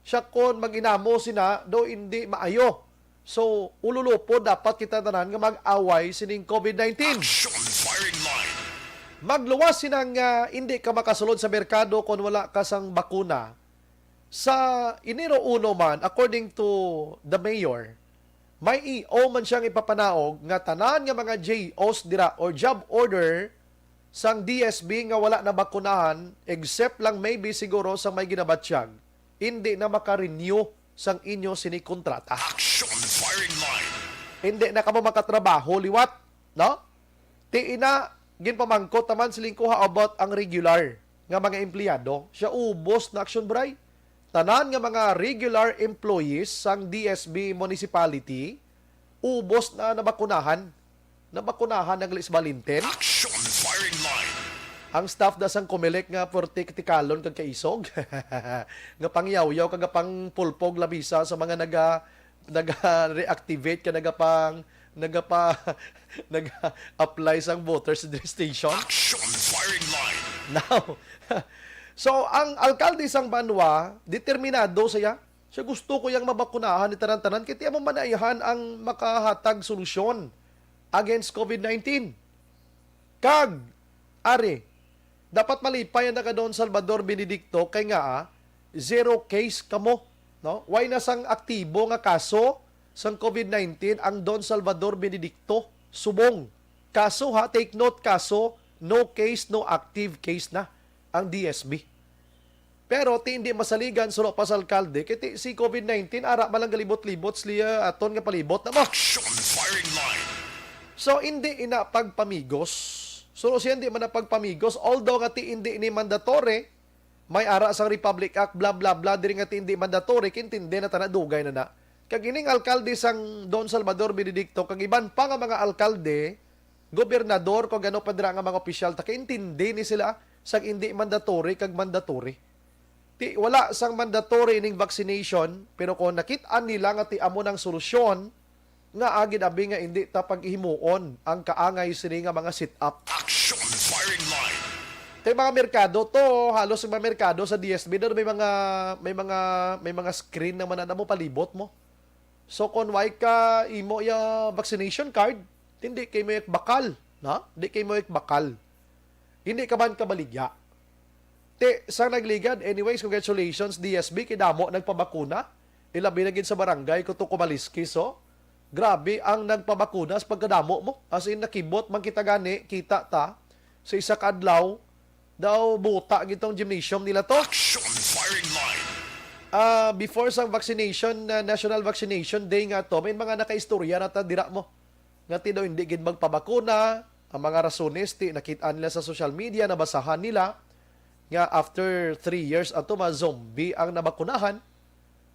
Siya kon mag-inamo sina do indi maayo. So, ululupod dapat kita tanan nga mag-away sining covid nineteen. Action firing line. Magluwas sina nga indi ka makasulod sa merkado kon wala ka sang bakuna. Sa Enero uno man, according to the mayor, may E O man siyang ipapanaog nga tanan nga mga J Os dira or job order sang D S B nga wala nabakunahan, except lang maybe siguro sa may ginabatyag, hindi na maka-renew sang inyo sini kontrata. Action firing line. Hindi na kamo makatrabaho liwat, no? Ti ina, ginpamangkot naman siling ko, how about ang regular nga mga empleyado? Siya, ubos na, Action Bray. Tanan nga mga regular employees sang D S B municipality, ubos na nabakunahan. Nabakunahan ang Lis Valentin. Action firing line. Ang staff da sang Comelec nga pwerte katikalon kag kaisog. Nga pangyawyaw kag pangpulpog labisa sa mga naga-, naga-reactivate ka, nagapang-, nagapa-, naga-apply sang voters registration. Action firing line. Now, so, ang alkalde sang banwa, determinado siya. Siya gusto ko yang mabakunahan ni tanan-tanan. Kaya ti amo man na iyahan ang makahatag solusyon against covid nineteen. Kag, ari, dapat malipay ang taga Don Salvador Benedicto kay nga, ah, zero case kamo, no? Way na sang aktibo nga kaso sang covid nineteen ang Don Salvador Benedicto, subong. Kaso ha, take note, kaso, no case, no active case na. ang D S B. Pero ti hindi masaligan suno pa sa alkalde, kay ti si COVID nineteen ara man lang galibot-libot sila aton nga palibot na mo. Action firing line. So, hindi ina pagpamigos. So, siya hindi man na pagpamigos, although nga ti hindi ni mandatory, may ara sang Republic Act, bla, bla, bla, diri nga ti hindi mandatory, kintindi na tana, dugay na na. Kag ining alkalde sang Don Salvador Benedicto, kag iban pa nga mga alkalde, gobernador, kung ano pa dira nga mga opisyal, ta kaintindi ni sila sa hindi mandatory kag mandatory. Ti, wala sang mandatory ining vaccination, pero kung nakit-an nila nga ti amo nang solusyon, nga agid abi nga hindi ta pag-himuon ang kaangay sini nga mga sit-up. Action firing line. Kay mga merkado to, halos ang mga merkado sa D S B na may mga, may mga, may mga screen naman na mo palibot mo. So, kung way ka imo ya vaccination card, hindi kay mo yak bakal, na? Hindi kay mo yak bakal. Hindi ka man kabaligya. Ti, sa nagligad, anyways, congratulations, D S B, kay damo nagpabakuna. Ilabi na gid sa barangay ko to Kumaliskis, oh. Grabe ang nagpabakuna sa pagkadamo mo. As in, nakibot man kita gani, kita ta, sa isa ka adlaw, daw buta gid tong gymnasium nila to. Action firing line. Ah, before sang vaccination, ah, National Vaccination Day nga to, may mga nakaistorya na ta dira mo. Nga ti daw hindi gid magpabakuna, ang mga rasones ti nakit-an nila sa social media, nabasahan nila, nga after three years ato, ma-zombie ang nabakunahan,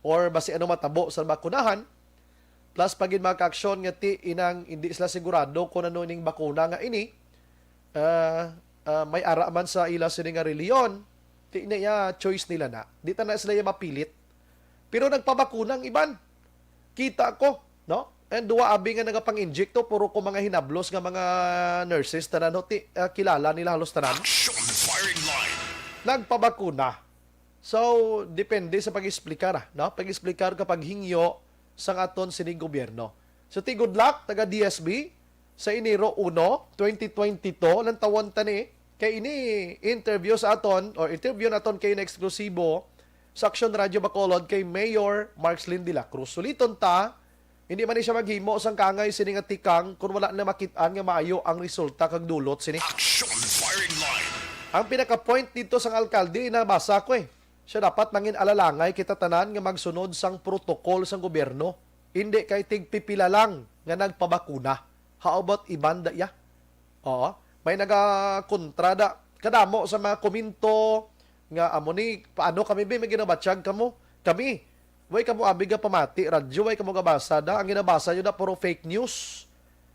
or basi ano matabo sa bakunahan, plus pa gid mga kaaksyon nga ti inang hindi sila sigurado kung ano ning bakuna nga ini, ah, ah, may ara man sa ila sini nga reliyon, ti na iya choice nila na. Di ta na sila iya mapilit. Pero nagpabakuna ang iban. Kita ko, no? And duwa abi nga nagapang-inject to, puro ko mga hinablos nga mga nurses, tanan ho, ti, ah, kilala nila halos tanan. Action firing line. Nagpabakuna. So, depende sa pag-explicar, ah, no? Pag-explicar ka paghingyo sang aton sining gobyerno. So, ti, good luck, taga D S B, sa Enero uno, twenty twenty-two, lantawon ta ni. Kay ini interview sa aton, or interview naton kay na eksklusibo sa Action Radio Bacolod kay Mayor Markslin de la Cruz. Suliton ta, hindi man ni siya maghimo sang kangay sini nga tikang kung wala na makit-an nga maayo ang resulta kag dulot sini. Action firing line. Ang pinaka-point dito sang alkalde, nabasa ko eh. Siya dapat mangin alalangay kita tanan nga magsunod sang protocol sang gobyerno. Hindi kay tigpipila lang nga nagpabakuna. How about iban da iya? Oo. May nagakontra da. Kadamo sa mga komento nga amo ni, paano kami, be, may ginabatyag kamo? Kami, way kamo abi nga pamati, radyo, way kamo gabasa da. Ang ginabasa nyo da, puro fake news.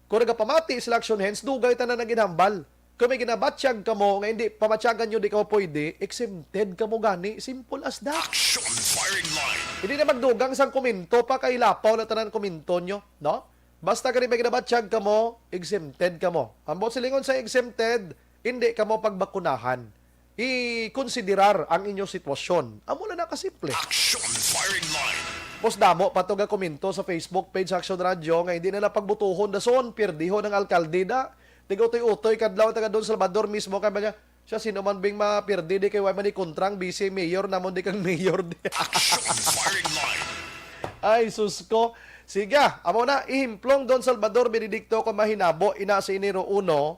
Kung nagapamati sila action hands, dugay tanan ang ginhambal. Kung may ginabatyag kamo nga hindi pamatyagan nyo, di kamo pwede, exempted kamo gani. Simple as that. Action firing line. Hindi na magdugang sang komento pa, kay lapaw na tanan komento nyo, no? Basta gani may ginabatyag kamo, exempted kamo. Ang buot silingon sa exempted, hindi kamo pagbakunahan. I-konsiderar ang inyong sitwasyon. Amo na na kasimple. Action firing line. Pos damo pa to nga komento sa Facebook page sa Action Radio nga hindi na lang pagbutuhon dason, pierdihon ang alkalde da. Tiga-utoy-utoy kadlaw taga Don Salvador mismo kay ba niya, siya sino man bing mapierde di kay way man ni kontrang vice mayor namon di kang mayor di. Action firing line. Ay, sus ko. Sige, amo na, ihimplong Don Salvador Benedicto kung mahinabo ina sa Enero uno,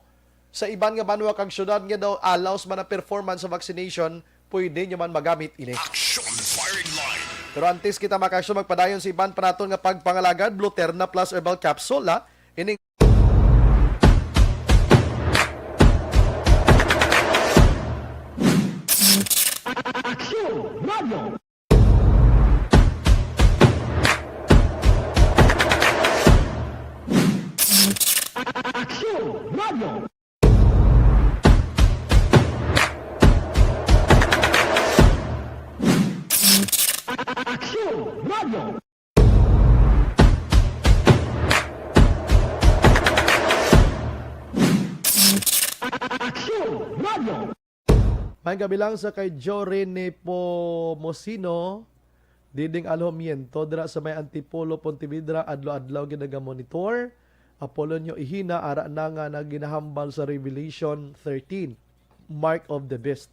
sa iban nga banwa kag syudad nga daw allows man ang performance sa vaccination, pwede nyo man magamit ini. Action firing line. Pero antes kita makaaksyon, magpadayon sa iban pa naton nga pagpangalagad, Bluterna Plus Herbal Capsule, ha? Ining Action Radio. Action Radio. Action Radio. Action Radio. May gabi lang sa kay Jory Nepomuceno, Diding Alhomiento, dira sa may Antipolo, Pontevedra, adlaw-adlaw ginagamonitor. Apolonio Ihina, ara na nga naginahambal sa Revelation thirteen, Mark of the Beast.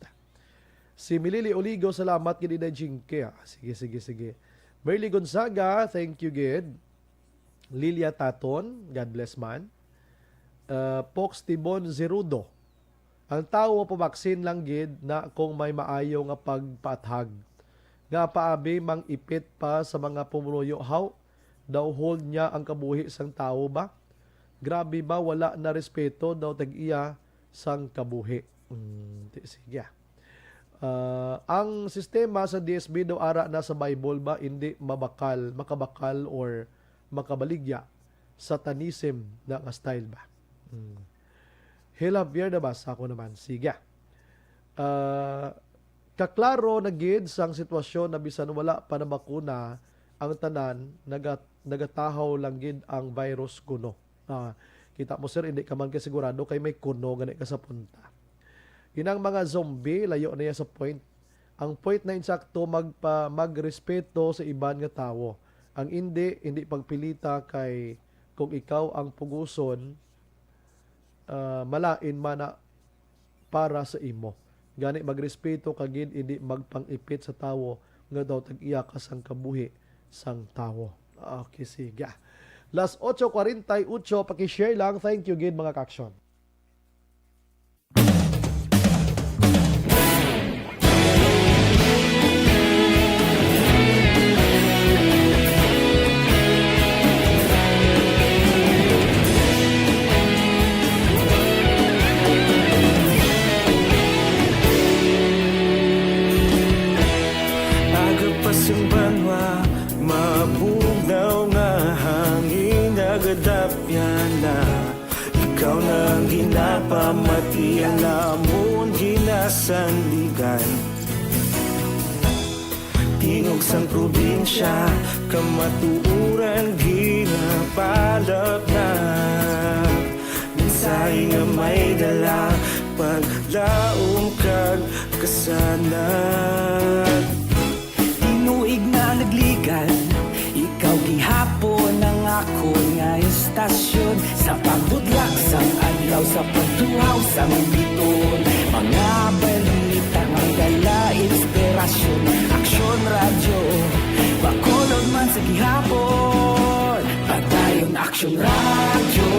Si Milili Oligo, salamat gid, Inday Jinky, ah. Sige, sige, sige. Merly Gonzaga, thank you gid. Lilia Taton, God bless man. Uh, Pox Tibon Zerudo, Ang tawo mapabaksin lang gid na kung may maayo nga pagpaathag. Nga paabi mang ipit pa sa mga pumuluyo, haw, daw hold niya ang kabuhi sang tawo ba? Grabe ba, wala na respeto daw tag-iya sang kabuhi. Mm, ti-, sige, ah. Ah, ang sistema sa D S B daw ara na sa Bible ba, hindi mabakal, makabakal or makabaligya. Satanism na nga style ba? Mm. Hil Javier, nabasa ko naman. Sige. Ah, kaklaro na gid sang sitwasyon na bisan wala pa nabakuna ang tanan, naga-, nagatahaw lang gid ang virus kuno. Ah, kita mo, sir, hindi ka man kasigurado kay may kuno gani ka sa punta. Inang mga zombie, layo na ya sa point. Ang point na insakto, magpa-, magrespeto sa iban nga tawo. Ang indi, hindi pagpilita kay kung ikaw ang puguson, ah, malain man na para sa imo. Gani, magrespeto ka gid, indi magpang-ipit sa tawo nga daw tag-iya ka sang kabuhi sang tawo. Okay, sige. Las ocho cuarenta y ocho, paki-share lang. Thank you gid, mga ka-aksyon. Aga pa sing banwa, mabugnaw nga hangin nagadapyan na. Ikaw na ang ginapamati, ang amon ginasandigan. Tingog sang probinsya, kamatuoran ginapalapnap. Mensahe nga may dala, paglaom kag kasanag. Tinuig na nagligad, ikaw gihapon ang akon nga estasyon. Sa pagbudlak sang adlaw, sa pagtuhaw sang biton, mga balita nga dala inspirasyon. Aksyon Radyo, Bacolod man sa gihapon. Padayon Aksyon Radyo,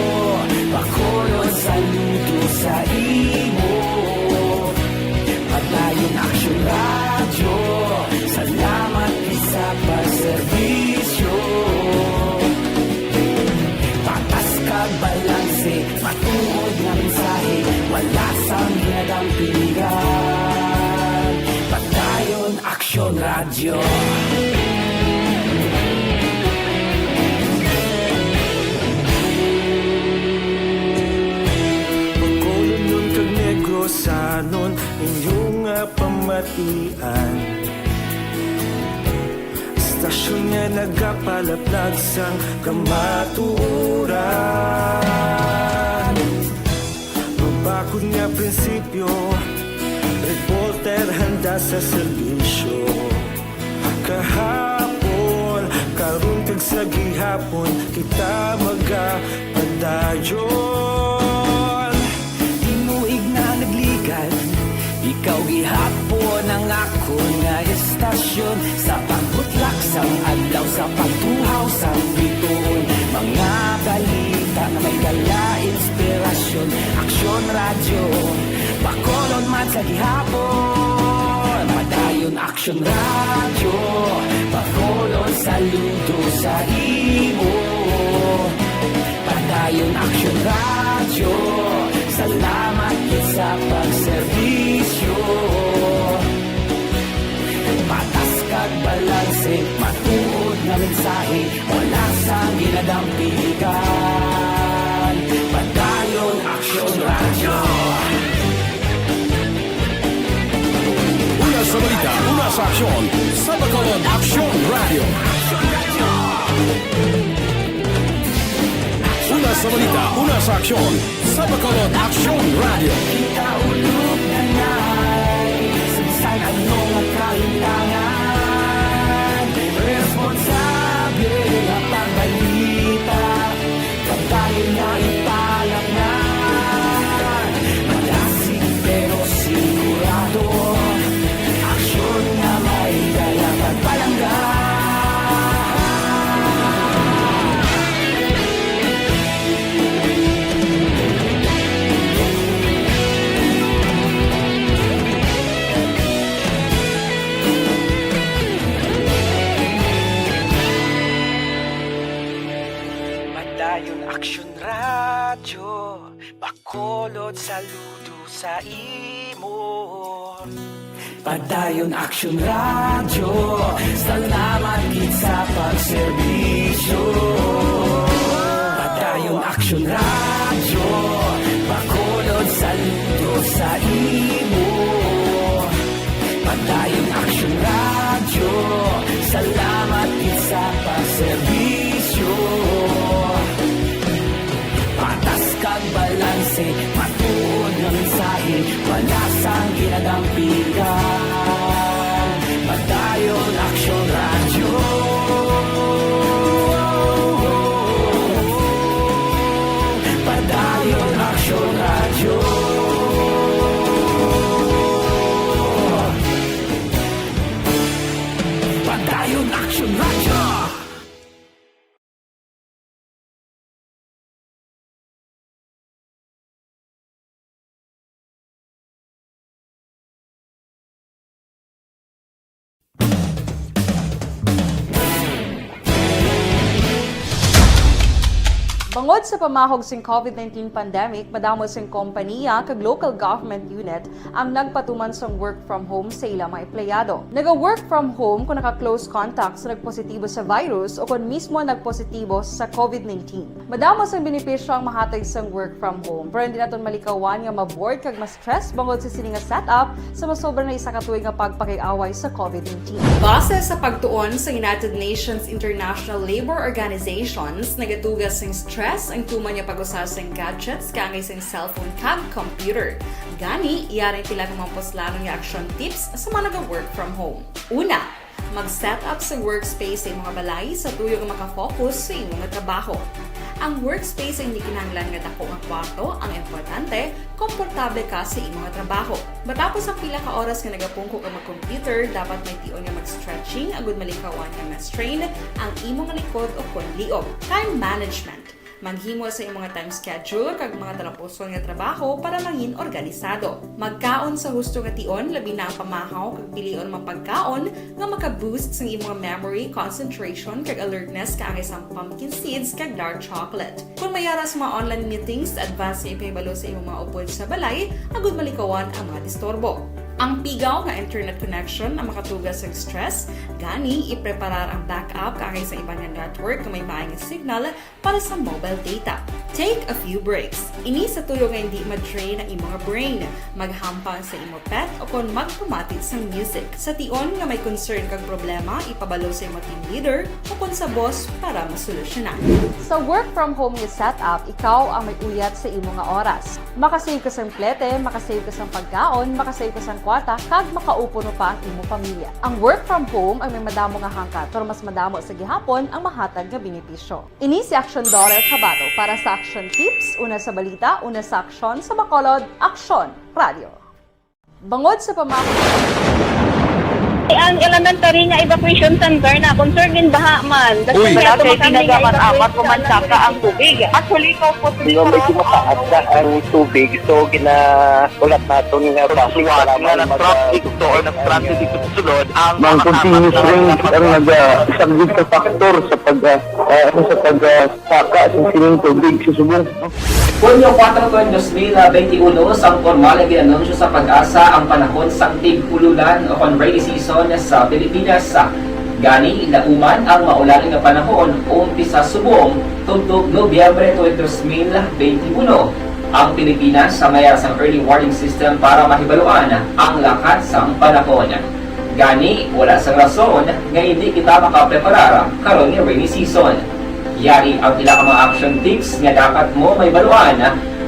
Bacolod, saludo sa imo. Padayon Aksyon Radyo, salamat gid sa pagserbisyo. Patas kag balanse, matuod nga mensahe, wala sang ginadampingan. Padayon Aksyon Radyo. Bacolodnon kag Negrosanon, inyo nga pamatian. Estasyon nga nagapalaplag sang kamatuoran. Mabakod nga prinsipyo, reporter handa sa serbisyo. Kahapon, karon, kag sa gihapon, kita magapadayon. Tinuig na nagligad, ikaw gihapon ang akon nga estasyon. Sa pagbutlak sang adlaw, sa pagtuhaw sang bituon, mga balita nga may dala inspirasyon. Aksyon Radyo, Bacolod man sa gihapon. Padayon Aksyon Radyo, Bacolod, saludo sa imo. Padayon Aksyon Radyo, salamat gid sa pagserbisyo. Patas kag balanse, matuod nga mensahe, wala sang ginadampigan. Padayon Aksyon Radyo. Una sa balita, una sa aksyon, sa Bacolod Aksyon Radyo. Una sa balita, una sa aksyon, sa Bacolod Aksyon Radyo. Kita ulog na nay, sa bisan ano nga kahintangan, responsable nga pagbalita. Padayon nga ipalapngan, madasig pero sigurado. Aksyon nga may dala pagpalangga. Saludo sa imo. Padayon Action Radio, salamat gid sa pagserbisyo. Padayon Action Radio, Bacolod, saludo sa imo. Padayon Action Radio, salamat gid sa pagserbisyo. Patas kag balanse, matuod nga mensahe, wala sang ginadampigan. Padayon Action Radio. Padayon Action Radio. Padayon Action Radio. Bangod sa pamahog sing COVID nineteen pandemic, madamo sing kompaniya kag local government unit ang nagpatuman sang work from home sa ila mga empleyado. Naga-work from home kung naka-close contact sa nagpositibo sa virus o kon mismo nagpositibo sa COVID nineteen. Madamo sang benepisyo ang mahatag sang work from home, pero hindi naton malikawan nga ma-bored kag ma-stress bangod sa sini nga setup sa masobra na isa ka tuig nga pagpakig-away sa COVID nineteen. Base sa pagtuon sa United Nations International Labour Organizations, nagatuga sing stress ang tuman nga pag-usa sing gadgets kaangay sing cellphone kag computer. Gani, yari ang pila ka mga puslanon nga action tips sa mga naga-work from home. Una, mag-set up sa workspace sa imong balay sa tuyo nga makafocus sa imong trabaho. Ang workspace ay hindi kinahanglan nga dako nga kwarto, ang importante, komportable ka sa imong trabaho. Matapos ang pila ka oras nga nagapungko ka mag-computer, dapat may tion nga mag-stretching agud malikawan nga ma-strain ang imong likod o kon liog. Time management. Maghimo sa imong time schedule kag mga talapuson nga trabaho para mangin organisado. Magkaon sa husto nga tion, labi na ang pamahaw kag pilion mga pagkaon nga maka-boost sang imong memory, concentration, kag alertness kaangay sang pumpkin seeds kag dark chocolate. Kung may ara sa mga online meetings, advance nga ipahibalo sa imong mga upod sa balay agud malikawan ang mga disturbo. Ang pigaw nga internet connection ang makatuga sa stress, gani ipreparar ang backup kaangay sa iban nga network nga may maayong signal para sa mobile data. Take a few breaks. Ini sa tuyo nga hindi ma-drain ang imong brain. Maghampang sa imo pet o kon magpamati sang music. Sa tion nga may concern kag problema, ipabalo sa imo team leader o kon sa boss para masolusyonan. Sa work from home nga setup, ikaw ang may uyat sa imo nga oras. Makasave ka sang plete, makasave ka sang pagkaon, makasave ka sang kwarta, kag makaupuno pa ang imo pamilya. Ang work from home ang may madamo nga hangkat, pero mas madamo sa gihapon ang mahatag nga benepisyo. Ini si Action Daughter Kabato para sa Action Tips, una sa balita, una sa aksyon, sa Bacolod, Aksyon Radio. Bangod sa pamahog Ang elementary nga evacuation center na concerned din baha man. Uy. Wala kay tinaga man apat ko man saka ang tubig. Actually, ko po Nga medyo mataas na ang tubig, so ginaulat naton nga basi nga para may nag-traffic to or nag-transit dito sa sulod ang Mang continuous rain ang naga-, isa gid ka factor sa pag, ah, ah, sa pag, ah, Saka sa sining tubig sa subong. Hunyo kuwatro, dos mil benti uno, sang pormal nga gin-anunsyo sa PAGASA ang panahon sang tig-ululan o kon rainy season sa Pilipinas. Gani, lauman ang maulan nga panahon umpisa subong tubtob Nobyembre tuig dos mil benti uno. Ang Pilipinas may ara sang early warning system para mahibaluan ang lakat sang panahon. Gani, wala sang rason nga indi kita makapreparar karon nga rainy season. Yari ang pila ka mga action tips nga dapat mo mahibaluan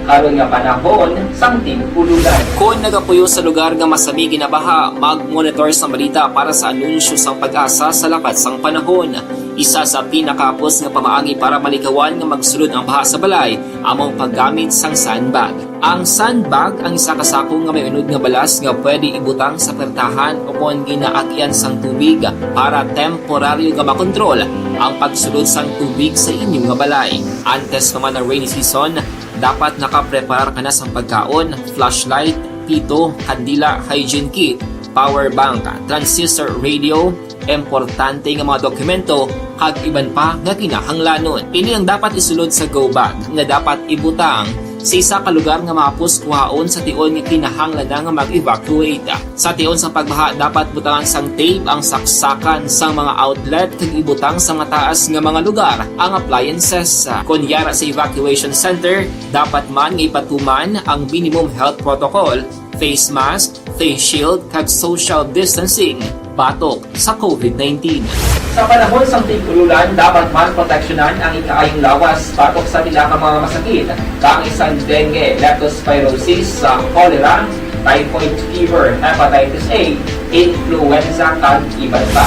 karon nga panahon sang tig-ululan. Kon nagapuyo sa lugar nga masami ginabaha, mag-monitor sang balita para sa anunsyo sang PAGASA sa lakat sang panahon. Isa sa pinakahapos nga pamaagi para malikawan nga magsulod ang baha sa balay amo ang paggamit sang sandbag. Ang sandbag ang isa ka sako nga may unod nga balas nga pwede ibutang sa pertahan o kon ginaagian sang tubig para temporaryo nga makontrol ang pagsulod sang tubig sa inyo nga balay. Antes pa man ang rainy season, dapat nakapreparar ka na sang pagkaon, flashlight, pito, kandila, hygiene kit, power bank, transistor radio, importante nga mga dokumento, kag iban pa nga kinahanglanon. Ini ang dapat isulod sa go bag nga dapat ibutang Sa isa ka lugar nga mahapos kuhaon sa tion nga kinahanglan na nga mag-evacuate. Sa tion sa pagbaha, dapat butangan sang tape ang saksakan sang mga outlet kag ibutang sa mataas nga mga lugar ang appliances. Kon yara sa evacuation center, dapat man nga ipatuman ang minimum health protocol, face mask, face shield, kag social distancing batok sa COVID nineteen. Sa panahon sang tig-ululan, dapat man proteksyonan ang ikaayong lawas batok sa pila ka mga masakit, kaangay sang dengue, leptospirosis, sa cholera, typhoid fever, hepatitis A, influenza, kag iban pa.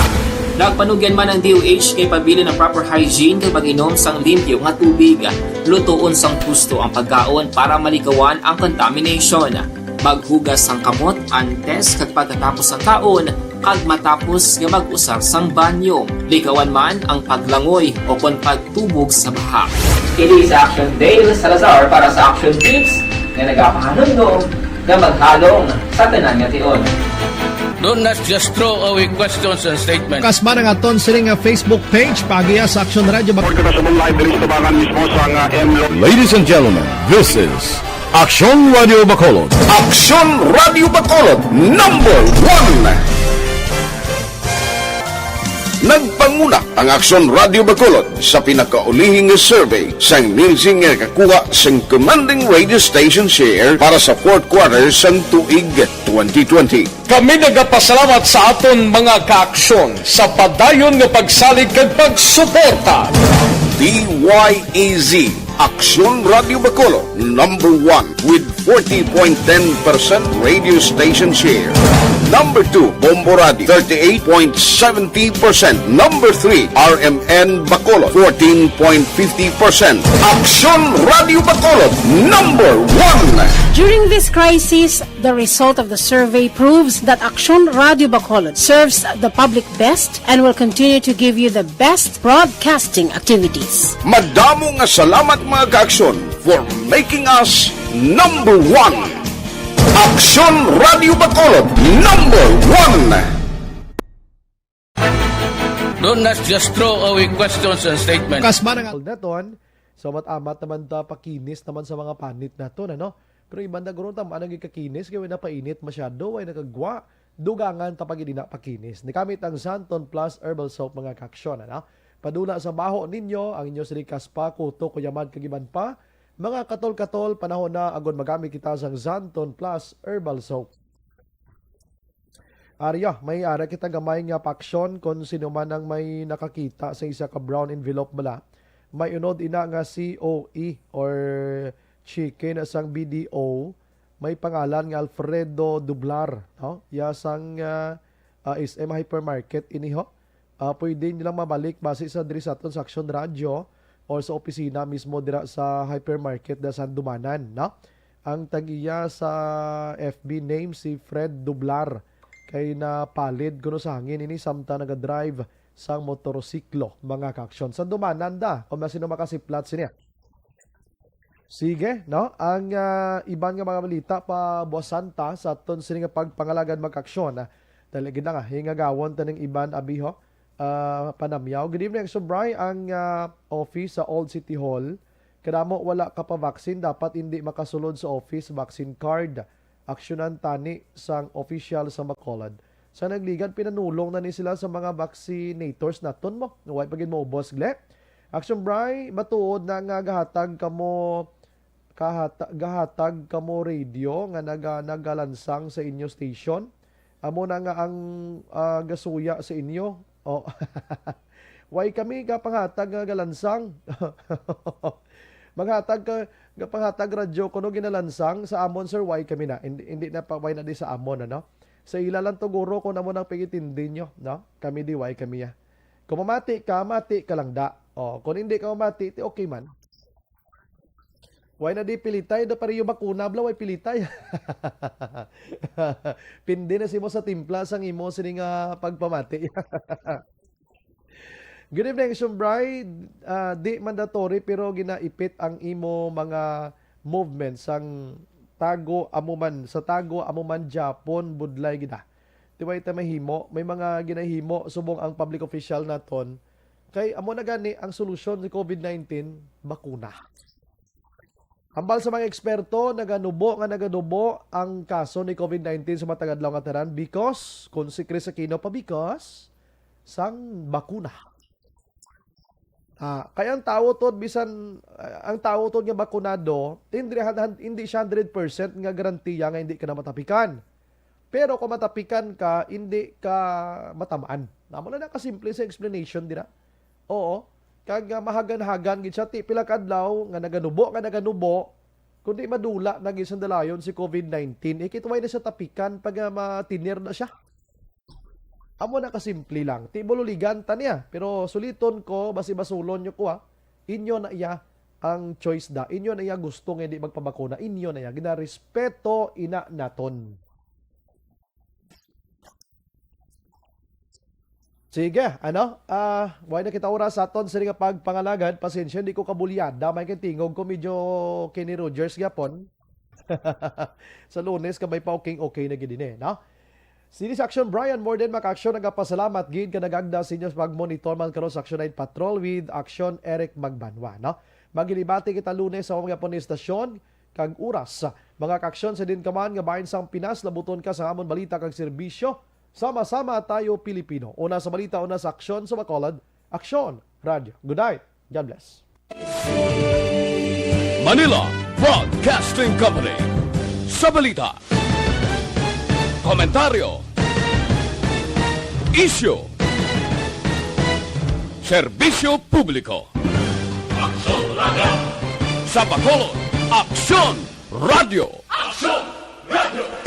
Nagpanugyan man ang D O H kay pabilin ang proper hygiene kag pag-inom sang limpyo nga tubig. Lutoon sang husto ang pagkaon para malikawan ang contamination. Maghugas sang kamot antes kag pagkatapos sang kaon, kag matapos nga mag-usar sang banyo. Likawan man ang paglangoy o kon pagtubog sa baha. Kini si Action Dale Salazar para sa Action Tips nga nagapahanumdom nga maghalong sa tanan nga tion. Don't just throw away questions and statements. Kasma ang aton sini nga Facebook page, paagiya sa Action Radio Bacolod. Report kita sa live diri sa tubangan mismo sa nga M Lo- Ladies and gentlemen, this is Action Radio Bacolod. Action Radio Bacolod, number one. Nagpanguna ang Action Radio Bacolod sa pinakaulihing nga survey sang NILSI nga nakakuha sang commanding radio station share para sa fourth quarter sang tuig twenty twenty. Kami nagapasalamat sa aton mga kaaksyon sa padayon nga pagsalig kag pagsuporta. D Y E Z, Aksyon Radio Bacolod, number one with forty point ten percent radio station share. Number two, Bombo Radio, thirty-eight point seventy percent. Number three, R M N Bacolod, fourteen point fifty percent. Aksyon Radio Bacolod, number one. During this crisis, the result of the survey proves that Aksyon Radio Bacolod serves the public best and will continue to give you the best broadcasting activities. Madamo nga salamat, mga kaaksyon, for making us number one. Aksyon Radio Bacolod, number one. Don't just throw away questions and statements. Kasma na nga. Naton, so amat-amat naman ta pakinis naman sa mga panit naton, ano? Pero iban na guro tam-an ang ikakinis kay way na painit masyado, way nakagwa. Dugangan ta pagid ina pakinis. Nagamit ang Santon Plus Herbal Soap, mga kaaksyon, ano? Padula sa baho ninyo ang inyo sini kaspa, kuto, kuyamad, kag iban pa. Mga katol-katol, panahon na agod magamit kita sang Santon Plus Herbal Soap. Arya, may ara kita gamay nga paaksyon kon sino man ang may nakakita sa isa ka brown envelope bala. May unod ina nga C O E or chicken sang B D O, may pangalan nga Alfredo Dublar, no? Ya sang, ah, ah, S M Hypermarket ini, ho. Ah, pwede nilang mabalik basi sa diri sa aton sa Action Radio or sa opisina mismo dira sa hypermarket da Sandumanan, no? Ang tag-iya sa F B name si Fred Dublar, kay napalid kuno sa hangin ini samtang nagadrive sang motorsiklo, mga kaaksyon. Sandumanan da, kung masino makasiplat sini. Sige, no? Ang, ah, iban nga mga balita pa buwasan ta sa aton sini nga pagpangalagad, mga kaaksyon, ah. Dali gid na nga, hingagawon ta ning iban, abi, ho. Ah, panamyaw. Good evening, Subray. Ang, ah, office sa Old City Hall, kadamo wala ka pa vaccine, dapat hindi makasulod sa office, vaccine card. Aksyonan tani sang official sa Bacolod. Sa nagligad, pinanulong na ni sila sa mga vaccinators naton mo. Nga way pa gid maubos, gle. Action Bray, matuod na nga gahatag kamo, kahata-, gahatag kamo radio nga naga-, nagalansang sa inyo station? Amo na nga ang, ah, gasuya sa inyo. Oh. Way kami gapanghatag nga galansang. Maghatag ka, gapanghatag radyo kuno ginalansang sa amon, sir, way kami na. Hindi, hindi na pa, way na di sa amon, ano? Sa ila lang to, guro, kung amo nang pagitindi nyo, no? Kami di, way kami, ah. Kung mamati ka, mati ka lang da. Oh, kung hindi ka mamati, ti okay man. Way na di pilitay, da pareho bakuna, bla, way pilitay. Pindi na simo sa timpla sang imo sini nga pagpamati. Good evening, Sumbray. Ah, di mandatory, pero ginaipit ang imo mga movement sang tago amo man, sa tago amo man Japon, budlay gid, ah. Di way ta mahimo, may mga ginahimo subong ang public official naton. Kay amo na gani ang solusyon sa COVID nineteen, bakuna. Hambal sa mga eksperto, naganubo nga naganubo ang kaso ni COVID nineteen sa matag adlaw nga tanan because, kung si Chris Aquino pa, because sang bakuna. Ah, kay ang tawo tod bisan, ah, ang tawo tod nga bakunado, hindi, hindi siya hundred percent nga garantiya nga hindi ka na matapikan. Pero kung matapikan ka, hindi ka matamaan. Namo na nakasimple sa explanation dira. Oo. Kag, ah, mahagan-hagan gid siya, ti pila ka adlaw nga naganubo, nga naganubo, kundi madula na gid sa dalayon si COVID nineteen. Eh, kit way na siya tapikan pag, ah, matinir na siya. Amo na kasimple lang. Ti bululigan ta niya, pero suliton ko, basi basulon nyo ko, ha. Inyo na iya ang choice da. Inyo na iya gusto nga hindi magpabakuna. Inyo na iya. Ginarespeto ina naton. Sige, ano? Ah, way na kita oras sa aton sini nga pagpangalagad. Pasensya, hindi ko kabulyada. May kay tingog ko medyo Kenny Rogers gyapon. Sa Lunes ka may pa okay, okay na gid ini, no? Sini sa Action, Brian, more than Mac Action, nagapasalamat gid ka nagagda sa inyo sa pag-monitor man karon sa Action Night Patrol with Action Eric Magbanwa, no? Magilibati kita Lunes sa mga punistasyon kag oras. Mga ka-aksyon, sa din ka man nga bahin sang Pinas, labuton ka sa amon balita kag serbisyo. Sama-sama tayo, Pilipino. Una sa balita, una sa aksyon, sa Bacolod, Aksyon Radio. Good night. God bless. Manila Broadcasting Company. Sa balita, komentaryo, isyu, serbisyo publiko. Aksyon Radio. Sa Bacolod, Aksyon Radio. Aksyon Radio.